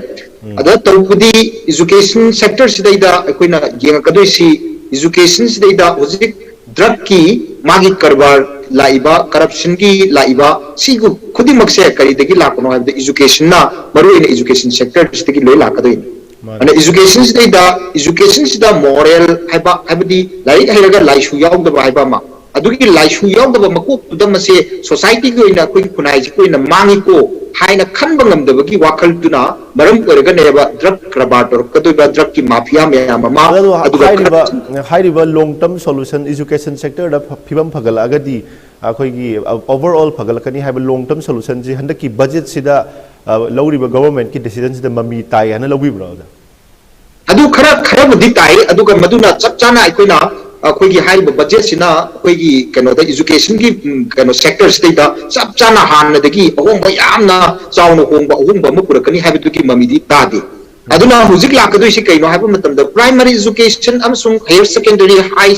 ꯑꯗ ꯇꯧꯕꯗꯤ ꯏꯖꯨꯀꯦꯁꯟ ꯁꯦꯛꯇꯔꯁꯤꯗꯩꯗ ꯑꯩꯈꯣꯏꯅ ꯌꯦꯡꯉꯛꯀꯗꯣꯏꯁꯤ, ꯏꯖꯨꯀꯦꯁꯟꯁꯤꯗꯩꯗ ꯍꯧꯖꯤꯛ ꯗ꯭ꯔꯒꯀꯤ ꯃꯥꯒꯤ ꯀꯔꯕꯥꯔ ꯂꯥꯛꯏꯕ, ꯀꯔꯞꯁꯟꯒꯤ ꯂꯥꯛꯏꯕ, ꯁꯤꯒꯤ ꯈꯨꯗꯤꯡꯃꯛꯁꯦ ꯀꯔꯤꯗꯒꯤ ꯂꯥꯛꯄꯅꯣ ꯍꯥꯏꯕꯗ ꯏꯖꯨꯀꯦꯁꯟꯅ, ꯃꯔꯨꯑꯣꯏꯅ ꯏꯖꯨꯀꯦꯁꯟ ꯁꯦꯛꯇꯔꯁꯤꯗꯒꯤ ꯂꯣꯏ ꯂꯥꯛꯀꯗꯣꯏꯅꯤ꯫ ꯃꯥꯅꯦ꯫ ꯑꯗꯨꯅ ꯏꯖꯨꯀꯦꯁꯟꯁꯤꯗꯩꯗ, ꯏꯖꯨꯀꯦꯁꯟꯁꯤꯗ ꯃꯣꯔꯦꯜ ꯍꯥꯏꯕ, ꯍꯥꯏꯕꯗꯤ ꯂꯥꯏꯔꯤꯛ ꯍꯩꯔꯒ ꯂꯥꯏꯁꯨ ꯌꯥꯎꯗꯕ ꯍꯥꯏꯕ ꯑꯃ, ꯑꯗꯨꯒꯤ ꯂꯥꯏꯁꯨ ꯌꯥꯎꯗꯕ ꯃꯀꯣꯛꯇꯨꯗ ꯃꯁꯦ ꯁꯣꯁꯥꯏꯇꯤꯒꯤ ꯑꯣꯏꯅ ꯑꯩꯈꯣꯏꯒꯤ ꯈꯨꯟꯅꯥꯏꯁꯤꯒꯤ ꯑꯣꯏꯅ ꯃꯥꯡꯉꯤꯀꯣ ꯍꯥꯏꯅ ꯈꯟꯕ ꯉꯝꯗꯕꯒꯤ ꯋꯥꯈꯜꯗꯨꯅ ꯃꯔꯝ ꯑꯣꯏꯔꯒꯅꯦꯕ ꯗ꯭ꯔꯒ ꯀꯔꯕꯥꯔ ꯇꯧꯔꯛꯀꯗꯣꯏꯕ, ꯗ꯭ꯔꯒꯀꯤ ꯃꯥꯐꯤꯌꯥ ꯃꯌꯥꯝ ꯑꯃ ꯑꯗꯣ ꯑꯗꯨꯒ ꯍꯥꯏꯔꯤꯕ, ꯍꯥꯏꯔꯤꯕ ꯂꯣꯡ ꯇꯔꯝ ꯁꯣꯂꯨꯁꯟ, ꯏꯖꯨꯀꯦꯁꯟ ꯁꯦꯛꯇꯔꯗ ꯐ-, ꯐꯤꯕꯝ ꯐꯒꯠꯂꯛꯑꯒꯗꯤ ꯑꯩꯈꯣꯏꯒꯤ ꯑꯣꯚꯔ ꯑꯣꯜ ꯐꯒꯠꯂꯛꯀꯅꯤ ꯍꯥꯏꯕ ꯂꯣꯡ ꯇꯔꯝ ꯁꯣꯂꯨꯁꯟꯁꯤ ꯍꯟꯗꯛꯀꯤ ꯕꯖꯦꯠꯁꯤꯗ, ꯑ, ꯂꯧꯔꯤꯕ ꯒꯣꯚꯔꯟꯃꯦꯟꯠꯀꯤ ꯗꯤꯁꯤꯖꯟꯁꯤꯗ ꯃꯃꯤ ꯇꯥꯏ ꯍꯥꯏꯅ ꯂꯧꯕꯤꯕ꯭ꯔꯣ, ꯑꯣꯖꯥ? ꯑꯗꯨ ꯈꯔ, ꯈꯔꯕꯨꯗꯤ ꯇꯥꯏ, ꯑꯗꯨꯒ ꯃꯗꯨꯅ ꯆꯞ ꯆꯥꯅ ꯑꯩꯈꯣꯏꯅ, ꯑꯩꯈꯣꯏꯒꯤ ꯍꯥꯏꯔꯤꯕ ꯕꯖꯦꯠꯁꯤꯅ ꯑꯩꯈꯣꯏꯒꯤ ꯀꯩꯅꯣꯗ, ꯏꯖꯨꯀꯦꯁꯟꯒꯤ, ꯎꯝ, ꯀꯩꯅꯣ, ꯁꯦꯛꯇꯔꯁꯤꯗꯩꯗ ꯆꯞ ꯆꯥꯅ ꯍꯥꯟꯅꯗꯒꯤ ꯑꯍꯣꯡꯕ, ꯌꯥꯝꯅ ꯆꯥꯎꯅ ꯍꯣꯡꯕ ꯑꯍꯣꯡꯕ ꯑꯃ ꯄꯨꯔꯛꯀꯅꯤ ꯍꯥꯏꯕꯗꯨꯒꯤ ꯃꯃꯤꯗꯤ ꯇꯥꯗꯦ꯫ ꯑꯗꯨꯅ ꯍꯧꯖꯤꯛ ꯂꯥꯛꯀꯗꯣꯏꯁꯤ ꯀꯩꯅꯣ ꯍꯥꯏꯕ ꯃꯇꯝꯗ, ꯄ꯭ꯔꯥꯏꯃꯔꯤ ꯏꯖꯨꯀꯦꯁꯟ ꯑꯃꯁꯨꯡ ꯍꯥꯌꯔ ꯁꯦꯀꯦꯟꯗꯔꯤ, ꯍꯥꯏ,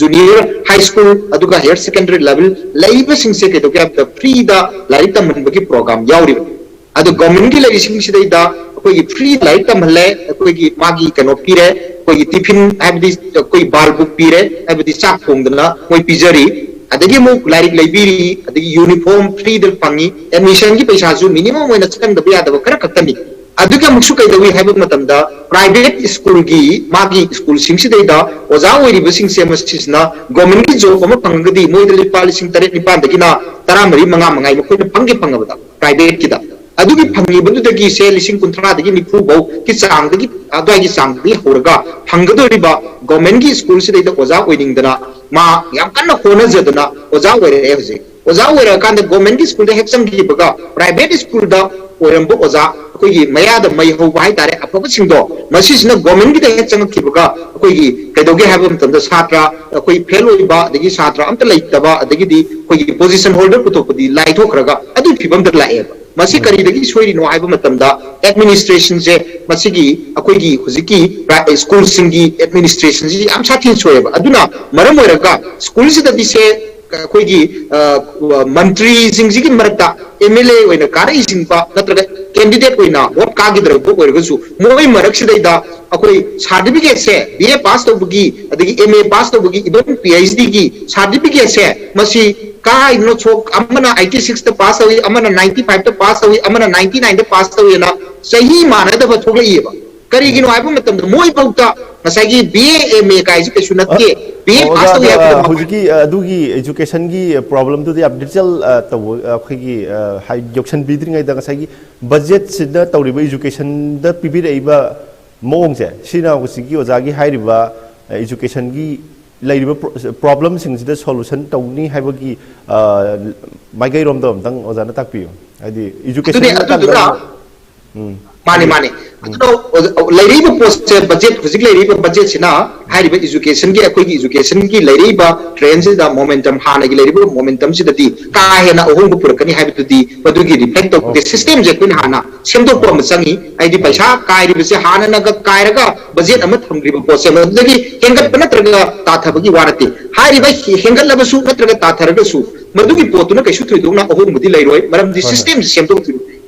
ꯖꯨꯅꯤꯌꯔ ꯍꯥꯏ ꯁ꯭ꯀꯨꯜ, ꯑꯗꯨꯒ ꯍꯥꯌꯔ ꯁꯦꯀꯦꯟꯗꯔꯤ ꯂꯦꯚꯦꯜ ꯂꯩꯕꯁꯤꯡꯁꯦ ꯀꯩꯗꯧꯒꯦ ꯍꯥꯏꯕꯗ, ꯐ꯭ꯔꯤꯗ ꯂꯥꯏꯔꯤꯛ ꯇꯝꯍꯟꯕꯒꯤ ꯄ꯭ꯔꯣꯒ꯭ꯔꯥꯝ ꯌꯥꯎꯔꯤꯕꯅꯤ꯫ ꯑꯗꯣ ꯒꯣꯔꯃꯦꯟꯒꯤ ꯂꯩꯔꯤꯁꯤꯡꯁꯤꯗꯩꯗ ꯑꯩꯈꯣꯏꯒꯤ ꯐ꯭ꯔꯤ ꯂꯥꯏꯔꯤꯛ ꯇꯝꯍꯜꯂꯦ, ꯑꯩꯈꯣꯏꯒꯤ ꯃꯥꯒꯤ ꯀꯩꯅꯣ ꯄꯤꯔꯦ, ꯑꯩꯈꯣꯏꯒꯤ ꯇꯤꯐꯤꯟ, ꯍꯥꯏꯕꯗꯤ ꯑꯩꯈꯣꯏ ꯕꯥꯜ ꯕꯨꯛ ꯄꯤꯔꯦ, ꯍꯥꯏꯕꯗꯤ ꯆꯥꯛ ꯊꯣꯡꯗꯅ ꯃꯣꯏ ꯄꯤꯖꯔꯤ꯫ ꯑꯗꯒꯤ ꯑꯃꯨꯛ ꯂꯥꯏꯔꯤꯛ ꯂꯩꯕꯤꯔꯤ, ꯑꯗꯒꯤ ꯌꯨꯅꯤꯐꯣꯔꯝ ꯐ꯭ꯔꯤꯗ ꯐꯪꯉꯤ, ꯑꯦꯗꯃꯤꯁꯟꯒꯤ ꯄꯩꯁꯥꯁꯨ ꯃꯤꯅꯤꯃꯝ ꯑꯣꯏꯅ ꯆꯪꯗꯕ ꯌꯥꯗꯕ ꯈꯔ ꯈꯛꯇꯅꯤ꯫ ꯑꯗꯨꯒꯤ ꯑꯃꯨꯛꯁꯨ ꯀꯩꯗꯧꯏ ꯍꯥꯏꯕ ꯃꯇꯝꯗ, ꯄ꯭ꯔꯥꯏꯚꯦꯠ ꯁ꯭ꯀꯨꯜꯒꯤ, ꯃꯥꯒꯤ ꯁ꯭ꯀꯨꯜꯁꯤꯡꯁꯤꯗꯩꯗ ꯑꯣꯖꯥ ꯑꯣꯏꯔꯤꯕꯁꯤꯡꯁꯦ ꯃꯁꯤꯁꯤꯅ ꯒꯣꯔꯃꯦꯟꯒꯤ ꯖꯣꯕ ꯑꯃ ꯐꯪꯉꯒꯗꯤ ꯃꯣꯏꯗ ꯂꯨꯄꯥ ꯂꯤꯁꯤꯡ ꯇꯔꯦꯠ ꯅꯤꯄꯥꯟꯗꯒꯤꯅ ꯇꯔꯥꯃꯔꯤ, ꯃꯉꯥ, ꯃꯉꯥ ꯃꯈꯣꯏꯅ ꯐꯪꯒꯦ ꯐꯪꯉꯕꯗ ꯄ꯭ꯔꯥꯏꯚꯦꯠꯀꯤꯗ꯫ ꯑꯗꯨꯒꯤ ꯐꯪꯉꯤꯕꯗꯨꯗꯒꯤ ꯁꯦ ꯂꯤꯁꯤꯡ ꯀꯨꯟꯊ꯭ꯔꯥꯗꯒꯤ ꯅꯤꯐꯨ ꯐꯥꯎꯒꯤ ꯆꯥꯡꯗꯒꯤ, ꯑꯗꯨꯋꯥꯏꯒꯤ ꯆꯥꯡꯗꯒꯤ ꯍꯧꯔꯒ ꯐꯪꯒꯗꯧꯔꯤꯕ ꯒꯣꯔꯃꯦꯟꯒꯤ ꯁ꯭ꯀꯨꯜꯁꯤꯗꯩꯗ ꯑꯣꯖꯥ ꯑꯣꯏꯅꯤꯡꯗꯅ ꯃꯥ ꯌꯥꯝ ꯀꯟꯅ ꯍꯣꯠꯅꯖꯗꯅ ꯑꯣꯖꯥ ꯑꯣꯏꯔꯛꯑꯦ꯫ ꯍꯧꯖꯤꯛ ꯑꯣꯖꯥ ꯑꯣꯏꯔꯛꯑꯀꯥꯟꯗ ꯒꯣꯔꯃꯦꯟꯒꯤ ꯁ꯭ꯀꯨꯜꯗ ꯍꯦꯛ ꯆꯪꯈꯤꯕꯒ ꯄ꯭ꯔꯥꯏꯚꯦꯠ ꯁ꯭ꯀꯨꯜꯗ ꯑꯣꯏꯔꯝꯕ ꯑꯣꯖꯥ, ꯑꯩꯈꯣꯏꯒꯤ ꯃꯌꯥꯗ ꯃꯩ ꯍꯧꯕ ꯍꯥꯏꯇꯥꯔꯦ, ꯑꯐꯕꯁꯤꯡꯗꯣ, ꯃꯁꯤꯁꯤꯅ ꯒꯣꯔꯃꯦꯟꯒꯤꯗ ꯍꯦꯛ ꯆꯪꯉꯛꯈꯤꯕꯒ ꯑꯩꯈꯣꯏꯒꯤ ꯀꯩꯗꯧꯒꯦ ꯍꯥꯏꯕ ꯃꯇꯝꯗ ꯁꯥꯇ꯭ꯔ ꯑꯩꯈꯣꯏ ꯐꯦꯜ ꯑꯣꯏꯕ, ꯑꯗꯒꯤ ꯁꯥꯇ꯭ꯔ ꯑꯝꯇ ꯂꯩꯇꯕ, ꯑꯗꯒꯤꯗꯤ ꯑꯩꯈꯣꯏꯒꯤ ꯄꯣꯖꯤꯁꯟ ꯍꯣꯜꯗꯔ ꯄꯨꯊꯣꯛꯄꯗꯤ ꯂꯥꯏꯊꯣꯛꯈ꯭ꯔꯒ ꯑꯗꯨꯒꯤ ꯐꯤꯕꯝꯗ ꯂꯥꯛꯑꯦꯕ꯫ ꯃꯁꯤ ꯀꯔꯤꯗꯒꯤ ꯁꯣꯏꯔꯤꯅꯣ ꯍꯥꯏꯕ ꯃꯇꯝꯗ ꯑꯦꯗꯃꯤꯅꯤꯁꯇ꯭ꯔꯦꯁꯟꯁꯦ, ꯃꯁꯤꯒꯤ ꯑꯩꯈꯣꯏꯒꯤ ꯍꯧꯖꯤꯛꯀꯤ ꯄ꯭ꯔꯥꯏ-, ꯁ꯭ꯀꯨꯜꯁꯤꯡꯒꯤ ꯑꯦꯗꯃꯤꯅꯤꯁꯇ꯭ꯔꯦꯁꯟꯁꯤ ꯌꯥꯝ ꯁꯥꯊꯤꯅ ꯁꯣꯏꯑꯦꯕ꯫ ꯑꯗꯨꯅ ꯃꯔꯝ ꯑꯣꯏꯔꯒ ꯁ꯭ꯀꯨꯜꯁꯤꯗꯗꯤ ꯁꯦ ꯑꯩꯈꯣꯏꯒꯤ, ꯑ, ꯃꯟꯇ꯭ꯔꯤꯁꯤꯡꯁꯤꯒꯤ ꯃꯔꯛꯇ ꯑꯦꯝ ꯑꯦꯜ ꯑꯦ ꯑꯣꯏꯅ ꯀꯥꯔꯛꯏꯁꯤꯡꯕ ꯅꯠꯇ꯭ꯔꯒ ꯀꯦꯟꯗꯤꯗꯦꯠ ꯑꯣꯏꯅ ꯚꯣꯠ ꯀꯥꯈꯤꯗ꯭ꯔꯕ ꯑꯣꯏꯔꯒꯁꯨ ꯃꯣꯏ ꯃꯔꯛꯁꯤꯗꯩꯗ ꯑꯩꯈꯣꯏ ꯁꯥꯔꯇꯤꯐꯤꯀꯦꯠꯁꯦ, ꯕꯤ ꯑꯦ ꯄꯥꯁ ꯇꯧꯕꯒꯤ ꯑꯗꯒꯤ ꯑꯦꯝ ꯑꯦ ꯄꯥꯁ ꯇꯧꯕꯒꯤ, even ꯄꯤ ꯑꯩꯆ ꯗꯤꯒꯤ ꯁꯥꯔꯇꯤꯐꯤꯀꯦꯠꯁꯦ, ꯃꯁꯤ ꯀꯥꯏꯗꯅꯣ ꯁꯣꯛ, ꯑꯃꯅ ꯑꯩꯠꯇꯤ ꯁꯤꯛꯁꯇ ꯄꯥꯁ ꯇꯧꯏ, ꯑꯃꯅ ꯅꯥꯏꯟꯇꯤ ꯐꯥꯏꯚꯇ ꯄꯥꯁ ꯇꯧꯏ, ꯑꯃꯅ ꯅꯥꯏꯟꯇꯤ ꯅꯥꯏꯟꯗ ꯄꯥꯁ ꯇꯧꯏꯅ ꯆꯍꯤ ꯃꯥꯟꯅꯗꯕ ꯊꯣꯛꯂꯛꯏꯑꯕ꯫ ꯀꯔꯤꯒꯤꯅꯣ ꯍꯥꯏꯕ ꯃꯇꯝꯗ ꯃꯣꯏꯐꯥꯎꯗ ꯉꯁꯥꯏꯒꯤ ꯕꯤ ꯑꯦ ꯑꯦꯝ ꯑꯦ ꯀꯥꯏꯁꯤ ꯀꯩꯁꯨ ꯅꯠꯇꯦ꯫ ꯕꯤ ꯑꯦ ꯑꯣꯖꯥ, ꯄꯥꯁ ꯇꯧꯏ ꯑꯗꯣ, ꯑ, ꯍꯥꯏꯕꯗ ꯃꯄꯥꯟ ꯍꯧꯖꯤꯛꯀꯤ, ꯑ, ꯑꯗꯨꯒꯤ ꯏꯖꯨꯀꯦꯁꯟꯒꯤ ꯄ꯭ꯔꯣꯕ꯭ꯂꯦꯝꯗꯨꯗꯤ ꯌꯥꯝ ꯗꯤꯇꯦꯜ, ꯑ, ꯇꯧꯕ, ꯑ, ꯑꯩꯈꯣꯏꯒꯤ, ꯑ, ꯍꯥꯏ-, ꯌꯧꯁꯟꯕꯤꯗ꯭ꯔꯤꯉꯩꯗ ꯉꯁꯥꯏꯒꯤ ꯕꯖꯦꯠꯁꯤꯗ ꯇꯧꯔꯤꯕ ꯏꯖꯨꯀꯦꯁꯟꯗ ꯄꯤꯕꯤꯔꯛꯏꯕ ꯃꯑꯣꯡꯁꯦ, ꯁꯤꯅ ꯍꯧꯖꯤꯛꯀꯤ ꯑꯣꯖꯥꯒꯤ ꯍꯥꯏꯔꯤꯕ, ꯑ, ꯏꯖꯨꯀꯦꯁꯟꯒꯤ ꯂꯩꯔꯤꯕ ꯄ꯭ꯔꯣ-, ꯄ꯭ꯔꯣꯕ꯭ꯂꯦꯝꯁꯤꯡꯁꯤꯗ ꯁꯣꯂꯨꯁꯟ ꯇꯧꯅꯤ ꯍꯥꯏꯕꯒꯤ, ꯑ, ꯃꯥꯏꯀꯩꯔꯣꯝꯗ ꯑꯝꯇꯪ ꯑꯣꯖꯥꯅ ꯇꯥꯛꯄꯤꯌꯨ꯫ ꯍꯥꯏꯗꯤ ꯑꯗꯨꯅꯦ, ꯏꯖꯨꯀꯦꯁꯟꯒꯤ ꯃꯇꯥꯡꯗ ꯑꯗꯨꯗꯨꯅ ꯑꯃꯨꯛ, ꯎꯝ, ꯃꯥꯅꯦ, ꯍꯥꯏꯕꯤꯌꯨ꯫ ꯃꯥꯅꯦ꯫ ꯎꯝ꯫ ꯑꯗꯣ, ꯑꯣ, ꯂꯩꯔꯤꯕ ꯄꯣꯠꯁꯦ, ꯕꯖꯦꯠ, ꯍꯧꯖꯤꯛ ꯂꯩꯔꯤꯕ ꯕꯖꯦꯠꯁꯤꯅ ꯍꯥꯏꯔꯤꯕ ꯏꯖꯨꯀꯦꯁꯟꯒꯤ, ꯑꯩꯈꯣꯏꯒꯤ ꯏꯖꯨꯀꯦꯁꯟꯒꯤ ꯂꯩꯔꯛꯏꯕ ꯇ꯭ꯔꯦꯟꯁꯤꯗ ꯃꯣꯃꯦꯟꯇꯝ, ꯍꯥꯟꯅꯒꯤ ꯂꯩꯔꯤꯕ ꯃꯣꯃꯦꯟꯇꯝꯁꯤꯗꯗꯤ ꯀꯥ ꯍꯦꯟꯅ ꯑꯍꯣꯡꯕ ꯄꯨꯔꯛꯀꯅꯤ ꯍꯥꯏꯕꯗꯨꯗꯤ ꯃꯗꯨꯒꯤ ꯔꯤꯐ꯭ꯂꯦꯛ ꯇꯧꯗꯦ꯫ ꯑꯣꯀꯦ꯫ ꯁꯤꯁꯇꯦꯝꯁꯦ ꯑꯩꯈꯣꯏꯅ ꯍꯥꯟꯅ ꯁꯦꯝꯗꯣꯛꯄ ꯑꯃ ꯆꯪꯉꯤ꯫ ꯍꯥꯏꯗꯤ ꯄꯩꯁꯥ ꯀꯥꯏꯔꯤꯕꯁꯦ ꯍꯥꯟꯅꯅꯒ ꯀꯥꯏꯔꯒ ꯕꯖꯦꯠ ꯑꯃ ꯊꯝꯈ꯭ꯔꯤꯕ ꯄꯣꯠꯁꯦ ꯃꯗꯨꯗꯒꯤ ꯍꯦꯟꯒꯠꯄ ꯅꯠꯇ꯭ꯔꯒ ꯇꯥꯊꯕꯒꯤ ꯋꯥ ꯅꯠꯇꯦ꯫ ꯍꯥꯏꯔꯤꯕ ꯍꯦꯟꯒꯠꯂꯕꯁꯨ ꯅꯠꯇ꯭ꯔꯒ ꯇꯥꯊꯔꯒꯁꯨ ꯃꯗꯨꯒꯤ ꯄꯣꯠꯇꯨꯅ ꯀꯩꯁꯨ ꯊꯣꯏꯗꯣꯛꯅ ꯑꯍꯣꯡꯕꯗꯤ ꯂꯩꯔꯣꯏ, ꯃꯔꯝꯗꯤ ꯍꯣꯏ, ꯍꯣꯏ꯫ ꯁꯤꯁꯇꯦꯝꯁꯦ ꯁꯦꯝꯗꯣꯛꯇ꯭ꯔꯤꯕ꯫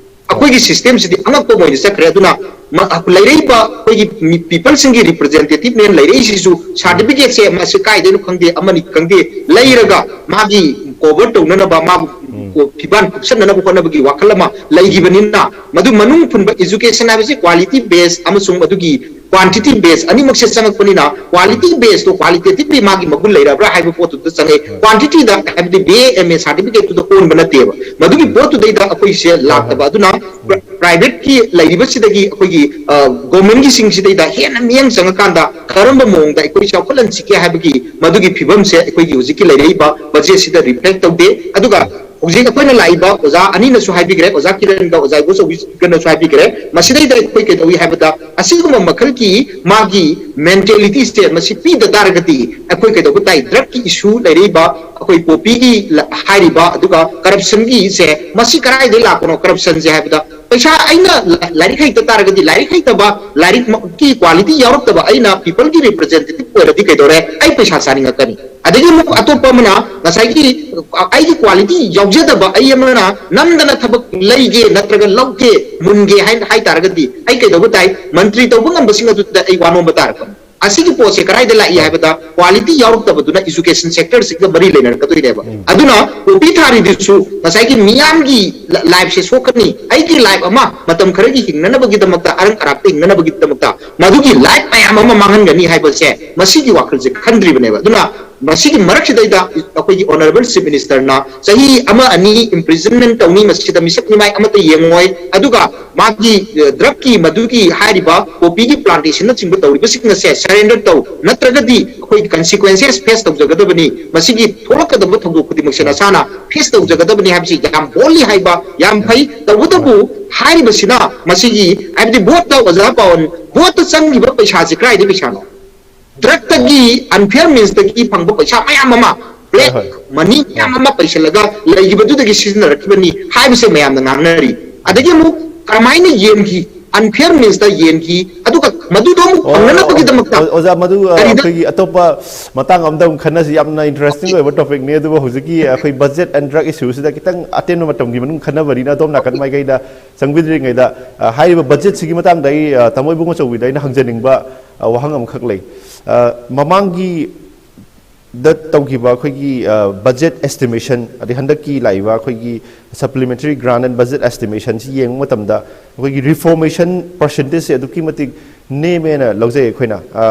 ꯑꯩꯈꯣꯏꯒꯤ ꯁꯤꯁꯇꯦꯝꯁꯤꯗꯤ ꯑꯉꯛꯄ ꯑꯃ ꯑꯣꯏꯅ ꯆꯠꯈ꯭ꯔꯦ꯫ ꯑꯗꯨꯅ ꯃ-, ꯂꯩꯔꯛꯏꯕ ꯑꯩꯈꯣꯏꯒꯤ ꯃꯤ-, ꯄꯤꯄꯜꯁꯤꯡꯒꯤ ꯔꯤꯄ꯭ꯔꯖꯦꯟꯇꯦꯇꯤꯚꯅꯦꯅ ꯂꯩꯔꯛꯏꯁꯤꯁꯨ ꯁꯥꯔꯇꯤꯐꯤꯀꯦꯠꯁꯦ ꯃꯁꯤ ꯀꯥꯏꯗꯩꯅꯣ ꯈꯪꯗꯦ, ꯑꯃꯅꯤ ꯈꯪꯗꯦ, ꯂꯩꯔꯒ ꯃꯥꯒꯤ ꯀꯣꯚꯔ ꯇꯧꯅꯅꯕ, ꯃꯥꯕꯨ ꯎꯝ꯫ ꯐꯤꯕꯥꯟ ꯀꯨꯞꯁꯟꯅꯅꯕ ꯍꯣꯠꯅꯕꯒꯤ ꯋꯥꯈꯜ ꯑꯃ ꯂꯩꯈꯤꯕꯅꯤꯅ, ꯃꯗꯨ ꯃꯅꯨꯡ ꯐꯨꯟꯕ education ꯍꯥꯏꯕꯁꯤ quality base ꯑꯃꯁꯨꯡ ꯑꯗꯨꯒꯤ quantity base ꯑꯅꯤꯃꯛꯁꯦ ꯆꯪꯉꯛꯄꯅꯤꯅ, quality base ꯇꯣ qualitatively ꯃꯥꯒꯤ ꯃꯒꯨꯟ ꯂꯩꯔꯕ꯭ꯔꯥ ꯍꯥꯏꯕ ꯄꯣꯠꯇꯨꯗ ꯆꯪꯉꯛꯏ꯫ Quantity ꯗ ꯍꯥꯏꯕꯗꯤ B A M A certificate ꯇꯨꯗ ꯀꯣꯟꯕ ꯅꯠꯇꯦꯕ꯫ ꯃꯗꯨꯒꯤ ꯄꯣꯠꯇꯨꯗꯩꯗ ꯑꯩꯈꯣꯏꯁꯦ ꯂꯥꯛꯇꯕ꯫ ꯑꯗꯨꯅ private ꯀꯤ ꯂꯩꯔꯤꯕꯁꯤꯗꯒꯤ ꯑꯩꯈꯣꯏꯒꯤ government ꯒꯤꯁꯤꯡꯁꯤꯗꯩꯗ ꯍꯦꯟꯅ ꯃꯤꯠꯌꯦꯡ ꯆꯪꯉꯀꯥꯟꯗ ꯀꯔꯝꯕ ꯃꯑꯣꯡꯗ ꯑꯩꯈꯣꯏ ꯆꯥꯎꯈꯠꯍꯟꯁꯤꯒꯦ ꯍꯥꯏꯕꯒꯤ ꯃꯗꯨꯒꯤ ꯐꯤꯕꯝꯁꯦ ꯑꯩꯈꯣꯏꯒꯤ ꯍꯧꯖꯤꯛꯀꯤ ꯂꯩꯔꯛꯏꯕ budget ꯁꯤꯗ reflect ꯇꯧꯗꯦ꯫ ꯑꯗꯨꯒ ꯍꯧꯖꯤꯛ ꯑꯩꯈꯣꯏꯅ ꯂꯥꯛꯏꯕ ꯑꯣꯖꯥ ꯑꯅꯤꯅꯁꯨ ꯍꯥꯏꯕꯤꯈ꯭ꯔꯦ, ꯑꯣꯖꯥ ꯀꯤꯔꯟꯒ ꯑꯣꯖꯥ ꯏꯕꯣꯆꯧꯕꯤꯒꯅꯁꯨ ꯍꯥꯏꯕꯤꯈ꯭ꯔꯦ, ꯃꯁꯤꯗꯩꯗ ꯑꯩꯈꯣꯏ ꯀꯩꯗꯧꯏ ꯍꯥꯏꯕꯗ, ꯑꯁꯤꯒꯨꯝꯕ ꯃꯈꯜꯒꯤ ꯃꯥꯒꯤ mentality ꯁꯦ ꯃꯁꯤ ꯄꯤꯗ ꯇꯥꯔꯒꯗꯤ ꯑꯩꯈꯣꯏ ꯀꯩꯗꯧꯕ ꯇꯥꯏ? Drug ꯀꯤ issue ꯂꯩꯔꯛꯏꯕ ꯑꯩꯈꯣꯏ ꯄꯣꯄꯤꯒꯤ ꯍꯥꯏꯔꯤꯕ, ꯑꯗꯨꯒ corruption ꯒꯤꯁꯦ, ꯃꯁꯤ ꯀꯗꯥꯏꯗꯒꯤ ꯂꯥꯛꯄꯅꯣ corruption ꯁꯦ ꯍꯥꯏꯕꯗ? ꯄꯩꯁꯥ ꯑꯩꯅ ꯂꯥꯏꯔꯤꯛ ꯍꯩꯇ ꯇꯥꯔꯒꯗꯤ, ꯂꯥꯏꯔꯤꯛ ꯍꯩꯇꯕ, ꯂꯥꯏꯔꯤꯛꯀꯤ quality ꯌꯥꯎꯔꯛꯇꯕ ꯑꯩꯅ people ꯒꯤ representative ꯑꯣꯏꯔꯗꯤ ꯀꯩꯗꯧꯔꯦ? ꯑꯩ ꯄꯩꯁꯥ ꯆꯥꯅꯤꯡꯉꯛꯀꯅꯤ꯫ ꯑꯗꯒꯤ ꯑꯃꯨꯛ ꯑꯇꯣꯞꯄ ꯑꯃꯅ ꯉꯁꯥꯏꯒꯤ ꯑꯩꯒꯤ quality ꯌꯥꯎꯖꯗꯕ ꯑꯩ ꯑꯃꯅ ꯅꯝꯗꯅ ꯊꯕꯛ ꯂꯩꯒꯦ ꯅꯠꯇ꯭ꯔꯒ ꯂꯧꯒꯦ, ꯃꯨꯟꯒꯦ ꯍꯥꯏꯅ ꯍꯥꯏ ꯇꯥꯔꯒꯗꯤ ꯑꯩ ꯀꯩꯗꯧꯕ ꯇꯥꯏ? ꯃꯟꯇ꯭ꯔꯤ ꯇꯧꯕ ꯉꯝꯕꯁꯤꯡ ꯑꯗꯨꯗ ꯑꯩ ꯋꯥ ꯅꯣꯝꯕ ꯇꯥꯔꯛꯄꯅꯤ꯫ ꯑꯁꯤꯒꯤ ꯄꯣꯠꯁꯦ ꯀꯗꯥꯏꯗ ꯂꯥꯛꯏ ꯍꯥꯏꯕꯗ, quality ꯌꯥꯎꯔꯛꯇꯕꯗꯨꯅ education sector ꯁꯤꯒ ꯃꯔꯤ ꯂꯩꯅꯔꯛꯀꯗꯣꯏꯅꯦꯕ꯫ ꯑꯗꯨꯅ ꯄꯣꯄꯤ ꯊꯥꯔꯤꯗꯨꯁꯨ ꯉꯁꯥꯏꯒꯤ ꯃꯤꯌꯥꯝꯒꯤ life ꯁꯦ ꯁꯣꯛꯀꯅꯤ, ꯑꯩꯒꯤ life ꯑꯃ ꯃꯇꯝ ꯈꯔꯒꯤ ꯍꯤꯡꯅꯅꯕꯒꯤꯗꯃꯛꯇ, ꯑꯔꯪ ꯑꯔꯥꯛꯇ ꯍꯤꯡꯅꯅꯕꯒꯤꯗꯃꯛꯇ ꯃꯗꯨꯒꯤ life ꯃꯌꯥꯝ ꯑꯃ ꯃꯥꯡꯍꯟꯒꯅꯤ ꯍꯥꯏꯕꯁꯦ ꯃꯁꯤꯒꯤ ꯋꯥꯈꯜꯁꯦ ꯈꯟꯗ꯭ꯔꯤꯕꯅꯦꯕ꯫ ꯑꯗꯨꯅ ꯃꯁꯤꯒꯤ ꯃꯔꯛꯁꯤꯗꯩꯗ ꯑꯩꯈꯣꯏꯒꯤ Honourable Chief Minister ꯅ ꯆꯍꯤ ꯑꯃ ꯑꯅꯤ imprisonment ꯇꯧꯅꯤ, ꯃꯁꯤꯗ ꯃꯤꯁꯛ ꯃꯤꯃꯥꯏ ꯑꯃꯠꯇ ꯌꯦꯡꯉꯣꯏ, ꯑꯗꯨꯒ ꯃꯥꯒꯤ drug ꯀꯤ ꯃꯗꯨꯒꯤ ꯍꯥꯏꯔꯤꯕ ꯄꯣꯄꯤꯒꯤ plantation ꯅꯆꯤꯡꯕ ꯇꯧꯔꯤꯕꯁꯤꯡ ꯑꯁꯦ surrender ꯇꯧ, ꯅꯠꯇ꯭ꯔꯒꯗꯤ ꯑꯩꯈꯣꯏ consequences face ꯇꯧꯖꯒꯗꯕꯅꯤ, ꯃꯁꯤꯒꯤ ꯊꯣꯛꯂꯛꯀꯗꯕ ꯊꯧꯗꯣꯛ ꯈꯨꯗꯤꯡꯃꯛꯁꯦ ꯅꯁꯥꯅ face ꯇꯧꯖꯒꯗꯕꯅꯤ ꯍꯥꯏꯕꯁꯤ ꯌꯥꯝ boldly ꯍꯥꯏꯕ ꯌꯥꯝ ꯐꯩ꯫ ꯇꯧꯕꯇꯕꯨ ꯍꯥꯏꯔꯤꯕꯁꯤꯅ ꯃꯁꯤꯒꯤ ꯍꯥꯏꯕꯗꯤ vote ꯇ ꯑꯣꯖꯥ ꯄꯥꯋꯟ, vote ꯇ ꯆꯪꯈꯤꯕ ꯄꯩꯁꯥꯁꯦ ꯀꯗꯥꯏꯗꯒꯤ ꯄꯩꯁꯥꯅꯣ? Drug ꯇꯒꯤ unfair means ꯇꯒꯤ ꯐꯪꯕ ꯄꯩꯁꯥ ꯃꯌꯥꯝ ꯑꯃ, black money ꯃꯌꯥꯝ ꯑꯃ ꯄꯩꯁꯤꯜꯂꯒ ꯂꯩꯈꯤꯕꯗꯨꯗꯒꯤ ꯁꯤꯖꯤꯟꯅꯔꯛꯈꯤꯕꯅꯤ ꯍꯥꯏꯕꯁꯦ ꯃꯌꯥꯝꯅ ꯉꯥꯡꯅꯔꯤ꯫ ꯑꯗꯒꯤ ꯑꯃꯨꯛ ꯀꯔꯝꯍꯥꯏꯅ ꯌꯦꯟꯈꯤ, unfair means ꯇ ꯌꯦꯟꯈꯤ, ꯑꯗꯨꯒ ꯃꯗꯨꯗꯣ ꯑꯃꯨꯛ ꯐꯪꯅꯅꯕꯒꯤꯗꯃꯛꯇ ꯑꯣꯖꯥ, ꯃꯗꯨ ꯀꯔꯤꯗ ꯑꯩꯈꯣꯏꯒꯤ ꯑꯇꯣꯞꯄ ꯃꯇꯥꯡ ꯑꯃꯗ ꯑꯃꯨꯛ ꯈꯟꯅꯁꯤ꯫ ꯌꯥꯝꯅ interesting ꯑꯣꯏꯕ topic ꯅꯤ, ꯑꯗꯨꯕꯨ ꯍꯧꯖꯤꯛꯀꯤ ꯑꯩꯈꯣꯏ budget and drug issue ꯁꯤꯗ ꯈꯤꯇꯪ ꯑꯇꯦꯟꯕ ꯃꯇꯝꯒꯤ ꯃꯅꯨꯡ ꯈꯟꯅꯕꯅꯤꯅ ꯑꯗꯣꯝ ꯅꯥꯀꯟ ꯃꯥꯏꯀꯩꯗ ꯆꯪꯕꯤꯗ꯭ꯔꯤꯉꯩꯗ, ꯑ, ꯍꯥꯏꯔꯤꯕ budget ꯁꯤꯒꯤ ꯃꯇꯥꯡꯗ ꯑꯩ, ꯑ, ꯇꯥꯃꯣ ꯏꯕꯨꯡꯉꯣ ꯆꯧꯕꯤꯗ ꯑꯩꯅ ꯍꯪꯖꯅꯤꯡꯕ, ꯑ, ꯋꯥꯍꯪ ꯑꯃꯈꯛ ꯂꯩ꯫ ꯑ, ꯃꯃꯥꯡꯒꯤ ꯗ ꯇꯧꯈꯤꯕ ꯑꯩꯈꯣꯏꯒꯤ ꯕꯖꯦꯠ ꯑꯦꯁꯇꯤꯃꯦꯁꯟ, ꯑꯗꯩ ꯍꯟꯗꯛꯀꯤ ꯂꯥꯛꯏꯕ ꯑꯩꯈꯣꯏꯒꯤ ꯁꯄ꯭ꯂꯤꯃꯦꯟꯇꯔꯤ ꯒ꯭ꯔꯥꯟ ꯑꯦꯟ ꯕꯖꯦꯠ ꯑꯦꯁꯇꯤꯃꯦꯁꯟꯁꯤ ꯌꯦꯡꯕ ꯃꯇꯝꯗ, ꯑꯩꯈꯣꯏꯒꯤ ꯔꯤꯐꯣꯔꯃꯦꯁꯟ ꯄꯥꯔꯁꯦꯟꯇꯦꯖꯁꯦ ꯑꯗꯨꯛꯀꯤ ꯃꯇꯤꯛ ꯅꯦꯝꯃꯦꯅ ꯂꯧꯖꯩ ꯑꯩꯈꯣꯏꯅ꯫ ꯑ,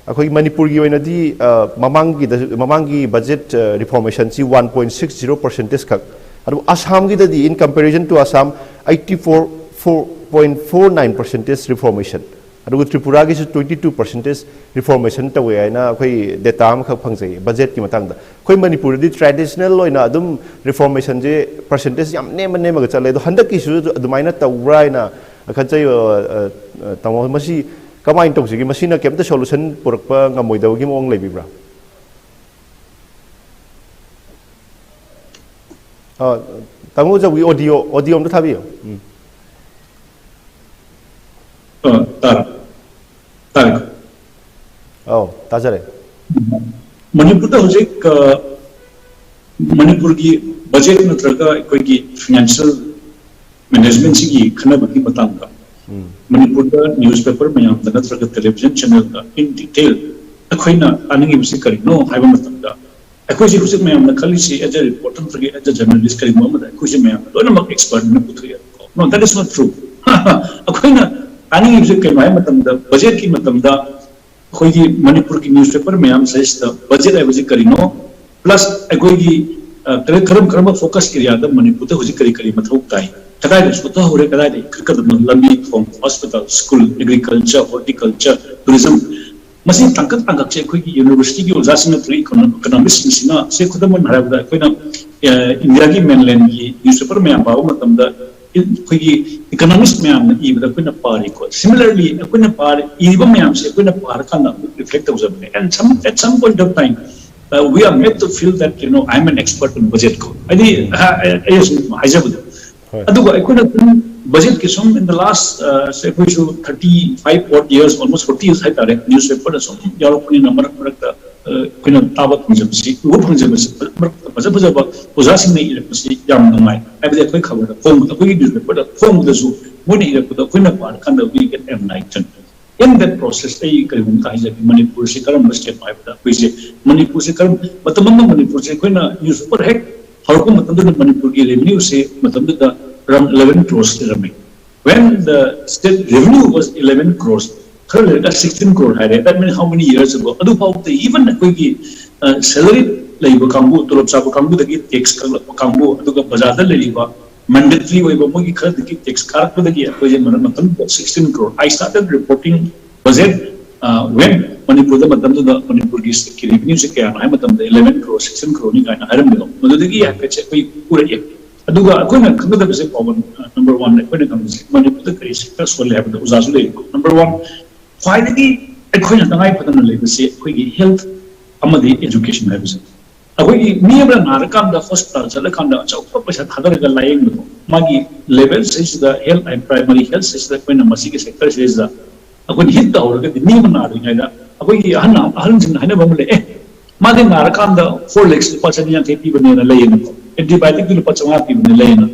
ꯑꯩꯈꯣꯏ ꯃꯅꯤꯄꯨꯔꯒꯤ ꯑꯣꯏꯅꯗꯤ, ꯑ, ꯃꯃꯥꯡꯒꯤꯗ, ꯃꯃꯥꯡꯒꯤ ꯕꯖꯦꯠ, ꯑ, ꯔꯤꯐꯣꯔꯃꯦꯁꯟꯁꯤ one point six zero percentage ꯈꯛ, ꯑꯗꯨꯕꯨ ꯑꯁꯥꯝꯒꯤꯗꯗꯤ, in comparison to Assam, eighty four, four point four nine percentage reformation, ꯑꯗꯨꯒ ꯇ꯭ꯔꯤꯄꯨꯔꯥꯒꯤꯁꯨ twenty two percentage reformation ꯇꯧꯋꯦ ꯍꯥꯏꯅ ꯑꯩꯈꯣꯏ ꯗꯦꯇꯥ ꯑꯃꯈꯛ ꯐꯪꯖꯩ ꯕꯖꯦꯠꯀꯤ ꯃꯇꯥꯡꯗ꯫ ꯑꯩꯈꯣꯏ ꯃꯅꯤꯄꯨꯔꯗꯗꯤ ꯇ꯭ꯔꯦꯗꯤꯁꯅꯦꯜ ꯑꯣꯏꯅ ꯑꯗꯨꯝ ꯔꯤꯐꯣꯔꯃꯦꯁꯟꯁꯦ ꯄꯥꯔꯁꯦꯟꯇꯦꯖ ꯌꯥꯝ ꯅꯦꯝꯃ ꯅꯦꯝꯃꯒ ꯆꯠꯂꯦ꯫ ꯑꯗꯣ ꯍꯟꯗꯛꯀꯤꯁꯨ ꯑꯗꯨꯃꯥꯏꯅ ꯇꯧꯕ꯭ꯔꯥ ꯍꯥꯏꯅ ꯈꯟꯖꯩ꯫ ꯑ, ꯑ, ꯇꯥꯃꯣ, ꯃꯁꯤ ꯀꯃꯥꯏꯅ ꯇꯧꯁꯤꯒꯦ? ꯃꯁꯤꯅ ꯀꯩꯝꯇ ꯁꯣꯂꯨꯁꯟ ꯄꯨꯔꯛꯄ ꯉꯝꯃꯣꯏꯗꯕꯒꯤ ꯃꯑꯣꯡ ꯂꯩꯕꯤꯕ꯭ꯔꯥ? ꯑ, ꯇꯥꯃꯣ ꯖꯧꯒꯤ ꯑꯣꯗꯤꯑꯣ, ꯑꯣꯗꯤꯑꯣ ꯑꯝꯇ ꯊꯥꯕꯤꯌꯨ꯫ ꯎꯝ꯫ ꯑ, ꯇꯥꯔꯦ꯫ ꯇꯥꯔꯦ꯫ ꯑꯧ, ꯇꯥꯖꯔꯦ꯫ ꯃꯅꯤꯄꯨꯔꯗ ꯍꯧꯖꯤꯛ, ꯑ, ꯃꯅꯤꯄꯨꯔꯒꯤ ꯕꯖꯦꯠ ꯅꯠꯇ꯭ꯔꯒ ꯑꯩꯈꯣꯏꯒꯤ ꯐꯥꯏꯅꯥꯟꯁꯤꯌꯦꯜ ꯃꯦꯅꯦꯖꯃꯦꯟꯁꯤꯒꯤ ꯈꯟꯅꯕꯒꯤ ꯃꯇꯥꯡꯗ, ꯎꯝ꯫ ꯃꯅꯤꯄꯨꯔꯗ ꯅ꯭ꯌꯨꯁꯄꯦꯄꯔ ꯃꯌꯥꯝꯗ ꯅꯠꯇ꯭ꯔꯒ ꯇꯦꯂꯤꯚꯤꯖꯟ ꯆꯦꯅꯦꯜꯗ in detail ꯑꯩꯈꯣꯏꯅ ꯇꯥꯅꯤꯡꯉꯤꯕꯁꯤ ꯀꯔꯤꯅꯣ ꯍꯥꯏꯕ ꯃꯇꯝꯗ, ꯑꯩꯈꯣꯏꯁꯦ ꯍꯧꯖꯤꯛ ꯃꯌꯥꯝꯅ ꯈꯜꯂꯤꯁꯤ, as a reporter ꯅꯠꯇ꯭ꯔꯒ as a journalist ꯀꯔꯤꯒꯨꯝꯕ ꯑꯃꯗ ꯑꯩꯈꯣꯏꯁꯦ ꯃꯌꯥꯝꯅ ꯂꯣꯏꯅꯃꯛ ꯑꯦꯛꯁꯄꯔꯠꯅ ꯄꯨꯊꯣꯛꯑꯦ꯫ No, that is not true. ꯑꯩꯈꯣꯏꯅ ꯇꯥꯅꯤꯡꯉꯤꯕꯁꯤ ꯀꯩꯅꯣ ꯍꯥꯏꯕ ꯃꯇꯝꯗ, ꯕꯖꯦꯠꯀꯤ ꯃꯇꯝꯗ ꯑꯩꯈꯣꯏꯒꯤ ꯃꯅꯤꯄꯨꯔꯒꯤ ꯅ꯭ꯌꯨꯁꯄꯦꯄꯔ ꯃꯌꯥꯝꯁꯤꯗꯩꯁꯤꯗ ꯕꯖꯦꯠ ꯍꯥꯏꯕꯁꯤ ꯀꯔꯤꯅꯣ, ꯄ꯭ꯂꯁ ꯑꯩꯈꯣꯏꯒꯤ, ꯑ, ꯀꯔ-, ꯀꯔꯝ ꯀꯔꯝꯕ ꯐꯣꯀꯁ ꯑꯦꯔꯤꯌꯥꯗ ꯃꯅꯤꯄꯨꯔꯗ ꯍꯧꯖꯤꯛ ꯀꯔꯤ ꯀꯔꯤ ꯃꯊꯧ ꯇꯥꯏ, ꯀꯗꯥꯏꯗ ꯁꯣꯊꯍꯧꯔꯦ, ꯀꯗꯥꯏꯗ ꯏꯟꯈꯠꯀꯗꯕꯅꯣ, ꯂꯝꯕꯤ ꯊꯣꯡ, hospital, school, agriculture, horticulture, tourism, ꯃꯁꯤ ꯇꯥꯡꯀꯛ ꯇꯥꯡꯀꯛꯁꯦ ꯑꯩꯈꯣꯏꯒꯤ ꯌꯨꯅꯤꯚꯔꯁꯤꯇꯤꯒꯤ ꯑꯣꯖꯥꯁꯤꯡ ꯅꯠꯇ꯭ꯔꯒ ꯏꯀꯣꯅꯣ-, ꯏꯀꯣꯅꯣꯃꯤꯁꯁꯤꯡꯁꯤꯅ, ꯁꯦ ꯈꯨꯗꯝ ꯑꯣꯏꯅ ꯍꯥꯏꯔꯕꯗ ꯑꯩꯈꯣꯏꯅ, ꯑ, ꯏꯟꯗꯤꯌꯥꯒꯤ ꯃꯦꯟꯂꯦꯟꯒꯤ ꯅ꯭ꯌꯨꯁꯄꯦꯄꯔ ꯃꯌꯥꯝ ꯄꯥꯕ ꯃꯇꯝꯗ ꯑꯩꯈꯣꯏꯒꯤ ꯏꯀꯣꯅꯣꯃꯤꯁ ꯃꯌꯥꯝꯅ ꯏꯕꯗ ꯑꯩꯈꯣꯏꯅ ꯄꯥꯔꯤꯀꯣ꯫ Similarly, ꯑꯩꯈꯣꯏꯅ ꯄꯥꯔꯤ-, ꯏꯔꯤꯕ ꯃꯌꯥꯝꯁꯦ ꯑꯩꯈꯣꯏꯅ ꯄꯥꯔꯀꯥꯟꯗ ꯑꯃꯨꯛ ꯔꯤꯐ꯭ꯂꯦꯛ ꯇꯧꯖꯕꯅꯦ꯫ And some, at some point of time, uh, we are made to feel that, you know, I am an expert in budget ꯀꯣ꯫ ꯍꯥꯏꯗꯤ, ꯎꯝ꯫ ꯑ, ꯑ, ꯑꯩ ꯑꯁꯨꯝ ꯍꯥꯏꯖꯕꯗꯣ꯫ ꯍꯣꯏ꯫ ꯑꯗꯨꯒ ꯑꯩꯈꯣꯏꯅ ꯑꯗꯨꯝ ꯕꯖꯦꯠꯀꯤ ꯁꯨꯝ in the last, ꯑ, ꯁꯦ ꯑꯩꯈꯣꯏꯁꯨ thirty five, forty years, almost forty years ꯍꯥꯏꯇꯥꯔꯦ, ꯅ꯭ꯌꯨꯁꯄꯦꯄꯔꯗ ꯁꯨꯝ ꯌꯥꯎꯔꯛꯄꯅꯤꯅ ꯃꯔꯛ ꯃꯔꯛꯇ, ꯑ, ꯑꯩꯈꯣꯏꯅ ꯇꯥꯕ ꯐꯪꯖꯕꯁꯤ, ꯎꯕ ꯐꯪꯖꯕꯁꯤ, ꯃꯔꯛꯇ ꯐꯖ ꯐꯖꯕ ꯑꯣꯖꯥꯁꯤꯡꯅ ꯏꯔꯛꯄꯁꯤ ꯌꯥꯝ ꯅꯨꯡꯉꯥꯏ꯫ ꯍꯥꯏꯕꯗꯤ ꯑꯩꯈꯣꯏ ꯈꯕꯔꯗ ꯐꯣꯡꯕꯗ, ꯑꯩꯈꯣꯏꯒꯤ ꯅ꯭ꯌꯨꯁꯄꯦꯄꯔꯗ ꯐꯣꯡꯕꯗꯁꯨ ꯃꯣꯏꯅ ꯏꯔꯛꯄꯗ ꯑꯩꯈꯣꯏꯅ ꯄꯥꯔꯀꯥꯟꯗ we get enlightened꯫ In that process, ꯑꯩ ꯀꯔꯤꯒꯨꯝꯕ ꯍꯥꯏꯖꯒꯦ, ꯃꯅꯤꯄꯨꯔꯁꯤ ꯀꯔꯝꯕ state ꯅꯣ ꯍꯥꯏꯕꯗ, ꯑꯩꯈꯣꯏꯁꯦ ꯃꯅꯤꯄꯨꯔꯁꯦ ꯀꯔꯝ, ꯃꯇꯝ ꯑꯃꯗ ꯃꯅꯤꯄꯨꯔꯁꯦ ꯑꯩꯈꯣꯏꯅ newspaper ꯍꯦꯛ ꯍꯧꯔꯛꯄ ꯃꯇꯝꯗꯨꯗ ꯃꯅꯤꯄꯨꯔꯒꯤ revenue ꯁꯦ ꯃꯇꯝꯗꯨꯗ around eleven crores ꯂꯩꯔꯝꯃꯤ꯫ When the state revenue was eleven crores, ꯈꯔ ꯂꯩꯔꯒ sixteen crore ꯍꯥꯏꯔꯦ, that means how many years ago? ꯑꯗꯨ ꯐꯥꯎꯕꯗ even ꯑꯩꯈꯣꯏꯒꯤ salary ꯂꯩꯕ ꯀꯥꯡꯕꯨ, ꯇꯣꯂꯣꯞ ꯆꯥꯕ ꯀꯥꯡꯕꯨꯗꯒꯤ tax ꯀꯛꯂꯛꯄ ꯀꯥꯡꯕꯨ, ꯑꯗꯨꯒ ꯕꯖꯥꯔꯗ ꯂꯩꯔꯤꯕ mandatory ꯑꯣꯏꯕ ꯃꯣꯏꯒꯤ ꯈꯔꯗꯒꯤ tax ꯀꯥꯔꯛꯄꯗꯒꯤ ꯑꯩꯈꯣꯏꯁꯦ ꯃꯔꯛ ꯃꯇꯝꯗ sixteen crore, I started reporting budget when ꯃꯅꯤꯄꯨꯔꯗ ꯃꯇꯝꯗꯨꯗ ꯃꯅꯤꯄꯨꯔꯒꯤ stateꯀꯤ revenue ꯁꯦ ꯀꯌꯥꯅꯣ ꯍꯥꯏꯕ ꯃꯇꯝꯗ eleven crore, sixteen crore ꯅꯤ ꯀꯥꯏꯅ ꯍꯥꯏꯔꯝꯕꯗꯣ, ꯃꯗꯨꯗꯒꯤ ꯍꯥꯏꯐꯦꯠꯁꯦ ꯑꯩꯈꯣꯏ ꯎꯔꯛꯑꯦ꯫ ꯑꯗꯨꯒ ꯑꯩꯈꯣꯏꯅ ꯈꯪꯒꯗꯕꯁꯦ, ꯄꯥꯎꯕ number one ꯑꯩꯈꯣꯏꯅ ꯈꯪꯕꯁꯦ ꯃꯅꯤꯄꯨꯔꯗ ꯀꯔꯤ sector ꯁꯣꯜꯂꯦ ꯍꯥꯏꯕꯗ ꯑꯣꯖꯥꯁꯨ ꯂꯩꯔꯤꯀꯣ꯫ Number one, ꯈ꯭ꯋꯥꯏꯗꯒꯤ ꯑꯩꯈꯣꯏꯅ ꯇꯉꯥꯏ ꯐꯗꯅ ꯂꯩꯕꯁꯦ ꯑꯩꯈꯣꯏꯒꯤ health ꯑꯃꯗꯤ education ꯍꯥꯏꯕꯁꯦ꯫ ꯑꯩꯈꯣꯏꯒꯤ ꯃꯤ ꯑꯃꯅ ꯅꯥꯔꯀꯥꯟꯗ hospital ꯆꯠꯂꯀꯥꯟꯗ ꯑꯆꯧꯕ ꯄꯩꯁꯥ ꯊꯥꯗꯔꯒ ꯂꯥꯏꯌꯦꯡꯕꯗꯣ, ꯃꯥꯒꯤ level ꯁꯤꯗꯩꯁꯤꯗ health, primary health ꯁꯤꯗꯩꯁꯤꯗ ꯑꯩꯈꯣꯏꯅ ꯃꯁꯤꯒꯤ sector ꯁꯤꯗꯩꯁꯤꯗ ꯑꯩꯈꯣꯏꯅ hit ꯇꯧꯍꯧꯔꯒꯗꯤ, ꯃꯤ ꯑꯃ ꯅꯥꯗ꯭ꯔꯤꯉꯩꯗ ꯑꯩꯈꯣꯏꯒꯤ ꯑꯍꯟ, ꯑꯍꯜꯁꯤꯡꯅ ꯍꯥꯏꯅꯕ ꯑꯃ ꯂꯩ, "ꯑꯦ, ꯃꯥꯗꯤ ꯅꯥꯔꯀꯥꯟꯗ Horlicks ꯂꯨꯄꯥ ꯆꯅꯤ ꯌꯥꯡꯈꯩ ꯄꯤꯕꯅꯦꯅ ꯂꯩꯌꯦꯅꯀꯣ, antibiotic ꯂꯨꯄꯥ ꯆꯥꯝꯃꯉꯥ ꯄꯤꯕꯅꯦ ꯂꯩꯌꯦꯅ,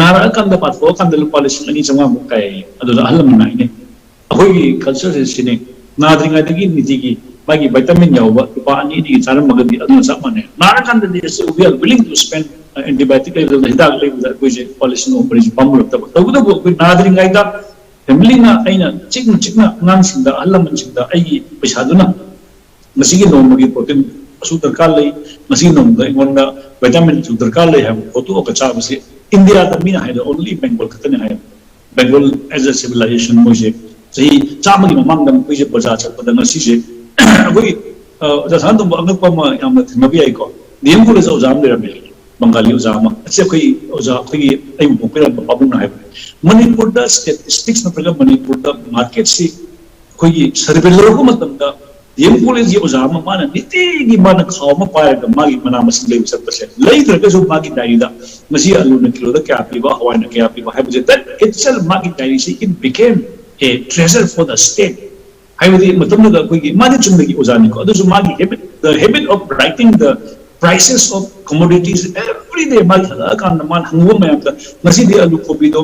ꯅꯥꯔꯛꯑꯀꯥꯟꯗ ꯄꯥꯊꯣꯛꯑꯀꯥꯟꯗ ꯂꯨꯄꯥ ꯂꯤꯁꯤꯡ ꯑꯅꯤ ꯆꯥꯝꯃꯉꯥꯃꯨꯛ ꯀꯥꯏꯌꯦ"꯫ ꯑꯗꯨꯗ ꯑꯍꯜ ꯑꯃꯅ ꯍꯥꯏꯅꯩ, ꯑꯩꯈꯣꯏꯒꯤ culture ꯁꯦ ꯁꯤꯅꯤ, ꯅꯥꯗ꯭ꯔꯤꯉꯩꯗꯒꯤ ꯅꯤꯇꯤꯒꯤ ꯃꯥꯒꯤ vitamin ꯌꯥꯎꯕ ꯂꯨꯄꯥ ꯑꯅꯤ ꯑꯅꯤꯒꯤ ꯆꯥꯔꯝꯃꯒꯗꯤ ꯑꯗꯨꯅ ꯆꯞ ꯃꯥꯟꯅꯩ꯫ ꯅꯥꯔꯀꯥꯟꯗꯗꯤ we are willing to spend, antibiotic ꯂꯩꯕꯗ, ꯍꯤꯗꯥꯛ ꯂꯩꯕꯗ ꯑꯩꯈꯣꯏꯁꯦ ꯂꯨꯄꯥ ꯂꯤꯁꯤꯡ ꯑꯍꯨꯝ ꯃꯔꯤꯁꯦ ꯄꯥꯝꯃꯨꯔꯛꯇꯕ꯫ ꯇꯧꯕꯇꯕꯨ ꯑꯩꯈꯣꯏ ꯅꯥꯗ꯭ꯔꯤꯉꯩꯗ family ꯅ ꯑꯩꯅ ꯆꯤꯛꯅ ꯆꯤꯛꯅ ꯑꯉꯥꯡꯁꯤꯡꯗ, ꯑꯍꯜ ꯂꯃꯟꯁꯤꯡꯗ ꯑꯩꯒꯤ ꯄꯩꯁꯥꯗꯨꯅ ꯉꯁꯤꯒꯤ ꯅꯣꯡꯃꯒꯤ protein ꯑꯁꯨꯛ ꯗꯔꯀꯥꯔ ꯂꯩ, ꯉꯁꯤꯒꯤ ꯅꯣꯡꯃꯗ ꯑꯩꯉꯣꯟꯗ vitamin ꯑꯁꯨꯛ ꯗꯔꯀꯥꯔ ꯂꯩ ꯍꯥꯏꯕ ꯐꯣꯡꯗꯣꯛꯑꯒ ꯆꯥꯕꯁꯤ ꯏꯟꯗꯤꯌꯥꯗ ꯃꯤꯅ ꯍꯥꯏꯗ only Bengal ꯈꯛꯇꯅꯤ ꯍꯥꯏ꯫ Bengal as a civilization ꯃꯣꯏꯁꯦ ꯆꯍꯤ ꯆꯥꯝꯃꯒꯤ ꯃꯃꯥꯡꯗ ꯃꯈꯣꯏꯁꯦ ꯕꯖꯥꯔ ꯆꯠꯄꯗ ꯉꯁꯤꯁꯦ ꯑꯩꯈꯣꯏꯒꯤ, ꯑ, ꯑꯣꯖꯥ ꯁꯅꯥꯇꯣꯝꯕ, ꯑꯉꯛꯄ ꯑꯃ ꯌꯥꯝꯅ ꯊꯦꯡꯅꯕ ꯌꯥꯏꯀꯣ꯫ ꯗꯤ ꯑꯦꯝ ꯀꯣꯂꯦꯖꯇ ꯑꯣꯖꯥ ꯑꯃ ꯂꯩꯔꯝꯃꯦ, ꯕꯪꯒꯥꯂꯤ ꯑꯣꯖꯥ ꯑꯃ꯫ ꯑꯁꯤ ꯑꯩꯈꯣꯏ ꯑꯣꯖꯥ, ꯑꯩꯈꯣꯏꯒꯤ ꯑꯩꯕꯨ ꯄꯣꯛꯄꯤꯔꯝꯕ ꯄꯥꯕꯨꯡꯅ ꯍꯥꯏꯕꯅꯤ꯫ ꯃꯅꯤꯄꯨꯔꯗ statistics ꯅꯠꯇ꯭ꯔꯒ ꯃꯅꯤꯄꯨꯔꯗ market ꯁꯤ ꯑꯩꯈꯣꯏꯒꯤ survey ꯂꯧꯔꯛꯄ ꯃꯇꯝꯗ ꯗꯤ ꯑꯦꯝ ꯀꯣꯂꯦꯖꯀꯤ ꯑꯣꯖꯥ ꯑꯃ, ꯃꯥꯅ ꯅꯤꯇꯤꯒꯤ ꯃꯥꯅ ꯈꯥꯎ ꯑꯃ ꯄꯥꯏꯔꯒ ꯃꯥꯒꯤ ꯃꯅꯥ ꯃꯁꯤꯡ ꯂꯩꯕ ꯆꯠꯄꯁꯦ, ꯂꯩꯗ꯭ꯔꯒꯁꯨ ꯃꯥꯒꯤ diary ꯗ ꯉꯁꯤ ꯑꯂꯨꯅ ꯀꯤꯂꯣꯗ ꯀꯌꯥ ꯄꯤꯕ, ꯍꯋꯥꯏꯅ ꯀꯌꯥ ꯄꯤꯕ ꯍꯥꯏꯕꯁꯦ, that itself ꯃꯥꯒꯤ diary ꯁꯤ it became a treasure for the state꯫ ꯍꯥꯏꯕꯗꯤ ꯃꯇꯝꯗꯨꯗ ꯑꯩꯈꯣꯏꯒꯤ, ꯃꯥꯗꯤ ꯆꯨꯝꯅꯒꯤ ꯑꯣꯖꯥꯅꯤꯀꯣ, ꯑꯗꯨꯁꯨ ꯃꯥꯒꯤ habit, the habit of writing the prices of commodities every day, ꯃꯥꯒꯤ ꯍꯜꯂꯛꯑꯀꯥꯟꯗ ꯃꯥꯅ ꯍꯪꯕ ꯃꯌꯥꯝꯗ, "ꯉꯁꯤꯗꯤ ꯑꯂꯨ ꯀꯣꯕꯤꯗꯣ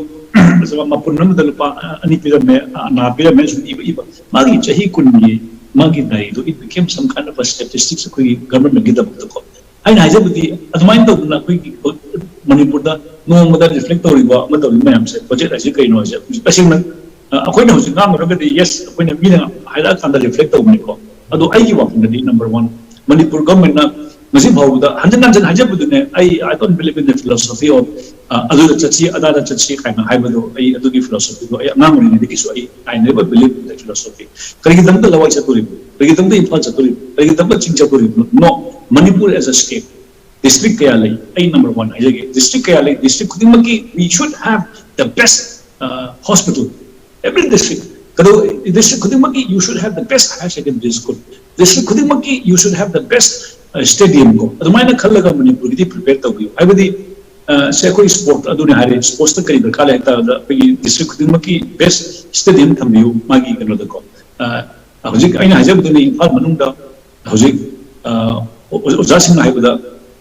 ꯃꯄꯨꯟ ꯑꯃꯗ ꯂꯨꯄꯥ ꯑꯅꯤ ꯄꯤꯔꯝꯃꯦ, ꯑꯅꯥ ꯄꯤꯔꯝꯃꯦ, ꯁꯨꯝ ꯏꯕ ꯏꯕ꯫ ꯃꯥꯒꯤ ꯆꯍꯤ ꯀꯨꯟꯒꯤ ꯃꯥꯒꯤ diary ꯗꯣ, it became some kind of a statistics ꯑꯩꯈꯣꯏꯒꯤ government ꯀꯤꯗꯃꯛꯇꯀꯣ꯫ ꯑꯩꯅ ꯍꯥꯏꯖꯕꯗꯤ ꯑꯗꯨꯃꯥꯏꯅ ꯇꯧꯗꯅ ꯑꯩꯈꯣꯏꯒꯤ ꯃꯅꯤꯄꯨꯔꯗ ꯅꯣꯡꯃꯗ reflect ꯇꯧꯔꯤꯕ ꯑꯃ ꯇꯧꯔꯤꯕ ꯃꯌꯥꯝꯁꯦ, budget ꯍꯥꯏꯁꯦ ꯀꯩꯅꯣ ꯍꯥꯏꯁꯦ ꯍꯧꯖꯤꯛ ꯇꯁꯦꯡꯅ, ꯑ, ꯑꯩꯈꯣꯏꯅ ꯍꯧꯖꯤꯛ ꯉꯥꯡꯉꯨꯔꯒꯗꯤ, yes, ꯑꯩꯈꯣꯏꯅ ꯃꯤꯅ ꯍꯥꯏꯔꯛꯑꯀꯥꯟꯗ reflect ꯇꯧꯕꯅꯤꯀꯣ꯫ ꯑꯗꯣ ꯑꯩꯒꯤ ꯋꯥꯈꯜꯗꯗꯤ number one, ꯃꯅꯤꯄꯨꯔ government ꯅ ꯉꯁꯤ ꯐꯥꯎꯕꯗ ꯍꯟꯖꯤꯟ ꯍꯟꯖꯤꯟ ꯍꯥꯏꯖꯕꯗꯨꯅꯦ, ꯑꯩ, I don't believe in the philosophy of, ꯑ, ꯑꯗꯨꯗ ꯆꯠꯁꯤ, ꯑꯗꯥꯗ ꯆꯠꯁꯤ ꯀꯥꯏꯅ ꯍꯥꯏꯕꯗꯣ, ꯑꯩ ꯑꯗꯨꯒꯤ philosophy ꯗꯣ ꯑꯩ ꯑꯉꯥꯡ ꯑꯣꯏꯔꯤꯉꯩꯗꯒꯤꯁꯨ ꯑꯩ, I never believe in the philosophy꯫ ꯀꯔꯤꯒꯤꯗꯃꯛꯇ ꯂꯋꯥꯏ ꯆꯠꯇꯣꯔꯤꯕꯅꯣ? ꯀꯔꯤꯒꯤꯗꯃꯛꯇ ꯏꯝꯐꯥꯜ ꯆꯠꯇꯣꯔꯤꯕꯅꯣ? ꯀꯔꯤꯒꯤꯗꯃꯛꯇ ꯆꯤꯡ ꯆꯠꯇꯣꯔꯤꯕꯅꯣ? No, Manipur as a state, district ꯀꯌꯥ ꯂꯩ? ꯑꯩ number one ꯍꯥꯏꯖꯒꯦ, district ꯀꯌꯥ ꯂꯩ? District ꯈꯨꯗꯤꯡꯃꯛꯀꯤ we should have the best, uh, hospital, every district꯫ ꯀꯗꯧ district ꯈꯨꯗꯤꯡꯃꯛꯀꯤ you should have the best higher secondary school, district ꯈꯨꯗꯤꯡꯃꯛꯀꯤ you should have the best, uh, stadium ꯀꯣ꯫ ꯑꯗꯨꯃꯥꯏꯅ ꯈꯜꯂꯒ ꯃꯅꯤꯄꯨꯔꯒꯤꯗꯤ prepare ꯇꯧꯕꯤꯌꯨ꯫ ꯍꯥꯏꯕꯗꯤ, ꯑ, ꯁꯦ, ꯑꯩꯈꯣꯏ sport ꯑꯗꯨꯅꯦ ꯍꯥꯏꯔꯦ, sports ꯇ ꯀꯔꯤ ꯗꯔꯀꯥꯔ ꯂꯩ ꯍꯥꯏ ꯇꯥꯔꯕꯗ, ꯑꯩꯈꯣꯏꯒꯤ district ꯈꯨꯗꯤꯡꯃꯛꯀꯤ best stadium ꯊꯝꯕꯤꯌꯨ ꯃꯥꯒꯤ ꯀꯩꯅꯣꯗꯀꯣ꯫ ꯑ, ꯍꯧꯖꯤꯛ ꯑꯩꯅ ꯍꯥꯏꯖꯕꯗꯨꯅꯤ, ꯏꯝꯐꯥꯜ ꯃꯅꯨꯡꯗ ꯍꯧꯖꯤꯛ, ꯑ, ꯑꯣ-, ꯑꯣꯖꯥꯁꯤꯡꯅ ꯍꯥꯏꯕꯗ,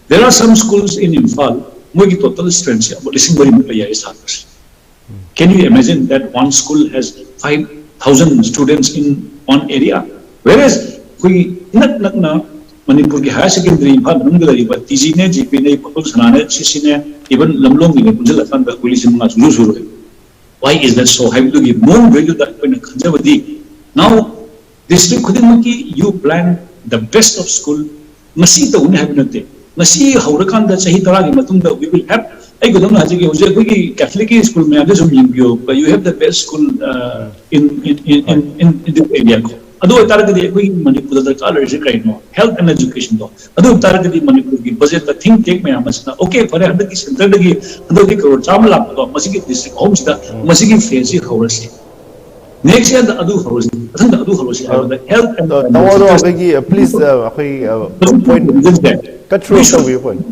there are some schools in Imphal, ꯃꯣꯏꯒꯤ total strength ꯁꯦ ꯂꯤꯁꯤꯡ ꯃꯔꯤꯃꯨꯛ ꯂꯩ ꯍꯥꯏ ꯁꯥꯇ꯭ꯔꯁꯦ꯫ Can you imagine that one school has five thousand students in one area? Whereas ꯑꯩꯈꯣꯏꯒꯤ ꯏꯅꯛ ꯅꯛꯅ ꯃꯅꯤꯄꯨꯔꯒꯤ higher secondary ꯏꯝꯐꯥꯜ ꯃꯅꯨꯡꯗ ꯂꯩꯔꯤꯕ ꯇꯤ ꯖꯤꯅꯦ, ꯖꯤ ꯄꯤꯅꯦ, ꯄꯥꯡꯒꯜ ꯁꯅꯥꯅꯦ, ꯁꯤ ꯁꯤꯅꯦ, even ꯂꯝꯂꯣꯡꯒꯤꯅꯦ ꯄꯨꯟꯁꯤꯜꯂꯀꯥꯟꯗ ꯑꯩꯈꯣꯏ ꯂꯤꯁꯤꯡ ꯃꯉꯥ ꯁꯨꯡꯁꯨ ꯁꯨꯔꯣꯏ꯫ Why is that so? ꯍꯥꯏꯕꯗꯨꯒꯤ ꯃꯑꯣꯡꯗꯨꯗ ꯑꯩꯈꯣꯏꯅ ꯈꯟꯖꯕꯗꯤ, now district ꯈꯨꯗꯤꯡꯃꯛꯀꯤ you plan the best of school, ꯉꯁꯤ ꯇꯧꯒꯅꯤ ꯍꯥꯏꯕ ꯅꯠꯇꯦ꯫ ꯉꯁꯤ ꯍꯧꯔꯀꯥꯟꯗ ꯆꯍꯤ ꯇꯔꯥꯒꯤ ꯃꯇꯨꯡꯗ we will have, ꯑꯩ ꯈꯨꯗꯝ ꯍꯥꯏꯖꯒꯦ, ꯍꯧꯖꯤꯛ ꯑꯩꯈꯣꯏꯒꯤ Catholic ꯀꯤ school ꯃꯌꯥꯝꯁꯦ ꯁꯨꯝ ꯌꯦꯡꯕꯤꯌꯣ, you have the best school, uh, in, in, in, in, in, in this area ꯀꯣ꯫ ꯑꯗꯨ ꯑꯣꯏꯇꯥꯔꯒꯗꯤ ꯑꯩꯈꯣꯏꯒꯤ ꯃꯅꯤꯄꯨꯔꯗ ꯗꯔꯀꯥꯔ ꯂꯩꯔꯤꯁꯦ ꯀꯩꯅꯣ? Health and education ꯗꯣ꯫ ꯑꯗꯨ ꯑꯣꯏꯇꯥꯔꯒꯗꯤ ꯃꯅꯤꯄꯨꯔꯒꯤ budget ꯇ think tank ꯃꯌꯥꯝ ꯑꯁꯤꯅ, okay, ꯐꯔꯦ, ꯍꯟꯗꯛꯀꯤ centre ꯗꯒꯤ ꯍꯟꯗꯛꯇꯤ ꯀꯔꯣꯔ ꯆꯥꯝꯃ ꯂꯥꯛꯄꯗꯣ ꯃꯁꯤꯒꯤ district ꯑꯍꯨꯝꯁꯤꯗ ꯃꯁꯤꯒꯤ phase ꯁꯤ ꯍꯧꯔꯁꯤ꯫ Next year ꯗ ꯑꯗꯨ ꯍꯧꯔꯁꯤ, ꯃꯊꯪꯗ ꯑꯗꯨ ꯍꯧꯔꯁꯤ ꯍꯥꯏꯕꯗ health and ꯇꯥꯃꯣ ꯑꯗꯣ ꯑꯩꯈꯣꯏꯒꯤ, please, ꯑꯩꯈꯣꯏ point cut through ꯇꯧꯕꯤꯌꯨ, point꯫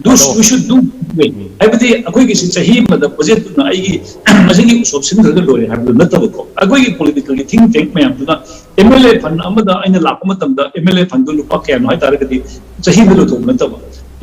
Do, we should do ꯍꯥꯏꯕꯗꯤ ꯑꯩꯈꯣꯏꯒꯤꯁꯤ ꯆꯍꯤ ꯑꯃꯗ budget ꯇꯨꯅ ꯑꯩꯒꯤ ꯃꯁꯤꯒꯤ ꯎꯁꯣꯞ ꯁꯤꯟꯈ꯭ꯔꯒ ꯂꯣꯏꯔꯦ ꯍꯥꯏꯕꯗꯨ ꯅꯠꯇꯕꯀꯣ꯫ ꯑꯩꯈꯣꯏꯒꯤ political ꯒꯤ think tank ꯃꯌꯥꯝꯗꯨꯅ M L A fund ꯑꯃꯗ ꯑꯩꯅ ꯂꯥꯛꯄ ꯃꯇꯝꯗ M L A fund ꯗꯨ ꯂꯨꯄꯥ ꯀꯌꯥꯅꯣ ꯍꯥꯏ ꯇꯥꯔꯒꯗꯤ ꯆꯍꯤ ꯑꯃꯗ ꯂꯣꯏꯊꯣꯛꯄ ꯅꯠꯇꯕ,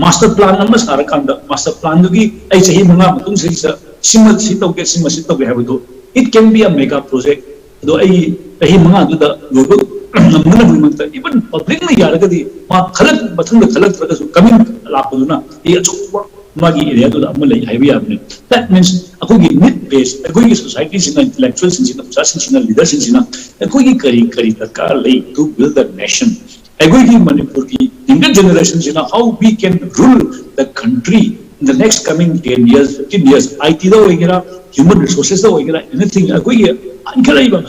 master plan ꯑꯃ ꯁꯥꯔꯀꯥꯟꯗ master plan ꯗꯨꯒꯤ ꯑꯩ ꯆꯍꯤ ꯃꯉꯥ ꯃꯇꯨꯡ ꯁꯤꯗ ꯁꯤꯃ ꯁꯤ ꯇꯧꯒꯦ, ꯁꯤꯃ ꯁꯤ ꯇꯧꯒꯦ ꯍꯥꯏꯕꯗꯣ, it can be a mega project. ꯑꯗꯣ ꯑꯩ ꯆꯍꯤ ꯃꯉꯥꯗꯨꯗ ꯂꯣꯏꯕ ꯉꯝꯅꯅꯕꯒꯤꯗꯃꯛꯇ, even publicꯅ ꯌꯥꯔꯒꯗꯤ, ꯃꯥ ꯈꯜꯂꯛ ꯃꯊꯪꯗ ꯈꯜꯂꯛꯇ꯭ꯔꯒꯁꯨ, coming ꯂꯥꯛꯄꯗꯨꯅ ꯑꯩ ꯑꯆꯧꯕ ꯃꯥꯒꯤ areaꯗꯨꯗ ꯑꯃ ꯂꯩ ꯍꯥꯏꯕ ꯌꯥꯕꯅꯤ꯫ That means ꯑꯩꯈꯣꯏꯒꯤ need base, ꯑꯩꯈꯣꯏꯒꯤ societyꯁꯤꯅ, intellectualꯁꯤꯡꯁꯤꯅ, ꯑꯣꯖꯥꯁꯤꯡꯁꯤꯅ, leaderꯁꯤꯡꯁꯤꯅ ꯑꯩꯈꯣꯏꯒꯤ ꯀꯔꯤ ꯀꯔꯤ ꯗꯔꯀꯥꯔ ꯂꯩ to build the nation, ꯑꯩꯈꯣꯏꯒꯤ ꯃꯅꯤꯄꯨꯔꯒꯤ younger generationꯁꯤꯅ how we can rule the country in the next coming ten years, fifteen years, ITꯗ ꯑꯣꯏꯒꯦꯔꯥ, human resourcesꯇ ꯑꯣꯏꯒꯦꯔꯥ, anything, ꯑꯩꯈꯣꯏꯒꯤ ꯏꯟꯈꯠꯂꯛꯏꯕ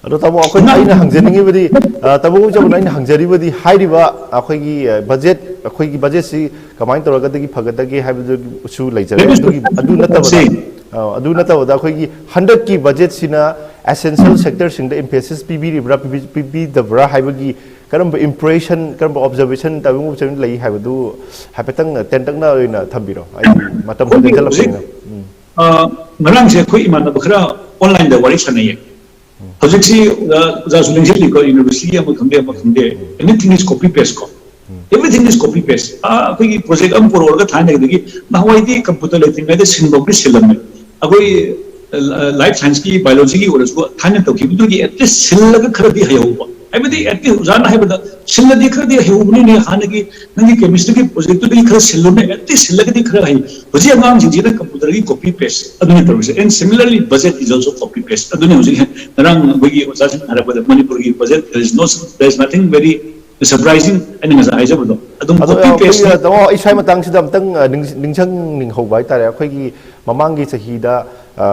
ꯑꯗꯣ ꯇꯥꯃꯣ, ꯑꯩꯈꯣꯏ, ꯑꯩꯅ ꯍꯪꯖꯅꯤꯡꯉꯤꯕꯗꯤ, ꯑ, ꯇꯥꯃꯣ ꯎꯆꯧꯕꯅ ꯑꯩꯅ ꯍꯪꯖꯔꯤꯕꯗꯤ, ꯍꯥꯏꯔꯤꯕ ꯑꯩꯈꯣꯏꯒꯤ, ꯑ, ꯕꯖꯦꯠ, ꯑꯩꯈꯣꯏꯒꯤ ꯕꯖꯦꯠꯁꯤ ꯀꯃꯥꯏꯅ ꯇꯧꯔꯒꯗꯤ ꯐꯒꯗꯒꯦ ꯍꯥꯏꯕꯗꯨꯁꯨ ꯂꯩꯖꯔꯦ꯫ ꯑꯗꯨꯒꯤ, ꯑꯗꯨ ꯅꯠꯇꯕꯗ, ꯑ, ꯑꯗꯨ ꯅꯠꯇꯕꯗ ꯑꯩꯈꯣꯏꯒꯤ ꯍꯟꯗꯛꯀꯤ ꯕꯖꯦꯠꯁꯤꯅ essential sectorꯁꯤꯡꯗ emphasis ꯄꯤꯕꯤꯔꯤꯕ꯭ꯔꯥ, ꯄꯤꯕꯤ-, ꯄꯤꯕꯤꯗꯕ꯭ꯔꯥ ꯍꯥꯏꯕꯒꯤ ꯀꯔꯝꯕ impression, ꯀꯔꯝꯕ observation, ꯇꯥꯃꯣ ꯎꯆꯧꯕꯅ ꯂꯩ ꯍꯥꯏꯕꯗꯨ ꯍꯥꯏꯐꯦꯠꯇꯪ ꯇꯦꯟꯇꯛꯅ ꯑꯣꯏꯅ ꯊꯝꯕꯤꯔꯣ꯫ ꯑꯩꯗꯤ ꯃꯇꯝ ꯑꯩꯈꯣꯏꯒꯤ ꯍꯧꯖꯤꯛ, ꯇꯦꯟꯖꯜꯂꯛꯄꯅꯤꯅ꯫ ꯎꯝ꯫ ꯑ, ꯉꯔꯥꯡꯁꯦ ꯑꯩꯈꯣꯏ ꯏꯃꯥꯟꯅꯕ ꯈꯔ onlineꯗ ꯋꯥꯔꯤ ꯁꯥꯟꯅꯩꯌꯦ꯫ ꯍꯧꯖꯤꯛꯁꯤ ꯑꯣꯖꯥ, ꯑꯣꯖꯥꯁꯨ ꯂꯦꯡꯁꯤꯜꯂꯤꯀꯣ, universityꯒꯤ ꯑꯃ ꯈꯪꯗꯦ, ꯑꯃ ꯈꯪꯗꯦ, anything is copy paste ꯀꯣ, everything is copy paste꯫ ꯑꯥ, ꯑꯩꯈꯣꯏꯒꯤ project ꯑꯃ ꯄꯨꯔꯛꯑꯒ ꯊꯥꯏꯅꯒꯤꯗꯒꯤ, ꯅꯍꯥꯟꯋꯥꯏꯗꯤ computer ꯂꯩꯇ꯭ꯔꯤꯉꯩꯗ ꯁꯤꯟꯐꯧꯗꯤ ꯁꯤꯜꯂꯝꯃꯦ꯫ ꯑꯩꯈꯣꯏ, ꯑ, life scienceꯀꯤ, biologyꯒꯤ ꯑꯣꯏꯔꯁꯨ ꯊꯥꯏꯅ ꯇꯧꯈꯤꯕꯗꯨꯒꯤ at least ꯁꯤꯜꯂꯒ ꯈꯔꯗꯤ ꯍꯩꯍꯧꯕ꯫ ꯍꯥꯏꯕꯗꯤ at least ꯑꯣꯖꯥꯅ ꯍꯥꯏꯕꯗ, "ꯁꯤꯜꯂꯗꯤ ꯈꯔꯗꯤ ꯍꯩꯍꯧꯕꯅꯤꯅꯦ, ꯍꯥꯟꯅꯒꯤ ꯅꯪꯒꯤ chemistryꯒꯤ projectꯇꯨꯗꯒꯤ ꯈꯔ ꯁꯤꯜꯂꯨꯅꯦ, at least ꯁꯤꯜꯂꯒꯗꯤ ꯈꯔ ꯍꯩ"꯫ ꯍꯧꯖꯤꯛ ꯑꯉꯥꯡꯁꯤꯡꯁꯤꯅ computerꯒꯤ copy paste ꯑꯗꯨꯅꯤ ꯇꯧꯔꯤꯁꯦ꯫ And similarly budget is also copy paste ꯑꯗꯨꯅꯤ ꯍꯧꯖꯤꯛ ꯉꯔꯥꯡ ꯑꯩꯈꯣꯏꯒꯤ ꯑꯣꯖꯥꯁꯤꯡ ꯍꯥꯏꯔꯛꯄꯗ, ꯃꯅꯤꯄꯨꯔꯒꯤ budget, there is no, there is nothing very surprising, ꯑꯩꯅ ꯉꯁꯥꯏ ꯍꯥꯏꯖꯕꯗꯣ ꯑꯗꯨꯝ ꯑꯗꯣ copy paste꯫ ꯑꯩꯈꯣꯏꯒꯤ ꯇꯥꯃꯣ, ꯑꯩ ꯁ꯭ꯋꯥꯏ ꯃꯇꯥꯡꯁꯤꯗ ꯑꯝꯇꯪ, ꯑ, ꯅꯤꯡ-, ꯅꯤꯡꯁꯤꯡꯅꯤꯡꯍꯧꯕ ꯍꯥꯏꯇꯥꯔꯦ꯫ ꯑꯩꯈꯣꯏꯒꯤ ꯃꯃꯥꯡꯒꯤ ꯆꯍꯤꯗ, ꯑ,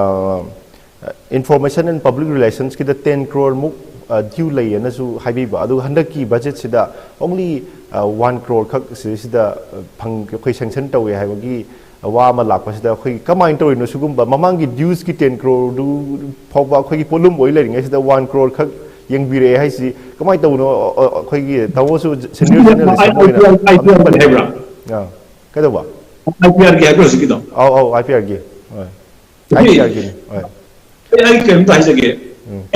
Information and Public Relationsꯀꯤꯗ ten crore ꯃꯨꯛ, ꯑ, due ꯂꯩꯌꯦꯅꯁꯨ ꯍꯥꯏꯕꯤꯕ꯫ ꯑꯗꯨꯒ ꯍꯟꯗꯛꯀꯤ budgetꯁꯤꯗ only, ꯑ, one crore ꯈꯛ ꯁꯤꯗꯩꯁꯤꯗ, ꯑ, ꯐꯪ-, ꯑꯩꯈꯣꯏ sanction ꯇꯧꯋꯦ ꯍꯥꯏꯕꯒꯤ ꯋꯥ ꯑꯃ ꯂꯥꯛꯄꯁꯤꯗ, ꯑꯩꯈꯣꯏ ꯀꯃꯥꯏꯅ ꯇꯧꯔꯤꯅꯣ? ꯁꯤꯒꯨꯝꯕ ꯃꯃꯥꯡꯒꯤ duesꯀꯤ ten croreꯗꯨ ꯐꯥꯎꯕ ꯑꯩꯈꯣꯏꯒꯤ ꯄꯣꯠꯂꯨꯝ ꯑꯣꯏ ꯂꯩꯔꯤꯉꯩꯁꯤꯗ one crore ꯈꯛ ꯌꯦꯡꯕꯤꯔꯛꯑꯦ ꯍꯥꯏꯁꯤ ꯀꯃꯥꯏꯅ ꯇꯧꯕꯅꯣ? ꯑ, ꯑ, ꯑꯩꯈꯣꯏꯒꯤ ꯇꯥꯃꯣꯁꯨ senior journalist ꯑꯃ ꯑꯣꯏꯅ ꯑꯝꯇꯪ ꯄꯟꯕꯤꯌꯨ꯫ IPRꯒꯤ ꯍꯥꯏꯕ꯭ꯔꯥ? ꯑꯥ, ꯀꯩꯗꯧꯕ? IPRꯒꯤ ꯍꯥꯏꯕ꯭ꯔꯥ ꯍꯧꯖꯤꯛꯀꯤꯗꯣ? ꯑꯧ, ꯑꯧ, IPRꯒꯤ꯫ ꯍꯣꯏ꯫ ꯍꯧꯖꯤꯛ IPRꯒꯤꯅꯤ꯫ ꯍꯣꯏ꯫ ꯑꯩ, ꯑꯩ ꯀꯩꯅꯣꯝꯇ ꯍꯥꯏꯖꯒꯦ꯫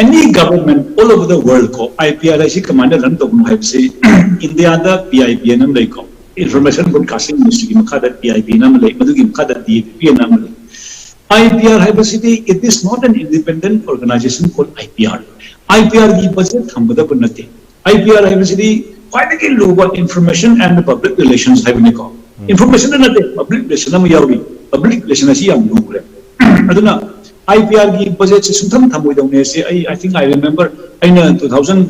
Any government all over the world ꯀꯣ, IPR ꯍꯥꯏꯁꯤ ꯀꯃꯥꯏꯅ run ꯇꯧꯕꯅꯣ ꯍꯥꯏꯕꯁꯤ, ꯏꯟꯗꯤꯌꯥꯗ PIB ꯑꯅ ꯑꯃ ꯂꯩꯀꯣ, Information Broadcasting Ministryꯒꯤ ꯃꯈꯥꯗ PIB ꯑꯅ ꯑꯃ ꯂꯩ, ꯃꯗꯨꯒꯤ ꯃꯈꯥꯗ DABP ꯑꯅ ꯑꯃ ꯂꯩ꯫ IPR ꯍꯥꯏꯕꯁꯤꯗꯤ, it is not an independent organization called IPR. IPR ꯒꯤ budget ꯊꯝꯒꯗꯕ ꯅꯠꯇꯦ. IPR ꯍꯥꯏꯕꯁꯤꯗꯤ ꯈ꯭ꯋꯥꯏꯗꯒꯤ ꯂꯨꯕ information and public relations ꯍꯥꯏꯕꯅꯤꯀꯣ. Information ꯅꯠꯇꯦ, public relation ꯑꯃ ꯌꯥꯎꯔꯤ. Public relation ꯑꯁꯤ ꯌꯥꯝ ꯂꯨꯔꯦ. ꯑꯗꯨꯅ IPR ꯒꯤ budget ꯁꯦ ꯁꯨꯡꯊꯝ ꯊꯝꯃꯣꯏꯗꯧꯅꯦ ꯁꯤ ꯑꯩ, I think I remember, ꯑꯩꯅ two thousand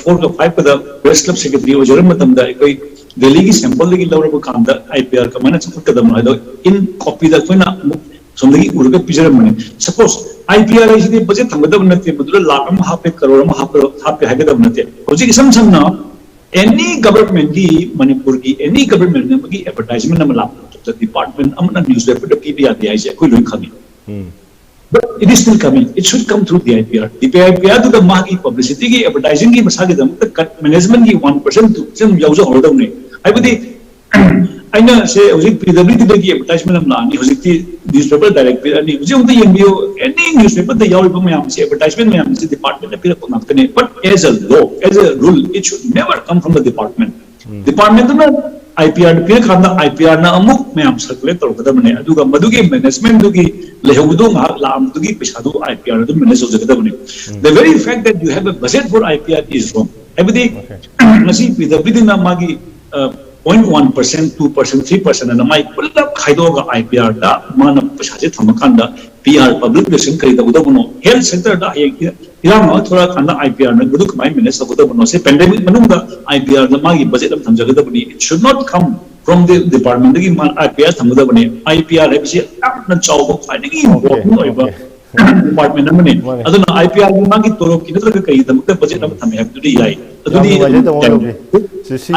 four ꯒ five ꯀꯗ Press Club Secretary ꯑꯣꯏꯖꯔꯝꯕ ꯃꯇꯝꯗ ꯑꯩꯈꯣꯏ ꯗꯦꯜꯂꯤꯒꯤ sample ꯗꯒꯤ ꯂꯧꯔꯕ ꯀꯥꯟꯗ IPR ꯀꯃꯥꯏꯅ ꯆꯥꯎꯈꯠꯀꯗꯕꯅꯣ ꯍꯥꯏꯗꯣ in copy ꯗ ꯑꯩꯈꯣꯏꯅ ꯑꯃꯨꯛ ꯁꯣꯝꯗꯒꯤ ꯎꯔꯒ ꯄꯤꯖꯔꯝꯕꯅꯤ꯫ Suppose IPR ꯍꯥꯏꯁꯤꯗꯤ budget ꯊꯝꯒꯗꯕ ꯅꯠꯇꯦ, ꯃꯗꯨꯗ ꯂꯥꯈ ꯑꯃ ꯍꯥꯞꯄꯦ, ꯀꯔꯣꯔ ꯑꯃ ꯍꯥꯞꯄꯦ, ꯍꯥꯞꯄꯦ ꯍꯥꯏꯒꯗꯕ ꯅꯠꯇꯦ꯫ ꯍꯧꯖꯤꯛ ꯏꯁꯝ ꯁꯝꯅ any government ꯒꯤ, ꯃꯅꯤꯄꯨꯔꯒꯤ any government ꯑꯃꯒꯤ advertisement ꯑꯃ ꯂꯥꯛꯄ ꯃꯇꯝꯗ department ꯑꯃꯅ newspaper ꯗ ꯄꯤꯕ ꯌꯥꯗꯦ ꯍꯥꯏꯁꯦ ꯑꯩꯈꯣꯏ ꯂꯣꯏ ꯈꯪꯉꯤ꯫ But it is still coming. It should come through the IPR. The IPR ꯗꯨꯗ ꯃꯥꯒꯤ publicity ꯒꯤ, advertising ꯒꯤ ꯃꯁꯥꯒꯤꯗꯃꯛꯇ cut, management ꯒꯤ one percent, two percent ꯑꯗꯨꯝ ꯌꯥꯎꯖꯍꯧꯔꯗꯧꯅꯤ꯫ ꯍꯥꯏꯕꯗꯤ ꯑꯩꯅ ꯁꯦ ꯍꯧꯖꯤꯛ PWD ꯗꯒꯤ advertisement ꯑꯃ ꯂꯥꯛꯑꯅꯤ, ꯍꯧꯖꯤꯛꯇꯤ newspaper direct ꯄꯤꯔꯛꯑꯅꯤ꯫ ꯍꯧꯖꯤꯛ ꯑꯃꯨꯛꯇ ꯌꯦꯡꯕꯤꯌꯨ, any newspaper ꯗ ꯌꯥꯎꯔꯤꯕ ꯃꯌꯥꯝꯁꯦ, advertisement ꯃꯌꯥꯝꯁꯦ department ꯅ ꯄꯤꯔꯛꯄ ꯉꯥꯛꯇꯅꯦ꯫ But as a law, as a rule, it should never come from the department. Department ꯗꯨꯅ IPR ꯗ ꯄꯤꯔꯀꯥꯟꯗ IPR ꯅ ꯑꯃꯨꯛ ꯃꯌꯥꯝ circulate ꯇꯧꯔꯛꯀꯗꯕꯅꯦ, ꯑꯗꯨꯒ ꯃꯗꯨꯒꯤ management ꯗꯨꯒꯤ ꯂꯩꯍꯧꯕꯗꯨ ꯉꯥꯏꯍꯥꯛ ꯂꯥꯛꯑꯝꯕꯗꯨꯒꯤ ꯄꯩꯁꯥꯗꯨ IPR ꯅ ꯑꯗꯨꯝ manage ꯇꯧꯖꯒꯗꯕꯅꯦ꯫ The very fact that you have a budget for IPR is wrong. ꯍꯥꯏꯕꯗꯤ ꯉꯁꯤ PWD ꯅ ꯃꯥꯒꯤ point one percent, two percent, three percent ꯑꯅ ꯃꯥꯏ ꯄꯨꯂꯞ ꯈꯥꯏꯗꯣꯛꯑꯒ IPR ꯗ ꯃꯥꯅ ꯄꯩꯁꯥꯁꯦ ꯊꯝꯃꯀꯥꯟꯗ PR, public relation ꯀꯔꯤ ꯇꯧꯒꯗꯕꯅꯣ? Health sector ꯗ ꯍꯌꯦꯡ ꯏꯔꯥꯡ ꯑꯃ ꯊꯣꯛꯂꯛꯑꯀꯥꯟꯗ IPR ꯅ ꯃꯗꯨ ꯀꯃꯥꯏꯅ manage ꯇꯧꯒꯗꯕꯅꯣ? ꯁꯤ pandemic ꯃꯅꯨꯡꯗ IPR ꯗ ꯃꯥꯒꯤ budget ꯑꯃ ꯊꯝꯖꯒꯗꯕꯅꯤ꯫ It should not come from the department ꯗꯒꯤ ꯃꯥ IPR ꯊꯝꯒꯗꯕꯅꯤ꯫ IPR ꯍꯥꯏꯕꯁꯤ ꯌꯥꯝꯅ ꯆꯥꯎꯕ, ꯈ꯭ꯋꯥꯏꯗꯒꯤ important ꯑꯣꯏꯕ department ꯑꯃꯅꯤ꯫ ꯑꯗꯨꯅ IPR ꯒꯤ ꯃꯥꯒꯤ ꯇꯣꯂꯣꯞꯀꯤ ꯅꯠꯇ꯭ꯔꯒ ꯀꯔꯤꯒꯤꯗꯃꯛꯇ budget ꯑꯃ ꯊꯝꯃꯦ ꯍꯥꯏꯕꯗꯨꯗꯤ ꯌꯥꯏ꯫ ꯑꯗꯨꯗꯤ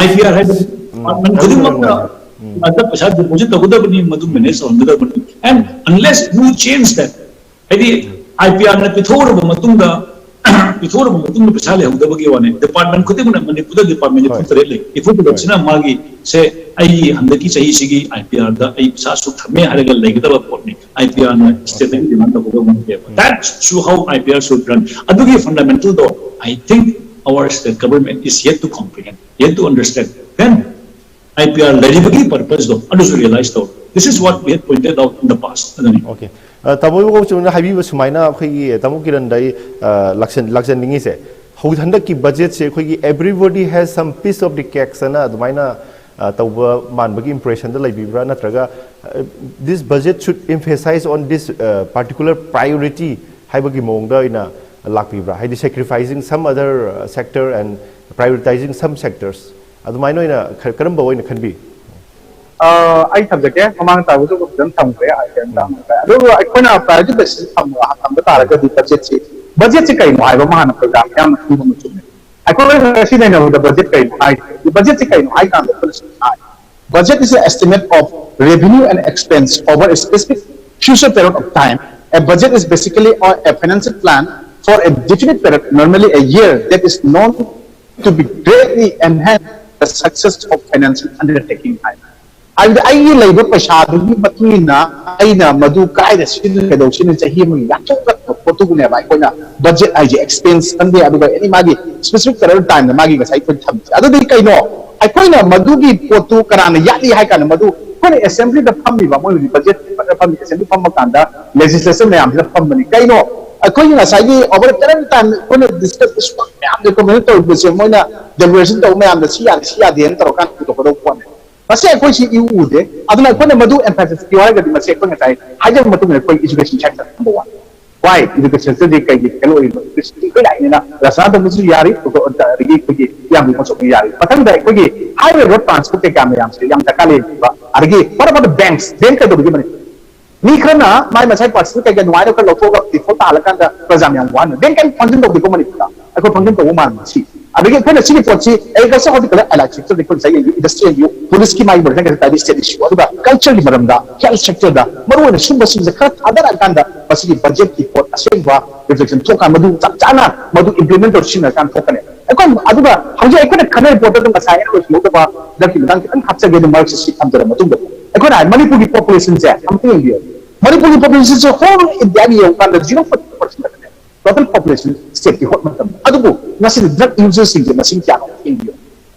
IPR ꯍꯥꯏꯕꯁꯤ department ꯈꯨꯗꯤꯡꯃꯛꯇ ꯑꯗ ꯄꯩꯁꯥ deposit ꯇꯧꯒꯗꯕꯅꯤ, ꯃꯗꯨ manage ꯇꯧꯍꯟꯒꯗꯕꯅꯤ꯫ And unless you change that, ꯍꯥꯏꯗꯤ IPR ꯅ ꯄꯤꯊꯣꯛꯎꯔꯕ ꯃꯇꯨꯡꯗ, ꯄꯤꯊꯣꯛꯎꯔꯕ ꯃꯇꯨꯡꯗ ꯄꯩꯁꯥ ꯂꯩꯍꯧꯗꯕꯒꯤ ꯋꯥꯅꯤ꯫ Department ꯈꯨꯗꯤꯡꯃꯛꯅ, ꯃꯅꯤꯄꯨꯔꯗ department ꯅꯤꯐꯨ ꯇꯔꯦꯠ ꯂꯩ꯫ ꯅꯤꯐꯨ ꯇꯔꯦꯠꯁꯤꯅ ꯃꯥꯒꯤ ꯁꯦ, ꯑꯩ ꯍꯟꯗꯛꯀꯤ ꯆꯍꯤꯁꯤꯒꯤ IPR ꯗ ꯑꯩ ꯄꯩꯁꯥ ꯑꯁꯨꯛ ꯊꯝꯃꯦ ꯍꯥꯏꯔꯒ ꯂꯩꯒꯗꯕ ꯄꯣꯠꯅꯤ꯫ IPR ꯅ state ꯇꯒꯤ demand ꯇꯧꯒꯗꯕ ꯅꯠꯇꯦꯕ꯫ That's true how IPR should run. ꯑꯗꯨꯒꯤ fundamental ꯗꯣ, I think our state government is yet to comprehend, yet to understand. Then IPR ꯂꯩꯔꯤꯕꯒꯤ purpose ꯗꯣ ꯑꯗꯨꯁꯨ realize ꯇꯧ꯫ This is what we had pointed out in the past. ꯑꯗꯨꯅꯤ꯫ Okay. ꯇꯥꯃꯣ ꯏꯕꯣꯆꯧꯅ ꯍꯥꯏꯕꯤꯕ ꯁꯨꯃꯥꯏꯅ ꯑꯩꯈꯣꯏꯒꯤ ꯇꯥꯃꯣ ꯀꯤꯔꯟꯗ ꯑꯩ ꯑ, ꯂꯥꯛꯆꯟ- ꯂꯥꯛꯆꯟꯅꯤꯡꯉꯤꯁꯦ, ꯍꯧꯖꯤꯛ ꯍꯟꯗꯛꯀꯤ ꯕꯖꯦꯠꯁꯦ ꯑꯩꯈꯣꯏꯒꯤ everybody has some piece of the cakes ꯑꯅ ꯑꯗꯨꯃꯥꯏꯅ ꯑ, ꯇꯧꯕ ꯃꯥꯟꯕꯒꯤ ꯏꯝꯄ꯭ꯔꯦꯁꯟꯗ ꯂꯩꯕꯤꯕ꯭ꯔꯥ? ꯅꯠꯇ꯭ꯔꯒ this budget should emphasize on this particular priority ꯍꯥꯏꯕꯒꯤ ꯃꯑꯣꯡꯗ ꯑꯣꯏꯅ ꯂꯥꯛꯄꯤꯕ꯭ꯔꯥ? ꯍꯥꯏꯗꯤ sacrificing some other sector and prioritizing some sectors, ꯑꯗꯨꯃꯥꯏꯅ ꯑꯣꯏꯅ ꯈ- ꯀꯔꯝꯕ ꯑꯣꯏꯅ ꯈꯟꯕꯤ? ꯑ, ꯑꯩ ꯊꯝꯖꯒꯦ꯫ ꯃꯃꯥꯡ ꯇꯥꯕꯁꯨ ꯐꯖꯅ ꯊꯝꯈ꯭ꯔꯦ꯫ ꯑꯗꯨꯕꯨ ꯑꯩꯈꯣꯏꯅ priority basis ꯊꯝꯕ ꯊꯝꯕ ꯇꯥꯔꯒꯗꯤ ꯕꯖꯦꯠꯁꯤ ꯕꯖꯦꯠꯁꯤ ꯀꯩꯅꯣ ꯍꯥꯏꯕ ꯑꯃ ꯍꯥꯟꯅ ꯄ꯭ꯔꯣꯒ꯭ꯔꯥꯝ ꯌꯥꯝꯅ ꯈꯪꯕ ꯑꯃ ꯆꯨꯝꯃꯦ꯫ ꯑꯩꯈꯣꯏ ꯉꯁꯤ ꯅꯩꯅꯕꯗ ꯕꯖꯦꯠ ꯀꯩꯅꯣ ꯍꯥꯏ? ꯕꯖꯦꯠꯁꯤ ꯀꯩꯅꯣ ꯍꯥꯏ ꯀꯥꯟꯗ ꯑꯩꯈꯣꯏꯅ ꯁꯨꯝ ꯍꯥꯏ, budget is an estimate of revenue and expense over a specific future period of time. A budget is basically a, a financial plan for a definite period, normally a year, that is known to be greatly enhance the success of financial undertaking. ꯍꯥꯏ꯫ ꯍꯥꯏꯕꯗꯤ ꯑꯩꯒꯤ ꯂꯩꯕ ꯄꯩꯁꯥꯗꯨꯒꯤ ꯃꯇꯨꯡ ꯏꯟꯅ ꯑꯩꯅ ꯃꯗꯨ ꯀꯥꯏꯗ ꯁꯤꯖꯤꯟꯅꯒꯗꯧ ꯁꯤꯅ ꯆꯍꯤ ꯑꯃꯒꯤ ꯌꯥꯊꯣꯛꯀꯗꯕ ꯄꯣꯠꯇꯨꯕꯨꯅꯦꯕ ꯑꯩꯈꯣꯏꯅ ꯕꯖꯦꯠ ꯍꯥꯏꯁꯦ ꯑꯦꯛꯁꯄꯦꯟꯁ ꯈꯪꯗꯦ, ꯑꯗꯨꯒ ꯑꯦꯅꯤ ꯃꯥꯒꯤ ꯁ꯭ꯄꯦꯁꯤꯐꯤꯛ ꯄꯦꯔꯤꯌꯣꯗ ꯇꯥꯏꯝꯗ ꯃꯥꯒꯤ ꯉꯁꯥꯏ ꯑꯩꯈꯣꯏꯅ ꯊꯝꯃꯤꯁꯦ꯫ ꯑꯗꯨꯗꯤ ꯀꯩꯅꯣ? ꯑꯩꯈꯣꯏꯅ ꯃꯗꯨꯒꯤ ꯄꯣꯠꯇꯨ ꯀꯅꯥꯅ ꯌꯥꯠꯂꯤ ꯍꯥꯏ ꯀꯥꯟꯗ ꯃꯗꯨ ꯑꯩꯈꯣꯏꯅ ꯑꯦꯁꯦꯝꯕ꯭ꯂꯤꯗ ꯐꯝꯃꯤꯕ, ꯃꯣꯏ ꯍꯧꯖꯤꯛ ꯕꯖꯦꯠ ꯐꯝꯃꯤ, ꯑꯦꯁꯦꯝꯕ꯭ꯂꯤ ꯐꯝꯕ ꯀꯥꯟꯗ ꯂꯦꯖꯤꯁꯂꯦꯆꯔ ꯃꯌꯥꯝꯁꯤꯗ ꯐꯝꯕꯅꯤ꯫ ꯀꯩꯅꯣ? ꯑꯩꯈꯣꯏꯒꯤ ꯉꯁꯥꯏꯒꯤ ꯑꯣꯚꯔ ꯄꯦꯔꯤꯌꯣꯗ ꯇꯥꯏꯝ ꯑꯩꯈꯣꯏꯅ ꯗꯤꯁꯀꯁ ꯃꯌꯥꯝꯁꯦ ꯀꯃꯦꯟ ꯇꯧꯔꯤꯕꯁꯦ, ꯃꯣꯏꯅ ꯗꯦꯂꯤꯕꯔꯦꯁꯟ ꯇꯧꯕ ꯃꯌꯥꯝꯗ ꯁꯤ ꯌꯥꯗꯦ ꯁꯤ ꯌꯥꯗꯦꯅ ꯇꯧꯔꯀꯥꯟꯗ ꯄꯨꯊꯣꯛꯀꯗꯧꯕ ꯄꯣꯠꯅꯦ꯫ ꯃꯁꯤ ꯑꯩꯈꯣꯏ ꯁꯤ ꯏꯎ ꯎꯗꯦ꯫ ꯑꯗꯨꯅ ꯑꯩꯈꯣꯏꯅ ꯃꯗꯨ ꯑꯦꯝꯐꯦꯁꯤꯁ ꯄꯤꯌꯨ ꯍꯥꯏꯔꯒꯗꯤ ꯃꯁꯤ ꯑꯩꯈꯣꯏ ꯉꯁꯥꯏ ꯍꯥꯏꯖꯕ ꯃꯇꯨꯡꯗ ꯑꯩꯈꯣꯏ ꯏꯖꯨꯀꯦꯁꯟ ꯁꯦꯛꯇꯔ ꯅꯝꯕꯔ ꯋꯥꯟ꯫ ꯋꯥꯏ ꯏꯖꯨꯀꯦꯁꯟꯁꯤꯗꯤ ꯀꯩꯒꯤ ꯀꯩꯅꯣ ꯑꯣꯏꯔꯤꯅꯣ? ꯏꯖꯨꯀꯦꯁꯟ ꯑꯩꯈꯣꯏ ꯂꯥꯛꯏꯅꯤꯅ ꯔꯆꯅꯥ ꯇꯧꯕꯁꯨ ꯌꯥꯔꯤ, ꯑꯗꯒꯤ ꯑꯩꯈꯣꯏꯒꯤ ꯏꯌꯥꯝꯕ ꯃꯆꯧꯕ ꯌꯥꯔꯤ꯫ ꯃꯊꯪꯗ ꯑꯩꯈꯣꯏꯒꯤ highway road transport ꯀꯩꯀꯥ ꯃꯌꯥꯝꯁꯦ ꯌꯥꯝ ꯗꯔꯀꯥꯔ ꯂꯩꯔꯤꯕ꯫ ꯑꯗꯒꯤ what about the banks? Bank ꯀꯩꯗꯧꯕꯒꯤ ꯃꯅꯤ? ꯃꯤ ꯈꯔꯅ ꯃꯥꯏ ꯃꯁꯥꯏ ꯄꯥꯔꯁꯅꯦꯜ ꯀꯩꯀꯥ ꯅꯨꯡꯉꯥꯏꯅ ꯈꯔ ꯂꯧꯊꯣꯛꯑꯒ ꯗꯤꯐꯣꯜꯠ ꯇꯥꯍꯜꯂꯀꯥꯟꯗ ꯄ꯭ꯔꯖꯥ ꯃꯌꯥꯝ ꯋꯥꯍꯟꯕ꯫ ꯕꯦꯡꯛ ꯀꯩꯝ ꯐꯪꯁꯟ ꯇꯧꯗꯦꯀꯣ ꯃꯅꯤꯄꯨꯔꯗ꯫ ꯑꯩꯈꯣꯏ ꯐꯪꯁꯟ ꯇꯧꯕ ꯃꯥꯟꯕ ꯁꯤ꯫ ꯑꯗꯒꯤ ꯑꯩꯈꯣꯏꯅ ꯁꯤꯒꯤ ꯄꯣꯠꯁꯤ ꯑꯦꯒ꯭ꯔꯤꯀꯜꯆꯔ, ꯍꯣꯔꯇꯤꯀꯜꯆꯔ, ꯑꯦꯂꯥꯏꯠ ꯁꯦꯛꯇꯔꯗ ꯑꯩꯈꯣꯏ ꯉꯁꯥꯏ ꯌꯦꯡꯉꯤ, ꯏꯟꯗꯁꯇ꯭ꯔꯤꯌꯦꯜꯒꯤ, ꯄꯨꯂꯤꯁꯀꯤ ꯃꯥꯒꯤ ꯃꯔꯛꯇ ꯉꯁꯥꯏ ꯁ꯭ꯇꯦꯠ ꯏꯁꯨ, ꯑꯗꯨꯒ ꯀꯜꯆꯔꯒꯤ ꯃꯔꯝꯗ, ꯍꯦꯜꯊ ꯁꯦꯛꯇꯔꯗ ꯃꯔꯨꯑꯣꯏꯅ ꯁꯨꯝꯕꯁꯤꯡꯁꯦ ꯈꯔ ꯊꯥꯗꯔꯀꯥꯟꯗ ꯃꯁꯤꯒꯤ ꯕꯖꯦꯠꯀꯤ ꯄꯣꯠ ꯑꯁꯦꯡꯕ ꯔꯤꯐ꯭ꯂꯦꯛꯁꯟ ꯊꯣꯛꯀꯥꯟꯗ ꯃꯗꯨ ꯆꯞ ꯆꯥꯅ ꯃꯗꯨ ꯏꯝꯄ꯭ꯂꯤꯃꯦꯟ ꯇꯧꯔ ꯁꯤꯖꯤꯟꯅꯔꯀꯥꯟꯗ ꯊꯣꯛꯀꯅꯤ꯫ ꯑꯩꯈꯣꯏ ꯑꯗꯨꯒ ꯍꯧꯖꯤꯛ ꯑꯩꯈꯣꯏꯅ ꯈꯟꯅꯔꯤꯕ ꯄꯣꯠꯇꯣ ꯑꯗꯨꯝ ꯉꯁꯥꯏ ꯑꯩꯅ ꯂꯣꯏꯁꯤꯜꯍꯧꯗꯕ ꯍꯟꯗꯛꯀꯤ ꯃꯇꯥꯡ ꯈꯤꯇꯪ ꯍꯥꯞꯆꯒꯦ, ꯑꯗꯨꯝ ꯃꯔꯛꯁꯤ ꯁꯤ ꯊꯝꯖꯔ ꯃꯇꯨꯡꯗ ꯑꯩꯈꯣꯏꯅ ꯍꯥꯏ ꯃꯅꯤꯄꯨꯔꯒꯤ ꯄꯣꯄꯨꯂꯦꯁꯟꯁꯦ ꯑꯃꯨꯛꯇ ꯌꯦꯡꯕꯤꯌꯨ꯫ ꯃꯅꯤꯄꯨꯔꯒꯤ ꯄꯣꯄꯨꯂꯦꯁꯟꯁꯦ ꯍꯣꯜ ꯏꯟꯗꯤꯌꯥꯒꯤ ꯌꯦꯡꯉꯀꯥꯟꯗ ꯖꯤꯔꯣ ꯄꯣꯏꯟ ꯇꯨ ꯄꯥꯔꯁꯦꯟ ꯈꯛꯇꯅꯦ ꯇꯣꯇꯦꯜ ꯄꯣꯄꯨꯂꯦꯁꯟ ꯁ꯭ꯇꯦꯠꯀꯤ ꯍꯣꯠ ꯃꯇꯝꯗ꯫ ꯑꯗꯨꯕꯨ ꯉꯁꯤꯗꯤ ꯗ꯭ꯔꯒ ꯌꯨꯖꯔꯁꯤꯡꯁꯦ ꯃꯁꯤꯡ ꯀꯌꯥꯅꯣ ꯌꯦꯡꯕꯤꯌꯨ꯫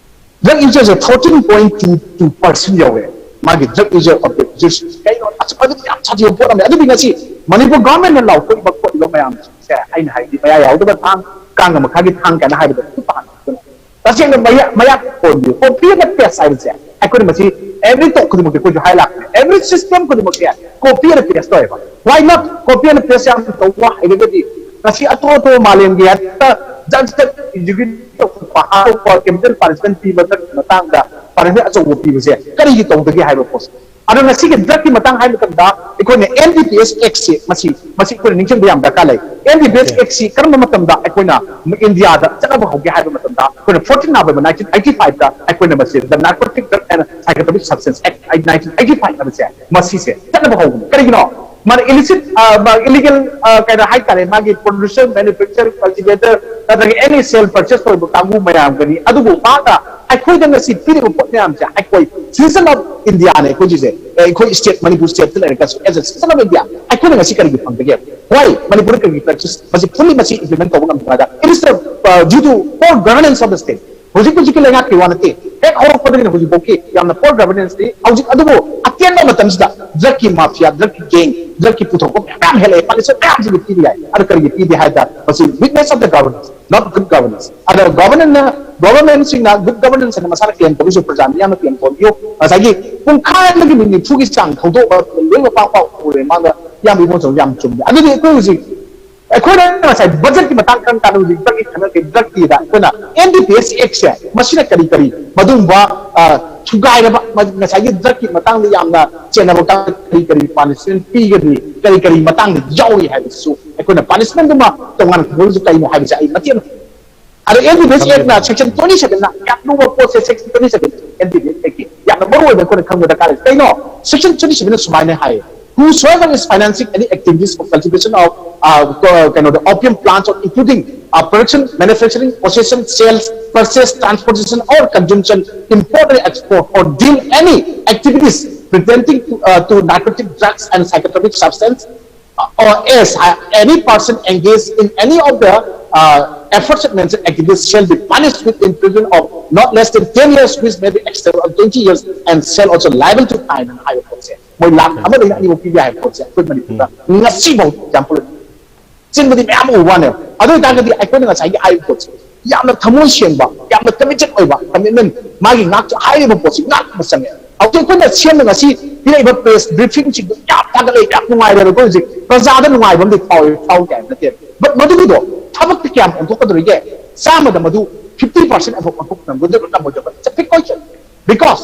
ꯗ꯭ꯔꯒ ꯌꯨꯖꯔꯁꯦ forty point two two percent ꯌꯧꯔꯦ꯫ ꯃꯥꯒꯤ drug user of the use ꯀꯩꯅꯣ ꯑꯁ ꯑꯗꯨꯗꯤ ꯌꯥꯝ ꯁꯥꯊꯤꯕ ꯄꯣꯠ ꯑꯃꯅꯤ꯫ ꯑꯗꯨꯗꯤ ꯉꯁꯤ ꯃꯅꯤꯄꯨꯔ ꯒꯚꯔꯟꯃꯦꯟꯅ ꯂꯥꯎꯊꯣꯛꯏꯕ ꯈꯣꯠꯂꯤꯕ ꯃꯌꯥꯝꯁꯦ ꯑꯩꯅ ꯍꯥꯏꯗꯤ ꯃꯌꯥ ꯌꯥꯎꯗꯕ ꯊꯥꯡ, ꯀꯥꯡꯒ ꯃꯈꯥꯒꯤ ꯊꯥꯡ ꯀꯥꯏꯅ ꯍꯥꯏꯕꯗꯣ ꯑꯗꯨ ꯄꯥꯍꯟꯕꯤꯗꯨꯅ ꯇꯁꯦꯡꯅ ꯃꯌꯥ ꯃꯌꯥ ꯀꯣꯟꯕꯤꯌꯨ꯫ Copy and paste ꯍꯥꯏꯕꯁꯦ ꯑꯩꯈꯣꯏꯅ ꯃꯁꯤ every talk ꯈꯨꯗꯤꯡꯃꯛꯇ ꯑꯩꯈꯣꯏꯁꯨ ꯍꯥꯏ ꯂꯥꯛꯄꯅꯦ꯫ Every system ꯈꯨꯗꯤꯡꯃꯛꯁꯦ copy and paste ꯇꯧꯋꯦꯕ꯫ Why not? Copy and paste ꯌꯥꯝ ꯇꯧꯕ ꯍꯩꯔꯒꯗꯤ ꯉꯁꯤ ꯑꯇꯣꯞ ꯑꯇꯣꯞꯄ ꯃꯥꯂꯦꯝꯒꯤ ꯍꯦꯛꯇ ꯖꯠ ꯖꯠ execute ꯇꯧꯕ, capital punishment ꯄꯤꯕ ꯃꯇꯥꯡꯗ punishment ꯑꯆꯧꯕ ꯄꯤꯕꯁꯦ ꯀꯔꯤꯒꯤ ꯇꯧꯗꯒꯦ ꯍꯥꯏꯕ ꯄꯣꯠꯁꯦ꯫ ꯑꯗꯣ ꯉꯁꯤꯒꯤ drug ꯀꯤ ꯃꯇꯥꯡ ꯍꯥꯏꯕ ꯃꯇꯝꯗ ꯑꯩꯈꯣꯏꯅ N D P S Act ꯁꯤ ꯃꯁꯤ ꯃꯁꯤ ꯑꯩꯈꯣꯏꯅ ꯅꯤꯡꯁꯤꯡꯕ ꯌꯥꯝ ꯗꯔꯀꯥꯔ ꯂꯩ꯫ N D P S Act ꯁꯤ ꯀꯔꯝꯕ ꯃꯇꯝꯗ ꯑꯩꯈꯣꯏꯅ ꯏꯟꯗꯤꯌꯥꯗ ꯆꯠꯅꯕ ꯍꯧꯒꯦ ꯍꯥꯏꯕ ꯃꯇꯝꯗ ꯑꯩꯈꯣꯏꯅ fourteen November nineteen eighty five ꯇ ꯑꯩꯈꯣꯏꯅ ꯃꯁꯤ The Narcotic Drug and Psychotropic Substance Act nineteen eighty five ꯍꯥꯏꯕꯁꯦ ꯃꯁꯤꯁꯦ ꯆꯠꯅꯕ ꯍꯧꯕꯅꯤ꯫ ꯀꯔꯤꯒꯤꯅꯣ? ꯃꯥꯅ illicit, ꯑ, ꯃꯥ illegal, ꯑ, ꯀꯩꯅꯣ ꯍꯥꯏꯇꯥꯔꯦ, ꯃꯥꯒꯤ producer, manufacturer, cultivator ꯅꯠꯇ꯭ꯔꯒ any sale purchase ꯇꯧꯔꯤꯕ ꯀꯥꯡꯕꯨ ꯃꯌꯥꯝꯒꯅꯤ꯫ ꯑꯗꯨꯕꯨ ꯃꯥꯅ ꯑꯩꯈꯣꯏꯗ ꯉꯁꯤ ꯄꯤꯔꯤꯕ ꯄꯣꯠ ꯃꯌꯥꯝꯁꯦ ꯑꯩꯈꯣꯏ citizen of India ꯅꯦ ꯑꯩꯈꯣꯏ ꯁꯤꯁꯦ꯫ ꯑꯦ, ꯑꯩꯈꯣꯏ state, ꯃꯅꯤꯄꯨꯔ state ꯇ ꯂꯩꯔꯒꯁꯨ as a citizen of India ꯑꯩꯈꯣꯏꯅ ꯉꯁꯤ ꯀꯔꯤꯒꯤ ꯐꯪꯗꯒꯦ? Why ꯃꯅꯤꯄꯨꯔꯗ ꯀꯔꯤꯒꯤ practice ꯃꯁꯤ fully ꯃꯁꯤ implement ꯇꯧꯕ ꯉꯝꯗꯕ? It is the, uh, due to poor governance of the state. ꯍꯧꯖꯤꯛ ꯍꯧꯖꯤꯛꯀꯤ ꯂꯩꯉꯥꯛꯀꯤ ꯋꯥ ꯅꯠꯇꯦ, ꯍꯦꯛ ꯍꯧꯔꯛꯄꯗꯒꯤꯅ ꯍꯧꯖꯤꯛꯐꯥꯎꯀꯤ ꯌꯥꯝꯅ poor governance ꯅꯤ꯫ ꯍꯧꯖꯤꯛ ꯑꯗꯨꯕꯨ ꯑꯇꯦꯟꯕ ꯃꯇꯝꯁꯤꯗ drug ꯀꯤ mafia, drug ꯀꯤ gang, drug ꯀꯤ ꯄꯨꯊꯣꯛꯄ ꯃꯌꯥꯝ ꯍꯦꯜꯂꯛꯑꯦ, punishment ꯃꯌꯥꯝꯁꯤꯗꯤ ꯄꯤꯕ ꯌꯥꯏ꯫ ꯑꯗꯨ ꯀꯔꯤꯒꯤ ꯄꯤꯗꯦ ꯍꯥꯏꯕꯗ ꯃꯁꯤ weakness of the governance, not good governance꯫ ꯑꯗꯣ government ꯅ, government ꯁꯤꯡꯅ good governance ꯍꯥꯏꯅ ꯃꯁꯥꯅ claim ꯇꯧꯔꯤꯁꯨ ꯄ꯭ꯔꯖꯥ ꯃꯤꯌꯥꯝꯅ claim ꯇꯧꯕꯤꯌꯨ꯫ ꯉꯁꯥꯏꯒꯤ ꯄꯨꯡꯈꯥꯏ ꯑꯃꯒꯤ ꯃꯤꯅꯤꯠ ꯅꯤꯐꯨꯒꯤ ꯆꯥꯡ ꯊꯧꯗꯣꯛꯑꯒ ꯂꯣꯏꯅꯃꯛ ꯄꯥꯡ ꯄꯥꯡ ꯎꯔꯦ ꯃꯥꯅ ꯏꯌꯥꯝꯕ ꯏꯕꯣꯆꯧ ꯌꯥꯝ ꯆꯨꯝꯃꯦ꯫ ꯑꯗꯨꯗꯤ ꯑꯩꯈꯣꯏ ꯍꯧꯖꯤꯛ ꯑꯩꯈꯣꯏꯅ ꯉꯁꯥꯏ ꯕꯖꯦꯠꯀꯤ ꯃꯇꯥꯡ ꯀꯔꯝ ꯀꯥꯟꯗ ꯍꯧꯖꯤꯛ ꯗ꯭ꯔꯛꯀꯤ ꯈꯟꯅꯔꯛꯀꯦ? ꯗ꯭ꯔꯛꯀꯤꯗ ꯑꯩꯈꯣꯏꯅ N D P S Act ꯁꯦ ꯃꯁꯤꯅ ꯀꯔꯤ ꯀꯔꯤ ꯃꯗꯨꯒꯨꯝꯕ, ꯑ, ꯊꯨꯒꯥꯏꯔꯕ ꯃ-, ꯉꯁꯥꯏꯒꯤ ꯗ꯭ꯔꯛꯀꯤ ꯃꯇꯥꯡꯗ ꯌꯥꯝꯅ ꯆꯦꯟꯅꯕ ꯀꯥꯡ ꯀꯔꯤ ꯀꯔꯤ punishment ꯄꯤꯒꯅꯤ, ꯀꯔꯤ ꯀꯔꯤ ꯃꯇꯥꯡꯗ ꯌꯥꯎꯔꯤ ꯍꯥꯏꯕꯁꯤꯁꯨ ꯑꯩꯈꯣꯏꯅ punishment ꯇꯨꯃ ꯇꯣꯉꯥꯟꯅ ꯊꯝꯍꯧꯔꯤꯁꯨ ꯀꯩꯅꯣ ꯍꯥꯏꯕꯁꯦ ꯑꯩ ꯃꯇꯦꯛ ꯑꯃ ꯑꯗꯣ N D P S Act ꯅ section twenty seven ꯅ ꯌꯥꯝ ꯂꯨꯕ ꯄꯣꯠꯁꯦ, section twenty seven, N D P S Act ꯀꯤ ꯌꯥꯝꯅ ꯃꯔꯨ ꯑꯣꯏꯕ ꯑꯩꯈꯣꯏꯅ ꯈꯪꯕ ꯗꯔꯀꯥꯔ ꯂꯩ꯫ ꯀꯩꯅꯣ? Section twenty seven ꯅ ꯁꯨꯃꯥꯏꯅ ꯍꯥꯏ, "Whosoever is financing any activities of cultivation of, uh, ꯀꯩꯅꯣꯗ, opium plants, or including, uh, production, manufacturing, possession, sales, purchase, transportation, or consumption, import and export, or deal any activities pertaining to, uh, to narcotic drugs and psychotropic substance, Or as uh, any person engaged in any of the uh, aforesaid mentioned activities shall be punished with imprisonment of not less than ten years, which may be extended to twenty years, and shall also liable to fine and higher court. ꯁꯦ ꯃꯣꯏ ꯂꯥꯛ ꯑꯃꯗꯒꯤꯅ ꯑꯅꯤꯐꯥꯎ ꯄꯤꯕ ꯌꯥꯏ ꯍꯥꯏꯕ ꯄꯣꯠꯁꯦ ꯑꯩꯈꯣꯏ ꯃꯅꯤꯄꯨꯔꯗ ꯉꯁꯤꯐꯥꯎ example ꯆꯤꯟꯕꯗꯤ ꯃꯌꯥꯝ ꯎꯕ ꯋꯥꯅꯦ꯫ ꯑꯗꯨ ꯑꯣꯏꯇꯥꯔꯒꯗꯤ ꯑꯩꯈꯣꯏꯅ ꯉꯁꯥꯏꯒꯤ ꯍꯥꯏꯔꯤꯕ ꯄꯣꯠꯁꯦ ꯌꯥꯝꯅ ꯊꯃꯣꯏ ꯁꯦꯡꯕ, ꯌꯥꯝꯅ ꯀꯃꯤꯇꯦꯠ ꯑꯣꯏꯕ, ꯀꯃꯤꯠꯃꯦꯟ, ꯃꯥꯒꯤ ꯉꯥꯛ ꯍꯥꯏꯔꯤꯕ ꯄꯣꯠꯁꯤ ꯉꯥꯛꯄ ꯆꯪꯉꯦ꯫ ꯍꯧꯖꯤꯛ ꯑꯩꯈꯣꯏꯅ ꯁꯦꯝꯅ ꯉꯁꯤ ꯄꯤꯔꯛꯏꯕ ꯄ꯭ꯔꯦꯁ ꯕ꯭ꯔꯤꯐꯤꯡꯁꯤꯡꯗꯣ ꯌꯥꯝ ꯊꯥꯒꯠꯂꯦ, ꯌꯥꯝ ꯅꯨꯡꯉꯥꯏꯔꯦ꯫ ꯑꯩꯈꯣꯏ ꯍꯧꯖꯤꯛ ꯄ꯭ꯔꯖꯥꯗ ꯅꯨꯡꯉꯥꯏꯕ ꯑꯃꯗꯤ ꯐꯥꯎꯏ, ꯐꯥꯎꯏ ꯀꯥꯏꯅ ꯅꯠꯇꯦ꯫ ꯕꯠ ꯃꯗꯨꯒꯤꯗꯣ ꯊꯕꯛꯇ ꯀꯌꯥꯝ ꯑꯣꯟꯊꯣꯛꯀꯗꯧꯔꯤꯒꯦ? ꯆꯥꯝꯃꯗ ꯃꯗꯨ ꯐꯤꯐꯇꯤ ꯄꯥꯔꯁꯦꯟ ꯑꯃꯐꯥꯎ ꯑꯣꯟꯊꯣꯛ ꯉꯝꯒꯗꯕ ꯉꯝꯃꯣꯏꯗꯕ? It's a big question. Because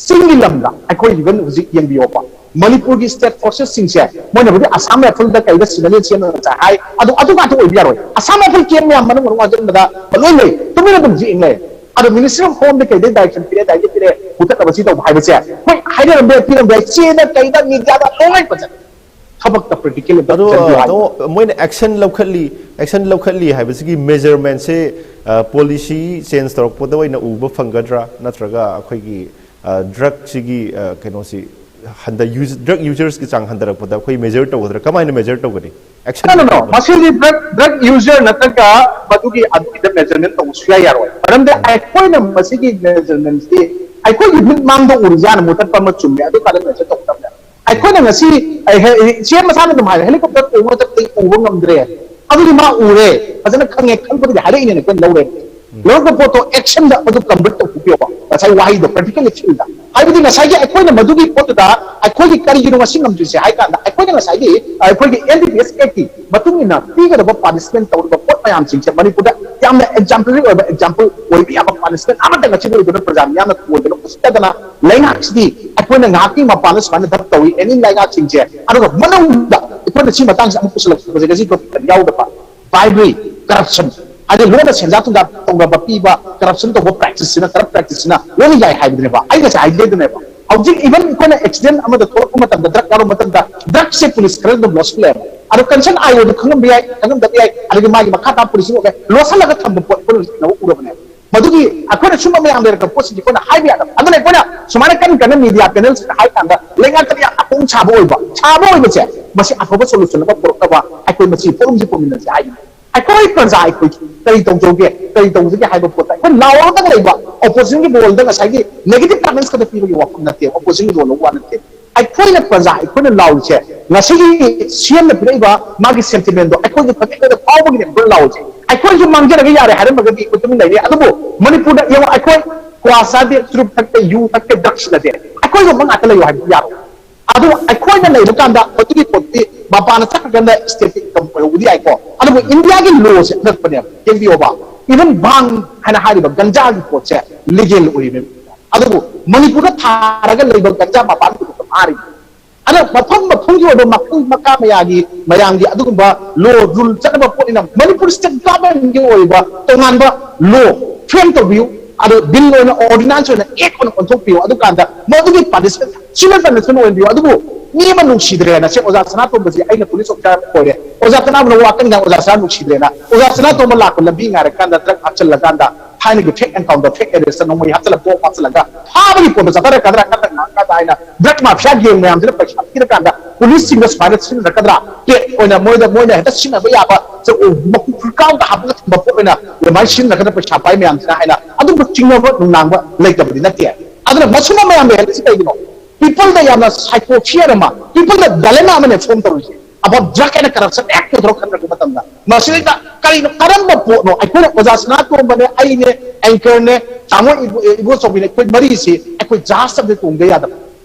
ꯆꯤꯡꯒꯤ ꯂꯝꯗ ꯑꯩꯈꯣꯏ even ꯍꯧꯖꯤꯛ ꯌꯦꯡꯕꯤꯌꯣꯕ, ꯃꯅꯤꯄꯨꯔꯒꯤ ꯁ꯭ꯇꯦꯠ ꯐꯣꯔꯁꯦꯁꯁꯤꯡꯁꯦ ꯃꯣꯏꯅꯕꯨꯗꯤ ꯑꯁꯥꯝ ꯔꯥꯏꯐꯜꯗ ꯀꯩꯗ ꯁꯤꯚꯤꯂꯤꯌꯟ ꯁꯦꯝꯕ ꯉꯝꯖꯥꯏ ꯍꯥꯏ, ꯑꯗꯨ ꯑꯗꯨ ꯉꯥꯛꯇ ꯑꯣꯏꯕ ꯌꯥꯔꯣꯏ꯫ ꯑꯁꯥꯝ ꯔꯥꯏꯐꯜ ꯀꯦꯝ ꯃꯌꯥꯝ ꯃꯅꯨꯡ ꯃꯅꯨꯡ ꯍꯥꯏꯖꯟꯕꯗ ꯂꯣꯏ ꯂꯩ, ꯇꯨꯃꯤꯟꯅ ꯑꯗꯨꯝ ꯌꯦꯡ ꯂꯩ꯫ ꯑꯗꯣ ꯃꯤꯅꯤꯁꯇ꯭ꯔꯤ ꯑꯣꯐ ꯍꯣꯝꯗ ꯀꯩꯗ ꯗꯥꯏꯔꯦꯛꯁꯟ ꯄꯤꯔꯦ, ꯗꯥꯏꯔꯦꯛꯁꯟ ꯄꯤꯔꯦ, ꯃꯨꯊꯠꯅꯕ ꯁꯤ ꯇꯧꯕ ꯍꯥꯏꯕꯁꯦ ꯍꯣꯏ ꯍꯥꯏꯅꯔꯝꯕ ꯌꯥꯏ, ꯄꯤꯔꯝꯕ ꯌꯥꯏ, ꯆꯦꯗ ꯀꯩꯗ ꯃꯤꯗꯤꯌꯥꯗ ꯂꯣꯏ ꯐꯖꯅ ꯊꯕꯛꯇ ꯄ꯭ꯔꯦꯛꯇꯤꯀꯦꯜ ꯑꯝꯇ ꯑꯗꯣ ꯆꯪꯕꯤꯌꯨ ꯍꯥꯏ꯫ ꯑꯗꯣ ꯃꯣꯏꯅ ꯑꯦꯛꯁꯟ ꯂꯧꯈꯠꯂꯤ, ꯑꯦꯛꯁꯟ ꯂꯧꯈꯠꯂꯤ ꯍꯥꯏꯕꯁꯤꯒꯤ ꯃꯦꯖꯔꯃꯦꯟꯁꯦ ꯄꯣꯂꯤꯁꯤ ꯆꯦꯟꯖ ꯇꯧꯔꯛꯄꯗ ꯑꯣꯏꯅ ꯎꯕ ꯐꯪꯒꯗ꯭ꯔꯥ, ꯅꯠꯇ꯭ꯔꯒ ꯑꯩꯈꯣꯏꯒꯤ ꯗ꯭ꯔꯒꯁꯤꯒꯤ ꯀꯩꯅꯣꯁꯤ ꯍꯟꯗ ꯗ꯭ꯔꯒ ꯌꯨꯖꯔꯁꯀꯤ ꯆꯥꯡ ꯍꯟꯊꯔꯛꯄꯗ ꯑꯩꯈꯣꯏ ꯃꯦꯖꯔ ꯇꯧꯒꯗ꯭ꯔꯥ, ꯀꯃꯥꯏꯅ ꯃꯦꯖꯔ ꯇꯧꯒꯅꯤ? ꯑꯦꯛꯁꯟ ꯅꯣ ꯅꯣ ꯅꯣ ꯃꯁꯤꯗꯤ ꯗ꯭ꯔꯒ ꯗ꯭ꯔꯒ ꯌꯨꯖꯔ ꯅꯠꯇ꯭ꯔꯒ ꯃꯗꯨꯒꯤ ꯑꯗꯨꯒꯤꯗ ꯃꯦꯖꯔꯃꯦꯟ ꯇꯧꯕ ꯁꯨꯌꯥ ꯌꯥꯔꯣꯏ꯫ ꯃꯔꯝꯗꯤ ꯑꯩꯈꯣꯏꯅ ꯃꯁꯤꯒꯤ ꯃꯦꯖꯔꯃꯦꯟꯁꯤ ꯑꯩꯈꯣꯏꯒꯤ ꯃꯤꯠ ꯃꯥꯡꯗ ꯎꯔꯤꯁꯦ ꯍꯥꯟꯅ ꯃꯨꯊꯠꯄ ꯑꯃ ꯆꯨꯝꯃꯦ, ꯑꯗꯨ ꯀꯥꯟꯗ ꯃꯦꯖꯔ ꯇꯧꯒꯗꯕꯅꯦ꯫ ꯑꯩꯈꯣꯏꯅ ꯉꯁꯤ ꯁꯤ ꯑꯦꯝ ꯃꯁꯥꯅ ꯑꯗꯨꯝ ꯍꯥꯏꯔꯦ, ꯍꯦꯂꯤꯀꯣꯞꯇꯔ ꯇꯣꯡꯕ ꯃꯊꯛꯇꯒꯤ ꯎꯕ ꯉꯝꯗ꯭ꯔꯦ꯫ ꯑꯗꯨꯗꯤ ꯃꯥ ꯎꯔꯦ, ꯐꯖꯅ ꯈꯪꯉꯦ, ꯈꯪꯕꯗꯒꯤ ꯍꯥꯏꯔꯛꯏꯅꯦꯅ ꯑꯩꯈꯣꯏꯅ ꯂꯧꯔꯦ꯫ ꯂꯧꯔꯛꯄ ꯄꯣꯠꯇꯣ ꯑꯦꯛꯁꯟꯗ ꯃꯗꯨ ꯀꯟꯚꯔꯠ ꯇꯧꯊꯣꯛꯄꯤꯌꯣꯕ꯫ ꯉꯁꯥꯏ ꯋꯥꯍꯩꯗꯣ ꯄ꯭ꯔꯦꯛꯇꯤꯀꯦꯜ ꯑꯦꯛꯁꯟꯗ꯫ ꯍꯥꯏꯕꯗꯤ ꯉꯁꯥꯏꯒꯤ ꯑꯩꯈꯣꯏꯅ ꯃꯗꯨꯒꯤ ꯄꯣꯠꯇꯨꯗ ꯑꯩꯈꯣꯏꯒꯤ ꯀꯔꯤꯒꯤꯅꯣ ꯉꯁꯤ ꯉꯝꯗ꯭ꯔꯤꯁꯦ ꯍꯥꯏ ꯀꯥꯟꯗ ꯑꯩꯈꯣꯏꯅ ꯉꯁꯥꯏꯒꯤ ꯑꯩꯈꯣꯏꯒꯤ ꯑꯦꯟ ꯗꯤ ꯄꯤ ꯑꯦꯁ ꯑꯦꯛꯀꯤ ꯃꯇꯨꯡ ꯏꯟꯅ ꯄꯤꯒꯗꯕ ꯄꯥꯅꯤꯁꯃꯦꯟ ꯇꯧꯔꯤꯕ ꯄꯣꯠ ꯃꯌꯥꯝꯁꯤꯡꯁꯦ ꯃꯅꯤꯄꯨꯔꯗ ꯌꯥꯝꯅ ꯑꯦꯛꯖꯥꯝꯄꯂꯔꯤ ꯑꯣꯏꯕ ꯑꯦꯛꯖꯥꯝꯄꯜ ꯑꯣꯏꯕ ꯌꯥꯕ ꯄꯥꯅꯤꯁꯃꯦꯟ ꯑꯃꯠꯇ ꯉꯁꯤꯐꯥꯎ ꯑꯣꯏꯗꯅ ꯄ꯭ꯔꯖꯥ ꯃꯤꯌꯥꯝꯅ ꯑꯣꯏꯗꯅ ꯎꯁꯤꯠꯇꯗꯅ ꯂꯩꯉꯥꯛꯁꯤꯗꯤ ꯑꯩꯈꯣꯏꯅ ꯉꯥꯏꯍꯥꯛꯀꯤ ꯃꯄꯥꯟꯗ ꯁꯨꯃꯥꯏꯅ ꯊꯕꯛ ꯇꯧꯏ, ꯑꯦꯅꯤ ꯂꯩꯉꯥꯛꯁꯤꯡꯁꯦ, ꯑꯗꯨꯒ ꯃꯅꯨꯡꯗ ꯑꯩꯈꯣꯏꯅ ꯁꯤ ꯃꯇꯥꯡꯁꯦ ꯑꯃꯨꯛ ꯄꯨꯁꯤꯜꯂꯛꯄꯁꯦ ꯉꯁꯤ ꯌꯥꯎꯗꯕ ꯕ꯭ꯔꯥꯏꯕꯔꯤ, ꯀꯔꯞꯁꯟ, ꯍꯥꯏꯗꯤ ꯂꯣꯟꯅ ꯁꯦꯟꯖꯥ ꯊꯨꯝꯖꯥ ꯇꯧꯅꯕ ꯄꯤꯕ ꯀꯔꯞꯁꯟ ꯇꯧꯕ ꯄ꯭ꯔꯦꯛꯇꯤꯁꯁꯤꯅ, ꯀꯔꯞ ꯄ꯭ꯔꯦꯛꯇꯤꯁꯁꯤꯅ ꯂꯣꯏꯅ ꯌꯥꯏ ꯍꯥꯏꯕꯗꯨꯅꯦꯕ꯫ ꯑꯩ ꯉꯁꯥꯏ ꯍꯥꯏꯖꯗꯨꯅꯦꯕ꯫ ꯍꯧꯖꯤꯛ ꯏꯚꯟ ꯑꯩꯈꯣꯏꯅ ꯑꯦꯛꯁꯤꯗꯦꯟ ꯑꯃꯗ ꯊꯣꯛꯂꯛꯄ ꯃꯇꯝꯗ, ꯗ꯭ꯔꯒ ꯌꯥꯎꯕ ꯃꯇꯝꯗ, ꯗ꯭ꯔꯒꯁꯦ ꯄꯨꯂꯤꯁ ꯈꯔ ꯑꯗꯨꯝ ꯂꯣꯠꯁꯤꯜꯂꯦꯕ꯫ ꯑꯗꯣ ꯀꯟꯁꯔꯟ ꯑꯥꯏ ꯑꯣꯗ ꯈꯪꯉꯝꯕ ꯌꯥꯏ, ꯈꯪꯉꯝꯗꯕ ꯌꯥꯏ, ꯑꯗꯒꯤ ꯃꯥꯒꯤ ꯃꯈꯥ ꯇꯥꯕ ꯄꯨꯂꯤꯁ ꯑꯣꯏꯕ ꯂꯣꯠꯁꯤꯜꯂꯒ ꯊꯝꯕ ꯄꯣꯠ ꯑꯩꯈꯣꯏꯅ ꯍꯧꯖꯤꯛ ꯊꯦꯡꯅꯕ ꯎꯔꯕꯅꯦꯕ꯫ ꯃꯗꯨꯒꯤ ꯑꯩꯈꯣꯏꯅ ꯁꯨꯝꯕ ꯃꯌꯥꯝ ꯂꯩꯔꯛꯄ ꯄꯣꯠꯁꯤꯡꯁꯦ ꯑꯩꯈꯣꯏꯅ ꯍꯥꯏꯕ ꯌꯥꯗꯕ꯫ ꯑꯗꯨꯅ ꯑꯩꯈꯣꯏꯅ ꯁꯨꯃꯥꯏꯅ ꯀꯟꯅ ꯀꯟꯅ ꯃꯤꯗꯤꯌꯥ ꯄꯦꯅꯦꯜꯁꯤꯡꯗ ꯍꯥꯏ ꯀꯥꯟꯗ ꯂꯩꯉꯥꯛꯇꯗꯤ ꯌꯥꯝ ꯅꯥꯀꯣꯡ ꯁꯥꯕ ꯑꯣꯏꯕ, ꯁꯥꯕ ꯑꯣꯏꯕꯁꯦ ꯃꯁꯤ ꯑꯐꯕ ꯁꯣꯂꯨꯁꯟ ꯑꯃ ꯄꯨꯔꯛꯅꯕ ꯑꯩꯈꯣꯏ ꯃꯁꯤ ꯐꯣꯔꯝꯁꯤ ꯄꯨꯃꯤꯟꯅꯁꯤ ꯍꯥꯏꯕꯅꯤ꯫ ꯑꯩꯈꯣꯏ ꯄ꯭ꯔꯖꯥ ꯑꯩꯈꯣꯏ ꯀꯔꯤ ꯇꯧꯖꯧꯒꯦ, ꯀꯔꯤ ꯇꯧꯖꯒꯦ ꯍꯥꯏꯕ ꯄꯣꯠꯇ ꯑꯩꯈꯣꯏ ꯂꯥꯎꯔꯒ ꯂꯩꯕ ꯑꯣꯄꯣꯖꯤꯁꯟꯒꯤ ꯔꯣꯜꯗ ꯉꯁꯥꯏꯒꯤ ꯅꯦꯒꯦꯇꯤꯚ ꯀꯃꯦꯟꯁ ꯈꯛꯇ ꯄꯤꯕꯒꯤ ꯋꯥꯐꯝ ꯅꯠꯇꯦ, ꯑꯣꯄꯣꯖꯤꯁꯟꯒꯤ ꯔꯣꯜ ꯂꯧꯕ ꯋꯥ ꯅꯠꯇꯦ꯫ ꯑꯩꯈꯣꯏꯅ ꯄ꯭ꯔꯖꯥ ꯑꯩꯈꯣꯏꯅ ꯂꯥꯎꯔꯤꯁꯦ ꯉꯁꯤꯒꯤ ꯁꯤ ꯑꯦꯝꯅ ꯄꯤꯔꯛꯏꯕ ꯃꯥꯒꯤ ꯁꯦꯟꯇꯤꯃꯦꯟꯗꯣ ꯑꯩꯈꯣꯏꯒꯤ ꯐꯖꯅ ꯐꯥꯎꯕꯒꯤꯅꯦ ꯑꯩꯈꯣꯏꯅ ꯂꯥꯎꯔꯤꯁꯦ꯫ ꯑꯩꯈꯣꯏꯁꯨ ꯃꯥꯡꯖꯔꯒ ꯌꯥꯔꯦ ꯍꯥꯏꯔꯝꯃꯒꯗꯤ ꯑꯩꯈꯣꯏ ꯇꯨꯃꯤꯟ ꯂꯩꯅꯤ꯫ ꯑꯗꯨꯕꯨ ꯃꯅꯤꯄꯨꯔꯗ ꯌꯦꯡꯉꯣ, ꯑꯩꯈꯣꯏ ꯀ꯭ꯋꯥ ꯆꯥꯗꯦ, ꯆꯨꯔꯨꯞ ꯊꯛꯇꯦ, ꯌꯨ ꯊꯛꯇꯦ, ꯗ꯭ꯔꯛꯁ ꯁꯤꯖꯤꯟꯅꯗꯦ, ꯑꯩꯈꯣꯏꯒꯨꯝꯕ ꯉꯥꯛꯇ ꯂꯩꯌꯣ ꯍꯥꯏꯕꯗꯤ ꯌꯥꯔꯣꯏ꯫ ꯑꯗꯨ ꯑꯩꯈꯣꯏꯅ ꯂꯩꯕ ꯀꯥꯟꯗ ꯃꯗꯨꯒꯤ ꯄꯣꯠꯇꯤ ꯃꯄꯥꯟꯗ ꯆꯠꯈ꯭ꯔꯀꯥꯟꯗ ꯁ꯭ꯇꯦꯠꯀꯤ ꯏꯟꯀꯝ ꯑꯣꯏꯍꯧꯕꯗꯤ ꯌꯥꯏꯀꯣ꯫ ꯑꯗꯨꯕꯨ ꯏꯟꯗꯤꯌꯥꯒꯤ ꯂꯣꯁꯦ ꯑꯉꯛꯄꯅꯦꯕ, ꯌꯦꯡꯕꯤꯌꯣꯕ, ꯏꯚꯟ ꯚꯥꯡ ꯍꯥꯏꯅ ꯍꯥꯏꯔꯤꯕ ꯒꯟꯖꯥꯒꯤ ꯄꯣꯠꯁꯦ ꯂꯤꯒꯦꯜ ꯑꯣꯏꯔꯤꯕꯅꯤ꯫ ꯑꯗꯨꯕꯨ ꯃꯅꯤꯄꯨꯔꯗ ꯊꯥꯔꯒ ꯂꯩꯕ ꯒꯟꯖꯥ ꯃꯄꯥꯟ ꯄꯨꯊꯣꯛꯄ ꯐꯥꯔꯤꯕꯅꯤ꯫ ꯑꯗꯣ ꯃꯐꯝ ꯃꯐꯝꯒꯤ ꯑꯣꯏꯕ ꯃꯈꯜ ꯃꯈꯥ ꯃꯌꯥꯒꯤ ꯃꯌꯥꯝꯒꯤ ꯑꯗꯨꯒꯨꯝꯕ ꯂꯣ ꯔꯨꯜ ꯆꯠꯅꯕ ꯄꯣꯠꯅꯤꯅ ꯃꯅꯤꯄꯨꯔ ꯁ꯭ꯇꯦꯠ ꯒꯚꯔꯟꯃꯦꯟꯒꯤ ꯑꯣꯏꯕ ꯇꯣꯉꯥꯟꯕ ꯂꯣ ꯐ꯭ꯔꯦꯝ ꯇꯧꯕꯤꯌꯨ꯫ ꯑꯗꯣ ꯕꯤꯜ ꯑꯣꯏꯅ, ꯑꯣꯔꯗꯤꯅꯥꯟꯁ ꯑꯣꯏꯅ, ꯑꯦꯛ ꯑꯣꯏꯅ ꯑꯣꯟꯊꯣꯛꯄꯤꯌꯨ꯫ ꯑꯗꯨꯀꯥꯟꯗ ꯃꯗꯨꯒꯤ ꯄꯥꯔꯇꯤꯁꯤꯄꯦꯟ ꯁꯤꯚꯤꯜ ꯄꯥꯔꯇꯤꯁꯤꯄꯦꯟ ꯑꯣꯏꯍꯟꯕꯤꯌꯨ꯫ ꯑꯗꯨꯕꯨ ꯃꯤ ꯑꯃ ꯅꯨꯡꯁꯤꯗ꯭ꯔꯦꯅ ꯁꯦ ꯑꯣꯖꯥ ꯁꯅꯥꯇꯣꯝꯕꯁꯦ ꯑꯩꯅ ꯄꯨꯂꯤꯁ ꯑꯣꯐꯤꯁꯥꯔ ꯑꯣꯏꯔꯦ, ꯑꯣꯖꯥ ꯁꯅꯥꯇꯣꯝꯕꯅ ꯋꯥꯀꯟꯗ ꯑꯣꯖꯥ ꯁꯅꯥ ꯅꯨꯡꯁꯤꯗ꯭ꯔꯦꯅ ꯑꯣꯖꯥ ꯁꯅꯥꯇꯣꯝꯕ ꯂꯥꯛꯄ ꯂꯝꯕꯤ ꯉꯥꯏꯔꯀꯥꯟꯗ ꯗ꯭ꯔꯒ ꯍꯥꯞꯆꯤꯜꯂꯀꯥꯟꯗ ꯊꯥꯏꯅꯒꯤ ꯐꯦꯛ ꯑꯦꯟꯀꯥꯎꯟꯇꯔ, ꯐꯦꯛ ꯑꯦꯔꯦꯁꯇ ꯅꯣꯡꯃꯩ ꯍꯥꯞꯆꯤꯜꯂ ꯕꯣꯝ ꯍꯥꯞꯆꯤꯜꯂꯒ ꯐꯥꯕꯒꯤ ꯄꯣꯠꯇꯣ ꯆꯠꯊꯔꯛꯀꯗ꯭ꯔꯥ ꯅꯠꯇ꯭ꯔꯒ ꯉꯥꯡꯀꯥꯟꯗ ꯍꯥꯏꯅ ꯗ꯭ꯔꯒ ꯃꯥꯐꯤꯌꯥ ꯒꯦꯡ ꯃꯌꯥꯝꯁꯤꯅ ꯄꯩꯁꯥ ꯄꯤꯔꯀꯥꯟꯗ ꯄꯨꯂꯤꯁꯁꯤꯡꯗ ꯁꯨꯃꯥꯏꯅ ꯁꯤꯖꯤꯟꯅꯔꯛꯀꯗ꯭ꯔꯥ? ꯄꯦꯠ ꯑꯣꯏꯅ ꯃꯣꯏꯗ, ꯃꯣꯏꯅ ꯍꯦꯛꯇ ꯁꯤꯖꯤꯟꯅꯕ ꯌꯥꯕ ꯆ-, ꯃꯀꯨ ꯐꯨꯔꯀꯥꯎꯗ ꯍꯥꯞꯄꯒ ꯊꯝꯕ ꯄꯣꯠ ꯑꯣꯏꯅ ꯑꯗꯨꯃꯥꯏꯅ ꯁꯤꯖꯤꯟꯅꯔꯛꯀꯗ꯭ꯔꯥ ꯄꯩꯁꯥ ꯄꯥꯏ ꯃꯌꯥꯝꯁꯤꯅ ꯍꯥꯏꯅ ꯑꯗꯨꯝꯕ ꯆꯤꯡꯅꯕ ꯅꯨꯡꯅꯥꯡꯕ ꯂꯩꯇꯕꯗꯤ ꯅꯠꯇꯦ꯫ ꯑꯗꯨꯅ ꯃꯁꯨꯝꯕ ꯃꯌꯥꯝ ꯂꯩꯍꯜꯂꯤꯁꯤ ꯀꯩꯒꯤꯅꯣ? ꯄꯤꯄꯜꯗ ꯌꯥꯝꯅ ꯁꯥꯏꯀꯣ ꯐꯤꯌꯔ ꯑꯃ, ꯄꯤꯄꯜꯗ ꯗꯥꯏꯂꯦꯃꯥ ꯑꯃꯅꯦ ꯐꯣꯔꯝ ꯇꯧꯔꯤꯁꯦ꯫ ꯑꯕꯥꯎꯠ ꯗ꯭ꯔꯒ ꯑꯦꯟ ꯀꯔꯞꯁꯟ ꯑꯦꯛ ꯄꯨꯊꯣꯔꯛꯀꯗ꯭ꯔꯕ ꯃꯇꯝꯗ ꯃꯁꯤꯗꯩꯗ ꯀꯔꯤꯅꯣ, ꯀꯔꯝꯕ ꯄꯣꯠꯅꯣ? ꯑꯩꯈꯣꯏꯅ ꯑꯣꯖꯥ ꯁꯅꯥꯇꯣꯝꯕꯅꯦ, ꯑꯩꯅꯦ, ꯑꯦꯡꯀꯔꯅꯦ, ꯇꯥꯃꯣ ꯏꯕꯣ-, ꯏꯕꯣꯆꯧꯕꯤꯅꯦ, ꯑꯩꯈꯣꯏ ꯃꯔꯤꯁꯤ ꯑꯩꯈꯣꯏ ꯖꯍꯥꯖ ꯑꯃꯗ ꯇꯣꯡꯗ ꯌꯥꯗꯕ꯫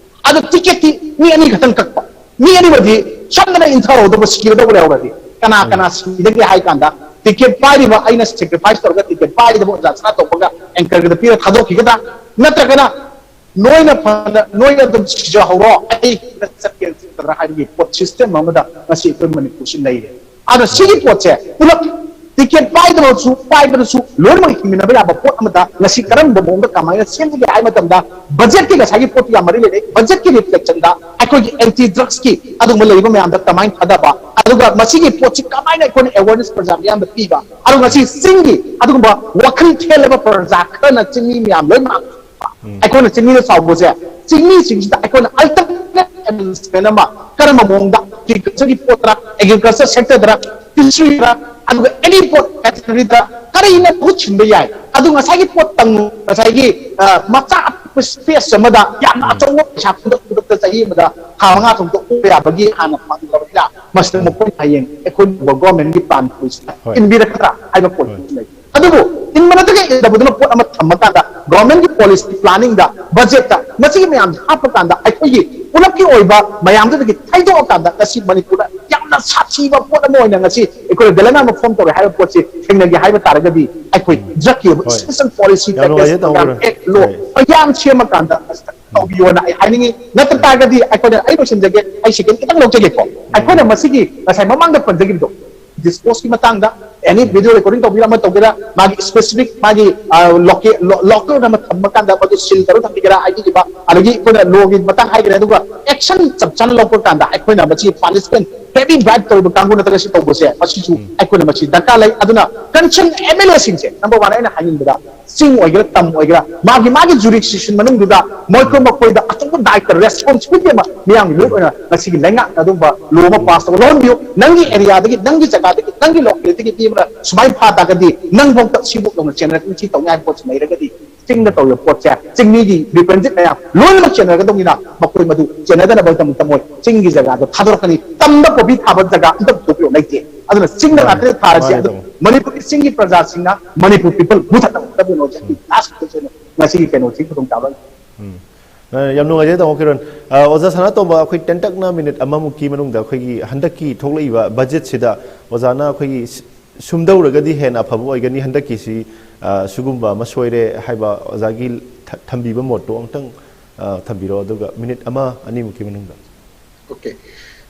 ꯑꯗꯣ ꯇꯤꯀꯦꯠꯇꯤ ꯃꯤ ꯑꯅꯤ ꯈꯛꯇꯪ ꯀꯛꯄ꯫ ꯃꯤ ꯑꯅꯤꯃꯗꯤ ꯁꯝꯗꯅ ꯏꯟꯊꯍꯧꯗꯕ, ꯁꯤꯒꯗꯧꯕ ꯂꯩꯍꯧꯔꯗꯤ ꯀꯅꯥ ꯀꯅꯥ ꯁꯤꯗꯒꯦ ꯍꯥꯏ ꯀꯥꯟꯗ ꯇꯤꯀꯦꯠ ꯄꯥꯏꯔꯤꯕ ꯑꯩꯅ ꯁꯦꯀ꯭ꯔꯤꯐꯥꯏꯁ ꯇꯧꯔꯒ ꯇꯤꯀꯦꯠ ꯄꯥꯏꯔꯤꯕ ꯑꯣꯖꯥ ꯁꯅꯥꯇꯣꯝꯕꯒ ꯑꯦꯡꯀꯔꯒꯗ ꯄꯤꯔ ꯊꯥꯗꯣꯛꯈꯤꯒꯗ꯭ꯔꯥ? ꯅꯠꯇ꯭ꯔꯒꯅ ꯅꯣꯏꯅ ꯐꯅ, ꯅꯣꯏꯅ ꯑꯗꯨꯝ ꯁꯤꯖꯍꯧꯔꯣ, ꯑꯩ ꯍꯦꯟꯅ ꯆꯠꯀꯦꯅ ꯆꯠꯀꯗ꯭ꯔꯥ ꯍꯥꯏꯕꯒꯤ ꯄꯣꯠ ꯁꯤꯁꯇꯦꯝ ꯑꯃꯗ ꯉꯁꯤ ꯑꯩꯈꯣꯏ ꯃꯅꯤꯄꯨꯔꯁꯤ ꯂꯩꯔꯦ꯫ ꯑꯗꯣ ꯁꯤꯒꯤ ꯄꯣꯠꯁꯦ ꯄꯨꯂꯞ ꯇꯤꯀꯦꯠ ꯄꯥꯏꯗꯕꯁꯨ, ꯄꯥꯏꯕꯗꯁꯨ ꯂꯣꯏꯅꯃꯛ ꯍꯤꯡꯃꯤꯟꯅꯕ ꯌꯥꯕ ꯄꯣꯠ ꯑꯃꯗ ꯉꯁꯤ ꯀꯔꯝꯕ ꯃꯑꯣꯡꯗ ꯀꯃꯥꯏꯅ ꯁꯦꯝꯒꯦ ꯍꯥꯏ ꯃꯇꯝꯗ ꯕꯖꯦꯠꯀꯤ, ꯉꯁꯥꯏꯒꯤ ꯄꯣꯠꯇꯨ ꯌꯥꯝ ꯃꯔꯤ ꯂꯩꯅꯩ, ꯕꯖꯦꯠꯀꯤ ꯔꯤꯐ꯭ꯂꯦꯛꯁꯟꯗ ꯑꯩꯈꯣꯏꯒꯤ ꯑꯦꯟꯇꯤ ꯗ꯭ꯔꯒꯁꯀꯤ ꯑꯗꯨꯒꯨꯝꯕ ꯂꯩꯔꯤꯕ ꯃꯌꯥꯝꯗ ꯀꯃꯥꯏꯅ ꯊꯥꯗꯕ, ꯑꯗꯨꯒ ꯃꯁꯤꯒꯤ ꯄꯣꯠꯁꯤ ꯀꯃꯥꯏꯅ ꯑꯩꯈꯣꯏꯅ ꯑꯦꯋꯦꯔꯅꯦꯁ ꯄ꯭ꯔꯖꯥ ꯃꯤꯌꯥꯝꯗ ꯄꯤꯕ, ꯑꯗꯨꯒ ꯉꯁꯤ ꯆꯤꯡꯒꯤ ꯑꯗꯨꯒꯨꯝꯕ ꯋꯥꯈꯜ ꯊꯦꯜꯂꯕ ꯄ꯭ꯔꯖꯥ ꯈꯔꯅ ꯆꯤꯡꯃꯤ ꯃꯌꯥꯝ ꯂꯣꯏꯅꯃꯛ ꯑꯩꯈꯣꯏꯅ ꯆꯤꯡꯃꯤꯗ ꯆꯥꯎꯕꯁꯦ, ꯆꯤꯡꯃꯤꯁꯤꯡꯁꯤꯗ ꯑꯩꯈꯣꯏꯅ ꯑꯜꯇꯔꯅꯦꯠ ꯑꯦꯗꯚꯥꯟꯁꯃꯦꯟ ꯑꯃ ꯀꯔꯝꯕ ꯃꯑꯣꯡꯗ ꯑꯦꯒ꯭ꯔꯤꯀꯜꯆꯔꯒꯤ ꯄꯣꯠꯇꯔ, ꯑꯦꯒ꯭ꯔꯤꯀꯜꯆꯔ ꯁꯦꯛꯇꯔꯗꯔ, ꯐꯤꯁꯔꯤꯗꯔ, ꯑꯗꯨꯒ ꯑꯦꯅꯤ ꯄꯣꯠ ꯀꯦꯇꯦꯒꯣꯔꯤꯗ ꯀꯔꯤꯅ ꯃꯍꯨꯠ ꯁꯤꯟꯕ ꯌꯥꯏ? ꯑꯗꯨ ꯉꯁꯥꯏꯒꯤ ꯄꯣꯠ ꯇꯪꯉꯨ, ꯉꯁꯥꯏꯒꯤ ꯃꯆꯥ ꯑꯄꯤꯛꯄ ꯁ꯭ꯄꯦꯁ ꯑꯃꯗ ꯌꯥꯝꯅ ꯑꯆꯧꯕ ꯄꯩꯁꯥ ꯈꯨꯗꯛ ꯈꯨꯗꯛꯇ ꯆꯍꯤ ꯑꯃꯗ ꯊꯥ ꯃꯉꯥ ꯇꯔꯨꯛꯇ ꯑꯣꯛꯄ ꯌꯥꯕꯒꯤ ꯍꯥꯟꯅ ꯐꯪꯗꯕꯅꯤꯅ, ꯃꯁꯤꯗ ꯃꯈꯣꯏꯅ ꯍꯌꯦꯡ ꯑꯩꯈꯣꯏꯅ ꯒꯣꯔꯃꯦꯟꯒꯤ ꯄ꯭ꯂꯥꯟ ꯄꯣꯂꯤꯁꯤꯗ ꯍꯣꯏ꯫ ꯏꯟꯕꯤꯔꯛꯀꯗ꯭ꯔꯥ ꯍꯥꯏꯕ ꯍꯣꯏ꯫ ꯄꯣꯠꯇꯨ ꯂꯩ꯫ ꯑꯗꯨꯕꯨ ꯏꯟꯕ ꯅꯠꯇ꯭ꯔꯒ ꯏꯟꯗꯕꯗꯨꯅ ꯄꯣꯠ ꯑꯃ ꯊꯝꯃꯀꯥꯟꯗ ꯒꯣꯔꯃꯦꯟꯒꯤ ꯄꯣꯂꯤꯁꯤ ꯄ꯭ꯂꯥꯅꯤꯡꯗ, ꯕꯖꯦꯠꯇ ꯃꯁꯤꯒꯤ ꯃꯌꯥꯝꯁꯦ ꯍꯥꯞꯄꯀꯥꯟꯗ ꯑꯩꯈꯣꯏꯒꯤ ꯄꯨꯂꯞꯀꯤ ꯑꯣꯏꯕ ꯃꯌꯥꯝꯗꯨꯗꯒꯤ ꯊꯩꯗꯣꯛꯑꯀꯥꯟꯗ ꯉꯁꯤ ꯃꯅꯤꯄꯨꯔꯗ ꯌꯥꯝꯅ ꯁꯥꯊꯤꯕ ꯄꯣꯠ ꯑꯃ ꯑꯣꯏꯅ ꯉꯁꯤ ꯑꯩꯈꯣꯏꯅ ꯒꯂꯦꯅꯥ ꯑꯃ ꯐꯣꯝ ꯇꯧꯔꯦ ꯍꯥꯏꯕ ꯄꯣꯠꯁꯤ ꯊꯦꯡꯅꯒꯦ ꯍꯥꯏꯕ ꯇꯥꯔꯒꯗꯤ ꯑꯩꯈꯣꯏ ꯎꯝ꯫ ꯗ꯭ꯔꯛꯀꯤ ꯑꯣꯏꯕ ꯍꯣꯏ꯫ ꯏꯁꯄꯦꯁꯦꯜ ꯄꯣꯂꯤꯁꯤ ꯌꯥꯝ ꯅꯨꯡꯉꯥꯏꯖꯩ, ꯇꯥꯃꯣ ꯀꯤꯔꯣꯟ꯫ ꯑꯦꯛ ꯂꯣ ꯍꯣꯏ꯫ ꯃꯌꯥꯝ ꯁꯦꯝꯃꯀꯥꯟꯗ ꯎꯝ꯫ ꯇꯧꯕꯤꯌꯣꯅ ꯑꯩ ꯍꯥꯏꯅꯤꯡꯉꯤ꯫ ꯅꯠꯇ ꯎꯝ꯫ ꯇꯥꯔꯒꯗꯤ ꯑꯩꯈꯣꯏꯅ, ꯑꯩ ꯂꯣꯏꯁꯤꯟꯖꯒꯦ, ꯑꯩ ꯁꯦꯀꯦꯟ ꯈꯤꯇꯪ ꯂꯧꯖꯒꯦꯀꯣ꯫ ꯎꯝ꯫ ꯑꯩꯈꯣꯏꯅ ꯃꯁꯤꯒꯤ ꯉꯁꯥꯏ ꯃꯃꯥꯡꯗ ꯄꯟꯖꯈꯤꯕꯗꯣ, ꯗꯤꯁꯄꯣꯁꯀꯤ ꯃꯇꯥꯡꯗ ꯑꯦꯅꯤ ꯎꯝ꯫ ꯚꯤꯗꯤꯑꯣ ꯔꯦꯀꯣꯔꯗꯤꯡ ꯇꯧꯕꯤꯔ ꯑꯃ ꯇꯧꯒꯦꯔꯥ, ꯃꯥꯒꯤ ꯁ꯭ꯄꯦꯁꯤꯐꯤꯛ ꯃꯥꯒꯤ, ꯑ, ꯂꯣꯀꯦ-, ꯂꯣ-, ꯂꯣꯀꯦꯜ ꯑꯃ ꯊꯝꯕ ꯀꯥꯟꯗ ꯃꯗꯨ ꯁꯤꯜ ꯇꯧꯔ ꯊꯝꯕꯤꯒꯦꯔꯥ ꯍꯥꯏꯕꯤꯈꯤꯕ, ꯑꯗꯒꯤ ꯑꯩꯈꯣꯏꯅ ꯂꯣꯒꯤ ꯃꯇꯥꯡ ꯍꯥꯏꯈ꯭ꯔꯦ, ꯑꯗꯨꯒ ꯑꯦꯛꯁꯟ ꯆꯞ ꯆꯥꯅ ꯂꯧꯕ ꯀꯥꯟꯗ ꯑꯩꯈꯣꯏꯅ ꯃꯁꯤ ꯄꯥꯅꯤꯁꯃꯦꯟ ꯍꯦꯚꯤ ꯕ꯭ꯔꯥꯏꯕ ꯇꯧꯔꯤꯕ ꯀꯥꯡꯕꯨ ꯅꯠꯇ꯭ꯔꯒ ꯁꯤ ꯇꯧꯕꯁꯦ, ꯃꯁꯤꯁꯨ ꯎꯝ꯫ ꯑꯩꯈꯣꯏꯅ ꯃꯁꯤ ꯗꯔꯀꯥꯔ ꯂꯩ꯫ ꯑꯗꯨꯅ ꯀꯟꯁꯔꯟ ꯑꯦꯝ ꯑꯦꯜ ꯑꯦꯁꯤꯡꯁꯦ, ꯅꯝꯕꯔ ꯋꯥꯟ ꯑꯩꯅ ꯍꯥꯏꯅꯤꯡꯕꯗ, ꯆꯤꯡ ꯑꯣꯏꯒꯦꯔꯥ ꯇꯝ ꯑꯣꯏꯒꯦꯔꯥ, ꯃꯥꯒꯤ ꯃꯥꯒꯤ ꯖꯨꯔꯤꯁꯗꯤꯛꯁꯟ ꯃꯅꯨꯡꯗꯨꯗ ꯃꯣꯏꯈꯣꯏ ꯎꯝ꯫ ꯃꯈꯣꯏꯗ ꯑꯆꯧꯕ ꯗꯥꯏꯇ, ꯔꯦꯁꯄꯣꯟꯁꯤꯕꯤꯂꯤꯇꯤ ꯑꯃ ꯃꯤꯌꯥꯝꯒꯤ ꯂꯣꯏ ꯎꯝ꯫ ꯑꯣꯏꯅ ꯉꯁꯤꯒꯤ ꯂꯩꯉꯥꯛꯅ ꯑꯗꯨꯒꯨꯝꯕ ꯂꯣ ꯑꯃ ꯎꯝ꯫ ꯄꯥꯁ ꯇꯧꯕ ꯂꯧꯍꯟꯕꯤꯌꯨ꯫ ꯅꯪꯒꯤ ꯎꯝ꯫ ꯑꯦꯔꯤꯌꯥꯗꯒꯤ, ꯅꯪꯒꯤ ꯖꯒꯥꯗꯒꯤ, ꯅꯪꯒꯤ ꯂꯣꯀꯦꯂꯤꯇꯤꯒꯤ ꯃꯤ ꯑꯃꯅ ꯁꯨꯃꯥꯏꯅ ꯐꯥ ꯇꯥꯔꯒꯗꯤ ꯅꯪꯐꯥꯎꯗ ꯁꯤꯕꯨꯛ ꯌꯧꯅ ꯆꯦꯟꯅꯔꯛꯀꯅꯤ, ꯁꯤ ꯇꯧꯅꯤ ꯍꯥꯏꯕ ꯄꯣꯠꯁꯤ ꯂꯩꯔꯒꯗꯤ ꯆꯤꯡꯗ ꯎꯝ꯫ ꯇꯧꯔꯤꯕ ꯄꯣꯠꯁꯦ ꯆꯤꯡꯃꯤꯒꯤ ꯔꯤꯄ꯭ꯔꯦꯖꯦꯟꯇꯦꯇꯤꯚ ꯃꯌꯥꯝ ꯂꯣꯏꯅꯃꯛ ꯆꯦꯟꯅꯔꯒꯗꯧꯅꯤꯅ ꯃꯈꯣꯏ ꯃꯗꯨ ꯆꯦꯟꯅꯗꯅꯕꯒꯤꯗꯃꯛꯇ ꯃꯣꯏ ꯆꯤꯡꯒꯤ ꯖꯒꯥꯗꯣ ꯊꯥꯗꯣꯔꯛꯀꯅꯤ꯫ ꯇꯝꯗ ꯀꯣꯕꯤ ꯊꯥꯕ ꯖꯒꯥ ꯑꯝꯇ ꯄꯨꯊꯣꯛꯄꯤꯔꯛꯑꯣ ꯂꯩꯇꯦ꯫ ꯑꯗꯨꯅ ꯆꯤꯡꯗ ꯃꯥꯅꯦ, ꯉꯥꯛꯇꯅꯤ ꯊꯥꯔꯤꯁꯦ꯫ ꯃꯥꯅꯦ ꯑꯗꯨ ꯇꯥꯃꯣ꯫ ꯃꯅꯤꯄꯨꯔꯒꯤ ꯆꯤꯡꯒꯤ ꯄ꯭ꯔꯖꯥꯁꯤꯡꯅ ꯃꯅꯤꯄꯨꯔ ꯄꯤꯄꯜ ꯃꯨꯊꯠꯅꯕ ꯍꯣꯠꯅꯕꯤꯔꯣ ꯍꯧꯖꯤꯛ ꯎꯝ꯫ ꯂꯥꯁ ꯉꯁꯤꯒꯤ ꯀꯩꯅꯣꯁꯤ ꯈꯨꯗꯣꯡꯆꯥꯕ꯫ ꯎꯝ꯫ ꯑ, ꯌꯥꯝ ꯅꯨꯡꯉꯥꯏꯖꯔꯦ ꯇꯥꯃꯣ ꯀꯤꯔꯟ꯫ ꯑ, ꯑꯣꯖꯥ ꯁꯅꯥꯇꯣꯝꯕ, ꯑꯩꯈꯣꯏ ꯇꯦꯟꯇꯛꯅ ꯃꯤꯅꯤꯠ ꯑꯃꯃꯨꯛꯀꯤ ꯃꯅꯨꯡꯗ ꯑꯩꯈꯣꯏꯒꯤ ꯍꯟꯗꯛꯀꯤ ꯊꯣꯛꯂꯛꯏꯕ ꯕꯖꯦꯠꯁꯤꯗ ꯑꯣꯖꯥꯅ ꯑꯩꯈꯣꯏꯒꯤ ꯁ-, ꯁꯨꯝꯗꯧꯔꯒꯗꯤ ꯍꯦꯟꯅ ꯑꯐꯕ ꯑꯣꯏꯒꯅꯤ, ꯍꯟꯗꯛꯀꯤꯁꯤ, ꯑ, ꯁꯤꯒꯨꯝꯕ ꯑꯃ ꯁꯣꯏꯔꯦ ꯍꯥꯏꯕ ꯑꯣꯖꯥꯒꯤ ꯊ-, ꯊꯝꯕꯤꯕ ꯃꯣꯠꯇꯣ ꯑꯃꯨꯛꯇꯪ, ꯑ, ꯊꯝꯕꯤꯔꯣ, ꯑꯗꯨꯒ ꯃꯤꯅꯤꯠ ꯑꯃ ꯑꯅꯤꯃꯨꯛꯀꯤ ꯃꯅꯨꯡꯗ꯫ ꯑꯣꯀꯦ꯫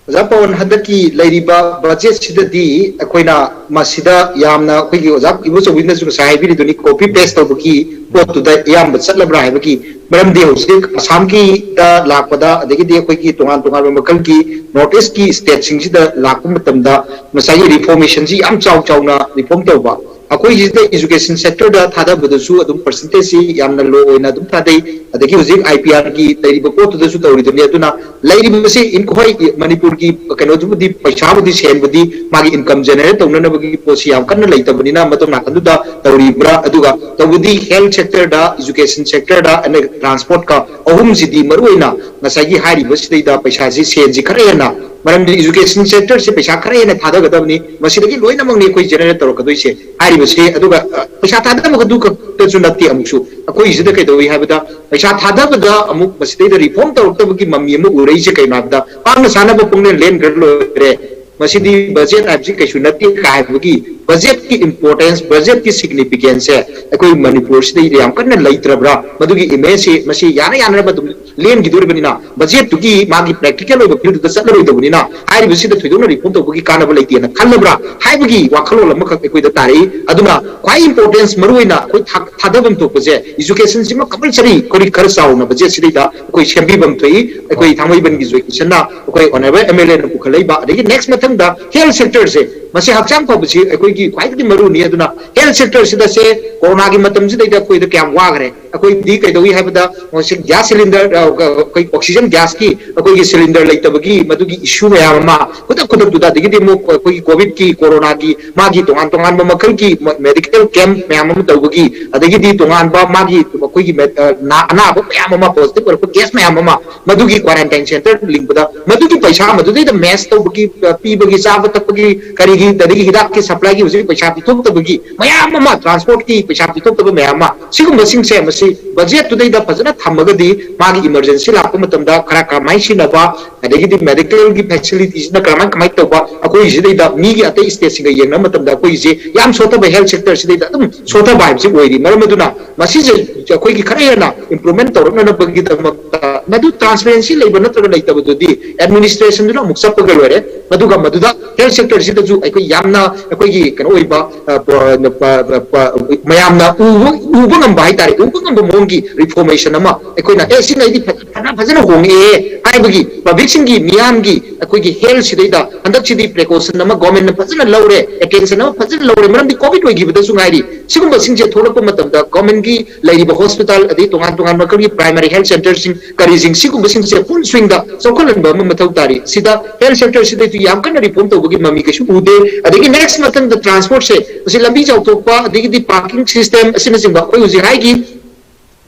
ꯑꯣꯖꯥ ꯄꯋꯟ, ꯍꯟꯗꯛꯀꯤ ꯂꯩꯔꯤꯕ ꯕꯖꯦꯠꯁꯤꯗꯗꯤ ꯑꯩꯈꯣꯏꯅ ꯃꯁꯤꯗ ꯌꯥꯝꯅ ꯑꯩꯈꯣꯏꯒꯤ ꯑꯣꯖꯥ ꯏꯕꯣꯆꯧꯕꯤꯅꯁꯨ ꯉꯁꯥꯏ ꯍꯥꯏꯕꯤꯔꯤꯗꯨꯅꯤ, ꯀꯣꯄꯤ ꯄꯦꯁ ꯇꯧꯕꯒꯤ ꯄꯣꯠꯇꯨꯗ ꯑꯌꯥꯝꯕ ꯆꯠꯂꯕ꯭ꯔꯥ ꯍꯥꯏꯕꯒꯤ꯫ ꯃꯔꯝꯗꯤ ꯍꯧꯖꯤꯛ ꯑꯁꯥꯝꯒꯤꯗ ꯂꯥꯛꯄꯗ, ꯑꯗꯒꯤꯗꯤ ꯑꯩꯈꯣꯏꯒꯤ ꯇꯣꯉꯥꯟ ꯇꯣꯉꯥꯟꯕ ꯃꯈꯜꯒꯤ ꯅꯣꯔꯠ ꯏꯁꯀꯤ ꯁ꯭ꯇꯦꯠꯁꯤꯡꯁꯤꯗ ꯂꯥꯛꯄ ꯃꯇꯝꯗ ꯉꯁꯥꯏꯒꯤ ꯔꯤꯐꯣꯔꯃꯦꯁꯟꯁꯤ ꯌꯥꯝ ꯆꯥꯎ ꯆꯥꯎꯅ ꯔꯤꯐꯣꯔꯝ ꯇꯧꯕ, ꯑꯩꯈꯣꯏꯁꯤꯗ education sector ꯗ ꯊꯥꯗꯕꯗꯁꯨ ꯑꯗꯨꯝ percentage ꯁꯤ ꯌꯥꯝꯅ low ꯑꯣꯏꯅ ꯑꯗꯨꯝ ꯊꯥꯗꯩ꯫ ꯑꯗꯒꯤ ꯍꯧꯖꯤꯛ I P R ꯒꯤ ꯂꯩꯔꯤꯕ ꯄꯣꯠꯇꯨꯗꯁꯨ ꯇꯧꯔꯤꯗꯨꯅꯤ꯫ ꯑꯗꯨꯅ ꯂꯩꯔꯤꯕꯁꯤ ꯏꯟ-, ꯍꯣꯏ, ꯃꯅꯤꯄꯨꯔꯒꯤ ꯀꯩꯅꯣꯗꯨꯕꯨꯗꯤ, ꯄꯩꯁꯥꯕꯨꯗꯤ, ꯁꯦꯟꯕꯨꯗꯤ ꯃꯥꯒꯤ income generate ꯇꯧꯅꯅꯕꯒꯤ ꯄꯣꯠꯁꯤ ꯌꯥꯝ ꯀꯟꯅ ꯂꯩꯇꯕꯅꯤꯅ ꯃꯇꯝ ꯅꯥꯀꯟꯗꯨꯗ ꯇꯧꯔꯤꯕ꯭ꯔꯥ? ꯑꯗꯨꯒ ꯇꯧꯕꯗꯤ health sector ꯗ, education sector ꯗ, ꯑꯗꯩ transport ꯀ ꯑꯍꯨꯝꯁꯤꯗꯤ ꯃꯔꯨꯑꯣꯏꯅ ꯉꯁꯥꯏꯒꯤ ꯍꯥꯏꯔꯤꯕꯁꯤꯗꯩꯗ ꯄꯩꯁꯥꯁꯤ, ꯁꯦꯟꯁꯤ ꯈꯔ ꯍꯦꯟꯅ, ꯃꯔꯝꯗꯤ education sector ꯁꯤ ꯄꯩꯁꯥ ꯈꯔ ꯍꯦꯟꯅ ꯊꯥꯗꯒꯗꯕꯅꯤ, ꯃꯁꯤꯗꯒꯤ ꯂꯣꯏꯅꯃꯛꯅꯤ ꯑꯩꯈꯣꯏ generate ꯇꯧꯔꯛꯀꯗꯣꯏꯁꯦ꯫ ꯍꯥꯏꯔꯤꯕꯁꯦ, ꯑꯗꯨꯒ, ꯑ, ꯄꯩꯁꯥ ꯊꯥꯗꯕ ꯑꯗꯨ ꯈꯛꯇꯁꯨ ꯅꯠꯇꯦ꯫ ꯑꯃꯨꯛꯁꯨ ꯑꯩꯈꯣꯏꯁꯤꯗ ꯀꯩꯗꯧꯏ ꯍꯥꯏꯕꯗ, ꯄꯩꯁꯥ ꯊꯥꯗꯕꯗ ꯑꯃꯨꯛ ꯃꯁꯤꯗꯩꯗ reform ꯇꯧꯔꯛꯇꯕꯒꯤ ꯃꯃꯤ ꯑꯃ ꯎꯔꯛꯏꯁꯦ ꯀꯩꯅꯣ ꯍꯥꯏꯕꯗ, ꯄꯥꯛꯅ ꯁꯥꯟꯅꯕ ꯄꯨꯡꯂꯦꯟ ꯂꯦꯟꯈ꯭ꯔ ꯂꯣꯏꯔꯦ, ꯃꯁꯤꯗꯤ budget ꯍꯥꯏꯕꯁꯤ ꯀꯩꯁꯨ ꯅꯠꯇꯦ ꯀꯥꯏ ꯍꯥꯏꯕꯒꯤ, budget ꯀꯤ importance, budget ꯀꯤ significance ꯁꯦ ꯑꯩꯈꯣꯏ ꯃꯅꯤꯄꯨꯔꯁꯤꯗꯩꯗ ꯌꯥꯝ ꯀꯟꯅ ꯂꯩꯇ꯭ꯔꯕ꯭ꯔꯥ? ꯃꯗꯨꯒꯤ image ꯁꯤ, ꯃꯁꯤ ꯌꯥꯅ ꯌꯥꯅꯅꯕ ꯑꯗꯨꯝ ꯂꯦꯟꯈꯤꯗꯣꯔꯤꯕꯅꯤꯅ, budget ꯇꯨꯒꯤ ꯃꯥꯒꯤ practical ꯑꯣꯏꯕ field ꯇ ꯆꯠꯂꯔꯣꯏꯗꯕꯅꯤꯅ, ꯍꯥꯏꯔꯤꯕꯁꯤꯗ ꯊꯣꯏꯗꯣꯛꯅ reform ꯇꯧꯕꯒꯤ ꯀꯥꯟꯅꯕ ꯂꯩꯇꯦꯅ ꯈꯜꯂꯕ꯭ꯔꯥ ꯍꯥꯏꯕꯒꯤ ꯋꯥꯈꯜꯂꯣꯟ ꯑꯃꯈꯛ ꯑꯩꯈꯣꯏꯗ ꯇꯥꯔꯛꯏ꯫ ꯑꯗꯨꯅ ꯈ꯭ꯋꯥꯏ importance ꯃꯔꯨꯑꯣꯏꯅ ꯑꯩꯈꯣꯏ ꯊꯥ-, ꯊꯥꯗꯐꯝ ꯊꯣꯛꯄꯁꯦ education ꯁꯤꯃ compulsory ꯑꯩꯈꯣꯏ ꯈꯔ ꯆꯥꯎꯅ budget ꯁꯤꯗꯩꯗ ꯑꯩꯈꯣꯏ ꯁꯦꯝꯕꯤꯐꯝ ꯊꯣꯛꯏ꯫ ꯑꯩꯈꯣꯏ ꯊꯥꯡꯃꯩꯕꯟꯒꯤ education ꯅ ꯑꯩꯈꯣꯏ honourable M L A ꯅ ꯄꯨꯈꯠꯂꯛꯏꯕ, ꯑꯗꯒꯤ next ꯃꯊꯪꯗ health sector ꯁꯦ, ꯃꯁꯤ ꯍꯛꯆꯥꯡ ꯐꯕꯁꯤ ꯑꯩꯈꯣꯏꯒꯤ ꯈ꯭ꯋꯥꯏꯗꯒꯤ ꯃꯔꯨꯅꯤ꯫ ꯑꯗꯨꯅ health sector ꯁꯤꯗ ꯁꯦ, corona ꯒꯤ ꯃꯇꯝꯁꯤꯗꯩꯗ ꯑꯩꯈꯣꯏꯗ ꯀꯌꯥꯝ ꯋꯥꯈ꯭ꯔꯦ꯫ ꯑꯩꯈꯣꯏꯗꯤ ꯀꯩꯗꯧꯏ ꯍꯥꯏꯕꯗ, ꯉꯁꯤ gas cylinder, ꯑ, ꯑꯩꯈꯣꯏ oxygen gas ꯀꯤ ꯑꯩꯈꯣꯏꯒꯤ cylinder ꯂꯩꯇꯕꯒꯤ ꯃꯗꯨꯒꯤ issue ꯃꯌꯥꯝ ꯑꯃ ꯈꯨꯗꯛ ꯈꯨꯗꯛꯇꯨꯗ, ꯑꯗꯒꯤꯗꯤ ꯑꯃꯨꯛ ꯑꯩꯈꯣꯏꯒꯤ COVID ꯀꯤ, corona ꯒꯤ ꯃꯥꯒꯤ ꯇꯣꯉꯥꯟ ꯇꯣꯉꯥꯟꯕ ꯃꯈꯜꯒꯤ ꯃ-, medical camp ꯃꯌꯥꯝ ꯑꯃ ꯇꯧꯕꯒꯤ, ꯑꯗꯒꯤꯗꯤ ꯇꯣꯉꯥꯟꯕ ꯃꯥꯒꯤ ꯑꯩꯈꯣꯏꯒꯤ ꯃꯦ-, ꯑ, ꯅꯥ-, ꯑꯅꯥꯕ ꯃꯌꯥꯝ ꯑꯃ positive ꯑꯣꯏꯔꯛꯄ case ꯃꯌꯥꯝ ꯑꯃ, ꯃꯗꯨꯒꯤ quarantine centre ꯂꯤꯡꯕꯗ ꯃꯗꯨꯒꯤ ꯄꯩꯁꯥ ꯃꯗꯨꯗꯩꯗ match ꯇꯧꯕꯒꯤ, ꯑ, ꯄꯤꯕꯒꯤ, ꯆꯥꯕ ꯊꯛꯄꯒꯤ, ꯀꯔꯤꯒꯤ, ꯑꯗꯒꯤ ꯍꯤꯗꯥꯛꯀꯤ supply ꯒꯤ ꯍꯧꯖꯤꯛ ꯄꯩꯁꯥ ꯄꯤꯊꯣꯛꯇꯕꯒꯤ ꯃꯌꯥꯝ ꯑꯃ, transport ꯀꯤ ꯄꯩꯁꯥ ꯄꯤꯊꯣꯛꯇꯕ ꯃꯌꯥꯝ ꯑꯃ, ꯁꯤꯒꯨꯝꯕꯁꯤꯡꯁꯦ ꯃꯁꯤ budget ꯇꯨꯗꯩꯗ ꯐꯖꯅ ꯊꯝꯃꯒꯗꯤ ꯃꯥꯒꯤ emergency ꯂꯥꯛꯄ ꯃꯇꯝꯗ ꯈꯔ ꯀꯔꯝꯍꯥꯏꯅ ꯁꯤꯖꯤꯟꯅꯕ, ꯑꯗꯒꯤꯗꯤ medical ꯒꯤ facility ꯁꯤꯅ ꯀꯔꯝꯍꯥꯏ, ꯀꯃꯥꯏꯅ ꯇꯧꯕ, ꯑꯩꯈꯣꯏ ꯁꯤꯗꯩꯗ ꯃꯤꯒꯤ ꯑꯇꯩ state ꯁꯤꯡꯒ ꯌꯦꯡꯅꯕ ꯃꯇꯝꯗ ꯑꯩꯈꯣꯏ ꯁꯤ ꯌꯥꯝ ꯁꯣꯠꯊꯕ, health sector ꯁꯤꯗꯩꯗ ꯑꯗꯨꯝ ꯁꯣꯠꯊꯕ ꯍꯥꯏꯕꯁꯤ ꯑꯣꯏꯔꯤ꯫ ꯃꯔꯝ ꯑꯗꯨꯅ ꯃꯁꯤꯁꯦ ꯑꯩꯈꯣꯏꯒꯤ ꯈꯔ ꯍꯦꯟꯅ improvement ꯇꯧꯔꯛꯅꯅꯕꯒꯤꯗꯃꯛꯇ, ꯃꯗꯨ transparency ꯂꯩꯕ ꯅꯠꯇ꯭ꯔꯒ ꯂꯩꯇꯕꯗꯨꯗꯤ administration ꯗꯨꯅ ꯑꯃꯨꯛ ꯆꯞꯄꯒ ꯂꯣꯏꯔꯦ꯫ ꯑꯗꯨꯒ ꯃꯗꯨꯗ health sector ꯁꯤꯗꯁꯨ ꯑꯩꯈꯣꯏ ꯌꯥꯝꯅ ꯑꯩꯈꯣꯏꯒꯤ ꯀꯩꯅꯣ ꯑꯣꯏꯕ, ꯑ, ꯄ-, ꯄ-, ꯄ-, ꯄ-, ꯃꯌꯥꯝꯅ ꯎꯕ, ꯎꯕ ꯉꯝꯕ ꯍꯥꯏꯇꯥꯔꯦ, ꯎꯕ ꯉꯝꯕ ꯃꯑꯣꯡꯒꯤ reformation ꯑꯃ ꯑꯩꯈꯣꯏꯅ, "ꯑꯦ, ꯁꯤꯉꯩꯗꯤ ꯐꯖꯅ ꯐꯖꯅ ꯍꯣꯡꯉꯛꯑꯦ ꯍꯥꯏꯕꯒꯤ ꯄꯕ꯭ꯂꯤꯛꯁꯤꯡꯒꯤ, ꯃꯤꯌꯥꯝꯒꯤ, ꯑꯩꯈꯣꯏꯒꯤ ꯍꯦꯜꯊꯁꯤꯗꯩꯗ ꯍꯟꯗꯛꯁꯤꯗꯤ ꯄ꯭ꯔꯤꯀꯣꯁꯟ ꯑꯃ ꯒꯣꯔꯃꯦꯟꯅ ꯐꯖꯅ ꯂꯧꯔꯦ, ꯑꯦꯇꯦꯟꯁꯟ ꯑꯃ ꯐꯖꯅ ꯂꯧꯔꯦ꯫ ꯃꯔꯝꯗꯤ ꯀꯣꯚꯤꯗ ꯑꯣꯏꯈꯤꯕꯗꯁꯨ ꯉꯥꯏꯔꯤ, ꯁꯤꯒꯨꯝꯕꯁꯤꯡꯁꯦ ꯊꯣꯛꯂꯛꯄ ꯃꯇꯝꯗ ꯒꯣꯔꯃꯦꯟꯒꯤ ꯂꯩꯔꯤꯕ ꯍꯣꯁꯄꯤꯇꯥꯜ, ꯑꯗꯩ ꯇꯣꯉꯥꯟ ꯇꯣꯉꯥꯟꯕ ꯃꯈꯜꯒꯤ ꯄ꯭ꯔꯥꯏꯃꯥꯔꯤ ꯍꯦꯜꯊ ꯁꯦꯟꯇꯔꯁꯤꯡ ꯀꯔꯤꯁꯤꯡ, ꯁꯤꯒꯨꯝꯕꯁꯤꯡꯁꯦ ꯐꯨꯜ ꯁ꯭ꯋꯤꯡꯗ ꯆꯥꯎꯈꯠꯍꯟꯕ ꯑꯃ ꯃꯊꯧ ꯇꯥꯔꯤ꯫ ꯁꯤꯗ ꯍꯦꯜꯊ ꯁꯦꯛꯇꯔꯁꯤꯗꯩꯁꯨ ꯌꯥꯝ ꯀꯟꯅ ꯔꯤꯐꯣꯔꯝ ꯇꯧꯕꯒꯤ ꯃꯃꯤ ꯀꯩꯁꯨ ꯎꯗꯦ꯫ ꯑꯗꯒꯤ ꯅꯦꯛꯁ ꯃꯊꯪꯗ ꯇ꯭ꯔꯥꯟꯁꯄꯣꯔꯠꯁꯦ, ꯃꯁꯤ ꯂꯝꯕꯤ ꯆꯥꯎꯊꯣꯛꯄ, ꯑꯗꯒꯤꯗꯤ ꯄꯥꯔꯀꯤꯡ ꯁꯤꯁꯇꯦꯝ ꯑꯁꯤꯅꯆꯤꯡꯕ, ꯑꯩꯈꯣꯏ ꯍꯧꯖꯤꯛ ꯍꯥꯏꯒꯤ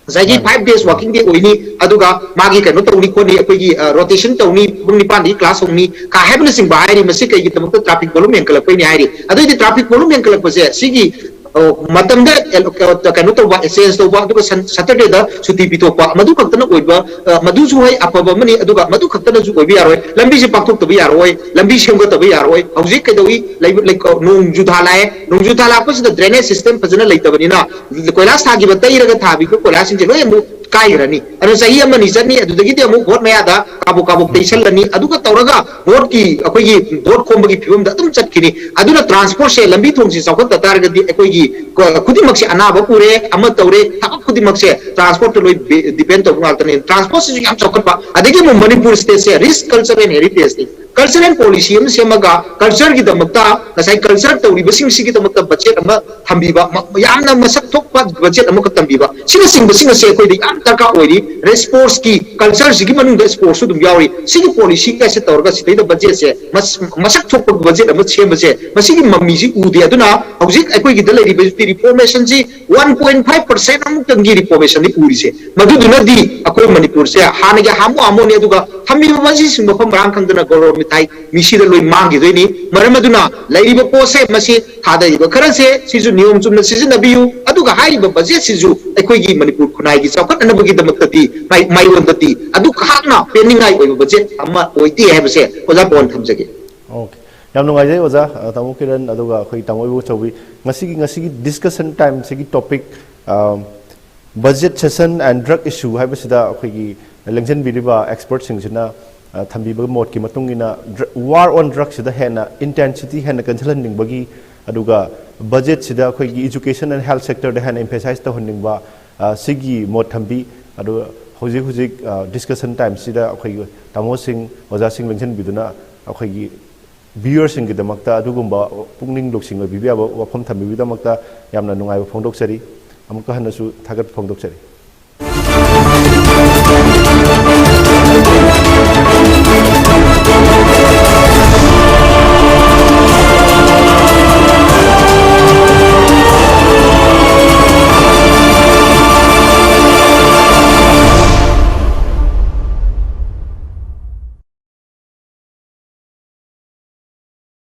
ꯉꯁꯥꯏꯒꯤ ꯃꯥꯅꯤ꯫ ꯐꯥꯏꯚ ꯗꯦꯖ ꯋꯥꯔꯀꯤꯡ ꯗꯦ ꯑꯣꯏꯅꯤ, ꯑꯗꯨꯒ ꯃꯥꯒꯤ ꯀꯩꯅꯣ ꯇꯧꯅꯤ ꯈꯣꯠꯅꯤ, ꯑꯩꯈꯣꯏꯒꯤ ꯔꯣꯇꯦꯁꯟ ꯇꯧꯅꯤ, ꯄꯨꯡ ꯅꯤꯄꯥꯟꯗꯒꯤ ꯀ꯭ꯂꯥꯁ ꯍꯧꯅꯤ ꯀꯥ ꯍꯥꯏꯕꯅꯆꯤꯡꯕ ꯍꯥꯏꯔꯤ꯫ ꯃꯁꯤ ꯀꯩꯒꯤꯗꯃꯛꯇ? ꯇ꯭ꯔꯥꯐꯤꯛ ꯚꯣꯂꯨꯝ ꯍꯦꯟꯒꯠꯂꯛꯄꯩꯅꯤ ꯍꯥꯏꯔꯤ꯫ ꯑꯗꯨꯑꯣꯏꯗꯤ ꯇ꯭ꯔꯥꯐꯤꯛ ꯚꯣꯂꯨꯝ ꯍꯦꯟꯒꯠꯂꯛꯄꯁꯦ ꯁꯤꯒꯤ, ꯑ, ꯃꯇꯝꯗ ꯑꯦꯂꯣ-, ꯀꯩꯅꯣ ꯇꯧꯕ, ꯑꯦꯛꯁꯆꯦꯟꯖ ꯇꯧꯕ, ꯑꯗꯨꯒ ꯁꯟ-, ꯁꯇꯔꯗꯦꯗ ꯁꯨꯇꯤ ꯄꯤꯊꯣꯛꯄ, ꯃꯗꯨ ꯈꯛꯇꯅ ꯑꯣꯏꯕ, ꯑ, ꯃꯗꯨꯁꯨ ꯍꯣꯏ ꯑꯐꯕ ꯑꯃꯅꯤ, ꯑꯗꯨꯒ ꯃꯗꯨ ꯈꯛꯇꯅꯁꯨ ꯑꯣꯏꯕ ꯌꯥꯔꯣꯏ꯫ ꯂꯝꯕꯤꯁꯦ ꯄꯥꯛꯊꯣꯛꯇꯕ ꯌꯥꯔꯣꯏ, ꯂꯝꯕꯤ ꯁꯦꯝꯒꯠꯇꯕ ꯌꯥꯔꯣꯏ꯫ ꯍꯧꯖꯤꯛ ꯀꯩꯗꯧꯏ? ꯂꯩꯕ-, ꯂꯩ-, ꯅꯣꯡꯖꯨ ꯊꯥ ꯂꯥꯛꯑꯦ, ꯅꯣꯡꯖꯨ ꯊꯥ ꯂꯥꯛꯄꯁꯤꯗ ꯗ꯭ꯔꯦꯅꯦꯖ ꯁꯤꯁꯇꯦꯝ ꯐꯖꯅ ꯂꯩꯇꯕꯅꯤꯅ ꯀꯣꯏꯂꯥꯁ ꯊꯥꯈꯤꯕ, ꯇꯩꯔꯒ ꯊꯥꯈꯤꯕ ꯀꯣꯏꯂꯥꯁꯁꯤꯡꯁꯦ ꯂꯣꯏ ꯑꯃꯨꯛ ꯀꯥꯏꯈ꯭ꯔꯅꯤ꯫ ꯑꯗꯨꯅ ꯆꯍꯤ ꯑꯃꯅꯤ ꯆꯠꯅꯤ, ꯑꯗꯨꯗꯒꯤꯗꯤ ꯑꯃꯨꯛ ꯚꯣꯠ ꯃꯌꯥꯗ ꯀꯥꯕꯣꯛ ꯀꯥꯕꯣꯛ ꯇꯩꯁꯜꯂꯅꯤ, ꯑꯗꯨꯒ ꯇꯧꯔꯒ ꯚꯣꯠꯀꯤ, ꯑꯩꯈꯣꯏꯒꯤ ꯚꯣꯠ ꯈꯣꯝꯕꯒꯤ ꯐꯤꯕꯝꯗ ꯑꯗꯨꯝ ꯆꯠꯈꯤꯅꯤ꯫ ꯑꯗꯨꯅ ꯇ꯭ꯔꯥꯟꯁꯄꯣꯔꯠꯁꯦ, ꯂꯝꯕꯤ ꯊꯣꯡꯁꯦ ꯆꯥꯎꯈꯠꯇ ꯇꯥꯔꯒꯗꯤ ꯑꯩꯈꯣꯏꯒꯤ ꯈꯨꯗꯤꯡꯃꯛꯁꯦ ꯑꯅꯥꯕ ꯄꯨꯔꯦ, ꯑꯃ ꯇꯧꯔꯦ, ꯊꯕꯛ ꯈꯨꯗꯤꯡꯃꯛꯁꯦ ꯇ꯭ꯔꯥꯟꯁꯄꯣꯔꯠꯇ ꯂꯣꯏ ꯗꯤꯄꯦꯟ ꯇꯧꯕ ꯉꯥꯛꯇꯅꯤ꯫ ꯇ꯭ꯔꯥꯟꯁꯄꯣꯔꯠꯁꯤꯁꯨ ꯌꯥꯝ ꯆꯥꯎꯈꯠꯄ, ꯑꯗꯒꯤ ꯑꯃꯨꯛ ꯃꯅꯤꯄꯨꯔ ꯁ꯭ꯇꯦꯠꯁꯦ ꯔꯤꯆ ꯀꯜꯆꯔ ꯑꯦꯟ ꯍꯦꯔꯤꯇꯦꯖꯅꯤ꯫ ꯀꯜꯆꯔꯦꯜ ꯄꯣꯂꯤꯁꯤ ꯑꯃ ꯁꯦꯝꯃꯒ ꯀꯜꯆꯔꯒꯤꯗꯃꯛꯇ, ꯉꯁꯥꯏ ꯀꯜꯆꯔ ꯇꯧꯔꯤꯕꯁꯤꯡꯁꯤꯒꯤꯗꯃꯛꯇ ꯕꯖꯦꯠ ꯑꯃ ꯊꯝꯕꯤꯕ, ꯃ-, ꯌꯥꯝꯅ ꯃꯁꯛ ꯊꯣꯛꯄ ꯕꯖꯦꯠ ꯑꯃꯈꯛ ꯊꯝꯕꯤꯕ, ꯁꯤꯅꯆꯤꯡꯕꯁꯤꯡ ꯑꯁꯦ ꯑꯩꯈꯣꯏꯗ ꯌꯥꯝ ꯗꯔꯀꯥꯔ ꯑꯣꯏꯔꯤ꯫ ꯔꯦꯁꯄꯣꯔꯠꯁꯀꯤ ꯀꯜꯆꯔꯁꯤꯒꯤ ꯃꯅꯨꯡꯗ ꯁ꯭ꯄꯣꯔꯠꯁꯁꯨ ꯑꯗꯨꯝ ꯌꯥꯎꯔꯤ꯫ ꯁꯤꯒꯤ ꯄꯣꯂꯤꯁꯤ ꯀꯥꯏꯁꯦ ꯇꯧꯔꯒ ꯁꯤꯗꯩꯗ ꯕꯖꯦꯠꯁꯦ ꯃꯁ-, ꯃꯁꯛ ꯊꯣꯛꯄ ꯕꯖꯦꯠ ꯑꯃ ꯁꯦꯝꯕꯁꯦ, ꯃꯁꯤꯒꯤ ꯃꯃꯤꯁꯤ ꯎꯗꯦ꯫ ꯑꯗꯨꯅ ꯍꯧꯖꯤꯛ ꯑꯩꯈꯣꯏꯒꯤꯗ ꯂꯩꯔꯤꯕꯁꯤꯗꯤ ꯔꯤꯐꯣꯔꯃꯦꯁꯟꯁꯤ ꯋꯥꯟ ꯄꯣꯏꯟ ꯐꯥꯏꯚ ꯄꯔꯁꯦꯟ ꯑꯃꯨꯛꯇꯪꯒꯤ ꯔꯤꯐꯣꯔꯃꯦꯁꯟꯗꯤ ꯎꯔꯤꯁꯦ꯫ ꯃꯗꯨꯗꯨꯅꯗꯤ ꯑꯩꯈꯣꯏ ꯃꯅꯤꯄꯨꯔꯁꯦ ꯍꯥꯟꯅꯒꯤ ꯍꯥꯃꯨ ꯍꯥꯃꯨꯅꯤ, ꯑꯗꯨꯒ ꯊꯝꯃꯤꯕ ꯃꯁꯤꯁꯤꯡ ꯃꯐꯝ ꯃꯔꯥꯡ ꯈꯪꯗꯅ ꯒꯣꯔꯣ ꯃꯤꯊꯥꯏ ꯃꯤꯁꯤꯗ ꯂꯣꯏ ꯃꯥꯡꯈꯤꯗꯣꯏꯅꯤ꯫ ꯃꯔꯝ ꯑꯗꯨꯅ ꯂꯩꯔꯤꯕ ꯄꯣꯠꯁꯦ, ꯃꯁꯤ ꯊꯥꯗꯔꯤꯕ ꯈꯔꯁꯦ ꯁꯤꯁꯨ ꯅꯤꯌꯣꯝ ꯆꯨꯝꯅ ꯁꯤꯖꯤꯟꯅꯕꯤꯌꯨ, ꯑꯗꯨꯒ ꯍꯥꯏꯔꯤꯕ ꯕꯖꯦꯠꯁꯤꯁꯨ ꯑꯩꯈꯣꯏꯒꯤ ꯃꯅꯤꯄꯨꯔ ꯈꯨꯟꯅꯥꯏꯒꯤ ꯆꯥꯎꯈꯠꯅꯅꯕꯒꯤꯗꯃꯛꯇꯗꯤ, ꯃꯥꯏ-, ꯃꯥꯏꯔꯣꯟꯗꯗꯤ ꯑꯗꯨꯈꯛꯅ ꯄꯦꯟꯅꯤꯡꯉꯥꯏ ꯑꯣꯏꯕ ꯕꯖꯦꯠ ꯑꯃ ꯑꯣꯏꯗꯦ ꯍꯥꯏꯕꯁꯦ ꯑꯣꯖꯥ ꯄꯋꯟ ꯊꯝꯖꯒꯦ꯫ ꯑꯣꯀꯦ꯫ ꯌꯥꯝ ꯅꯨꯡꯉꯥꯏꯖꯩ ꯑꯣꯖꯥ, ꯑ, ꯇꯥꯃꯣ ꯀꯤꯔꯟ, ꯑꯗꯨꯒ ꯑꯩꯈꯣꯏ ꯇꯥꯃꯣ ꯏꯕꯣꯆꯧꯕꯤ꯫ ꯉꯁꯤꯒꯤ, ꯉꯁꯤꯒꯤ ꯗꯤꯁꯀꯁꯟ ꯇꯥꯏꯝꯁꯤꯒꯤ ꯇꯣꯄꯤꯛ, ꯑ, ꯕꯖꯦꯠ ꯁꯦꯁꯟ ꯑꯦꯟ ꯗ꯭ꯔꯒ ꯏꯁꯨ ꯍꯥꯏꯕꯁꯤꯗ ꯑꯩꯈꯣꯏꯒꯤ ꯂꯦꯡꯁꯤꯟꯕꯤꯔꯤꯕ ꯑꯦꯛꯁꯄꯔꯠꯁꯤꯡꯁꯤꯅ, ꯑ, ꯊꯝꯕꯤꯕꯒꯤ ꯃꯣꯠꯀꯤ ꯃꯇꯨꯡ ꯏꯟꯅ, ꯗ꯭ꯔ-, ꯋꯥꯔ ꯑꯣꯟ ꯗ꯭ꯔꯒꯁꯤꯗ ꯍꯦꯟꯅ ꯏꯟꯇꯦꯟꯁꯤꯇꯤ ꯍꯦꯟꯅ ꯀꯟꯁꯤꯜꯍꯟꯅꯤꯡꯕꯒꯤ, ꯑꯗꯨꯒ ꯕꯖꯦꯠꯁꯤꯗ ꯑꯩꯈꯣꯏꯒꯤ ꯏꯖꯨꯀꯦꯁꯟ ꯑꯦꯟ ꯍꯦꯜꯊ ꯁꯦꯛꯇꯔꯗ ꯍꯦꯟꯅ ꯏꯝꯐꯦꯁꯥꯏꯁ ꯇꯧꯍꯟꯅꯤꯡꯕ, ꯑ, ꯁꯤꯒꯤ ꯃꯣꯠ ꯊꯝꯕꯤ꯫ ꯑꯗꯨꯒ ꯍꯧꯖꯤꯛ ꯍꯧꯖꯤꯛ ꯗꯤꯁꯀꯁꯟ ꯇꯥꯏꯝꯁꯤꯗ ꯑꯩꯈꯣꯏꯒꯤ ꯇꯥꯃꯣꯁꯤꯡ, ꯑꯣꯖꯥꯁꯤꯡ ꯂꯦꯡꯁꯤꯟꯕꯤꯗꯨꯅ ꯑꯩꯈꯣꯏꯒꯤ ꯚ꯭ꯌꯨꯋꯔꯁꯤꯡꯒꯤꯗꯃꯛꯇ ꯑꯗꯨꯒꯨꯝꯕ ꯄꯨꯛꯅꯤꯡ ꯂꯧꯁꯤꯡ ꯑꯣꯏꯕꯤꯕ ꯌꯥꯕ ꯋꯥꯐꯝ ꯊꯝꯕꯤꯕꯒꯤꯗꯃꯛꯇ ꯌꯥꯝꯅ ꯅꯨꯡꯉꯥꯏꯕ ꯐꯣꯡꯗꯣꯛꯆꯔꯤ꯫ ꯑꯃꯨꯛꯀ ꯍꯟꯅꯁꯨ ꯊꯥꯒꯠꯄ ꯐꯣꯡꯗꯣꯛꯆꯔꯤ꯫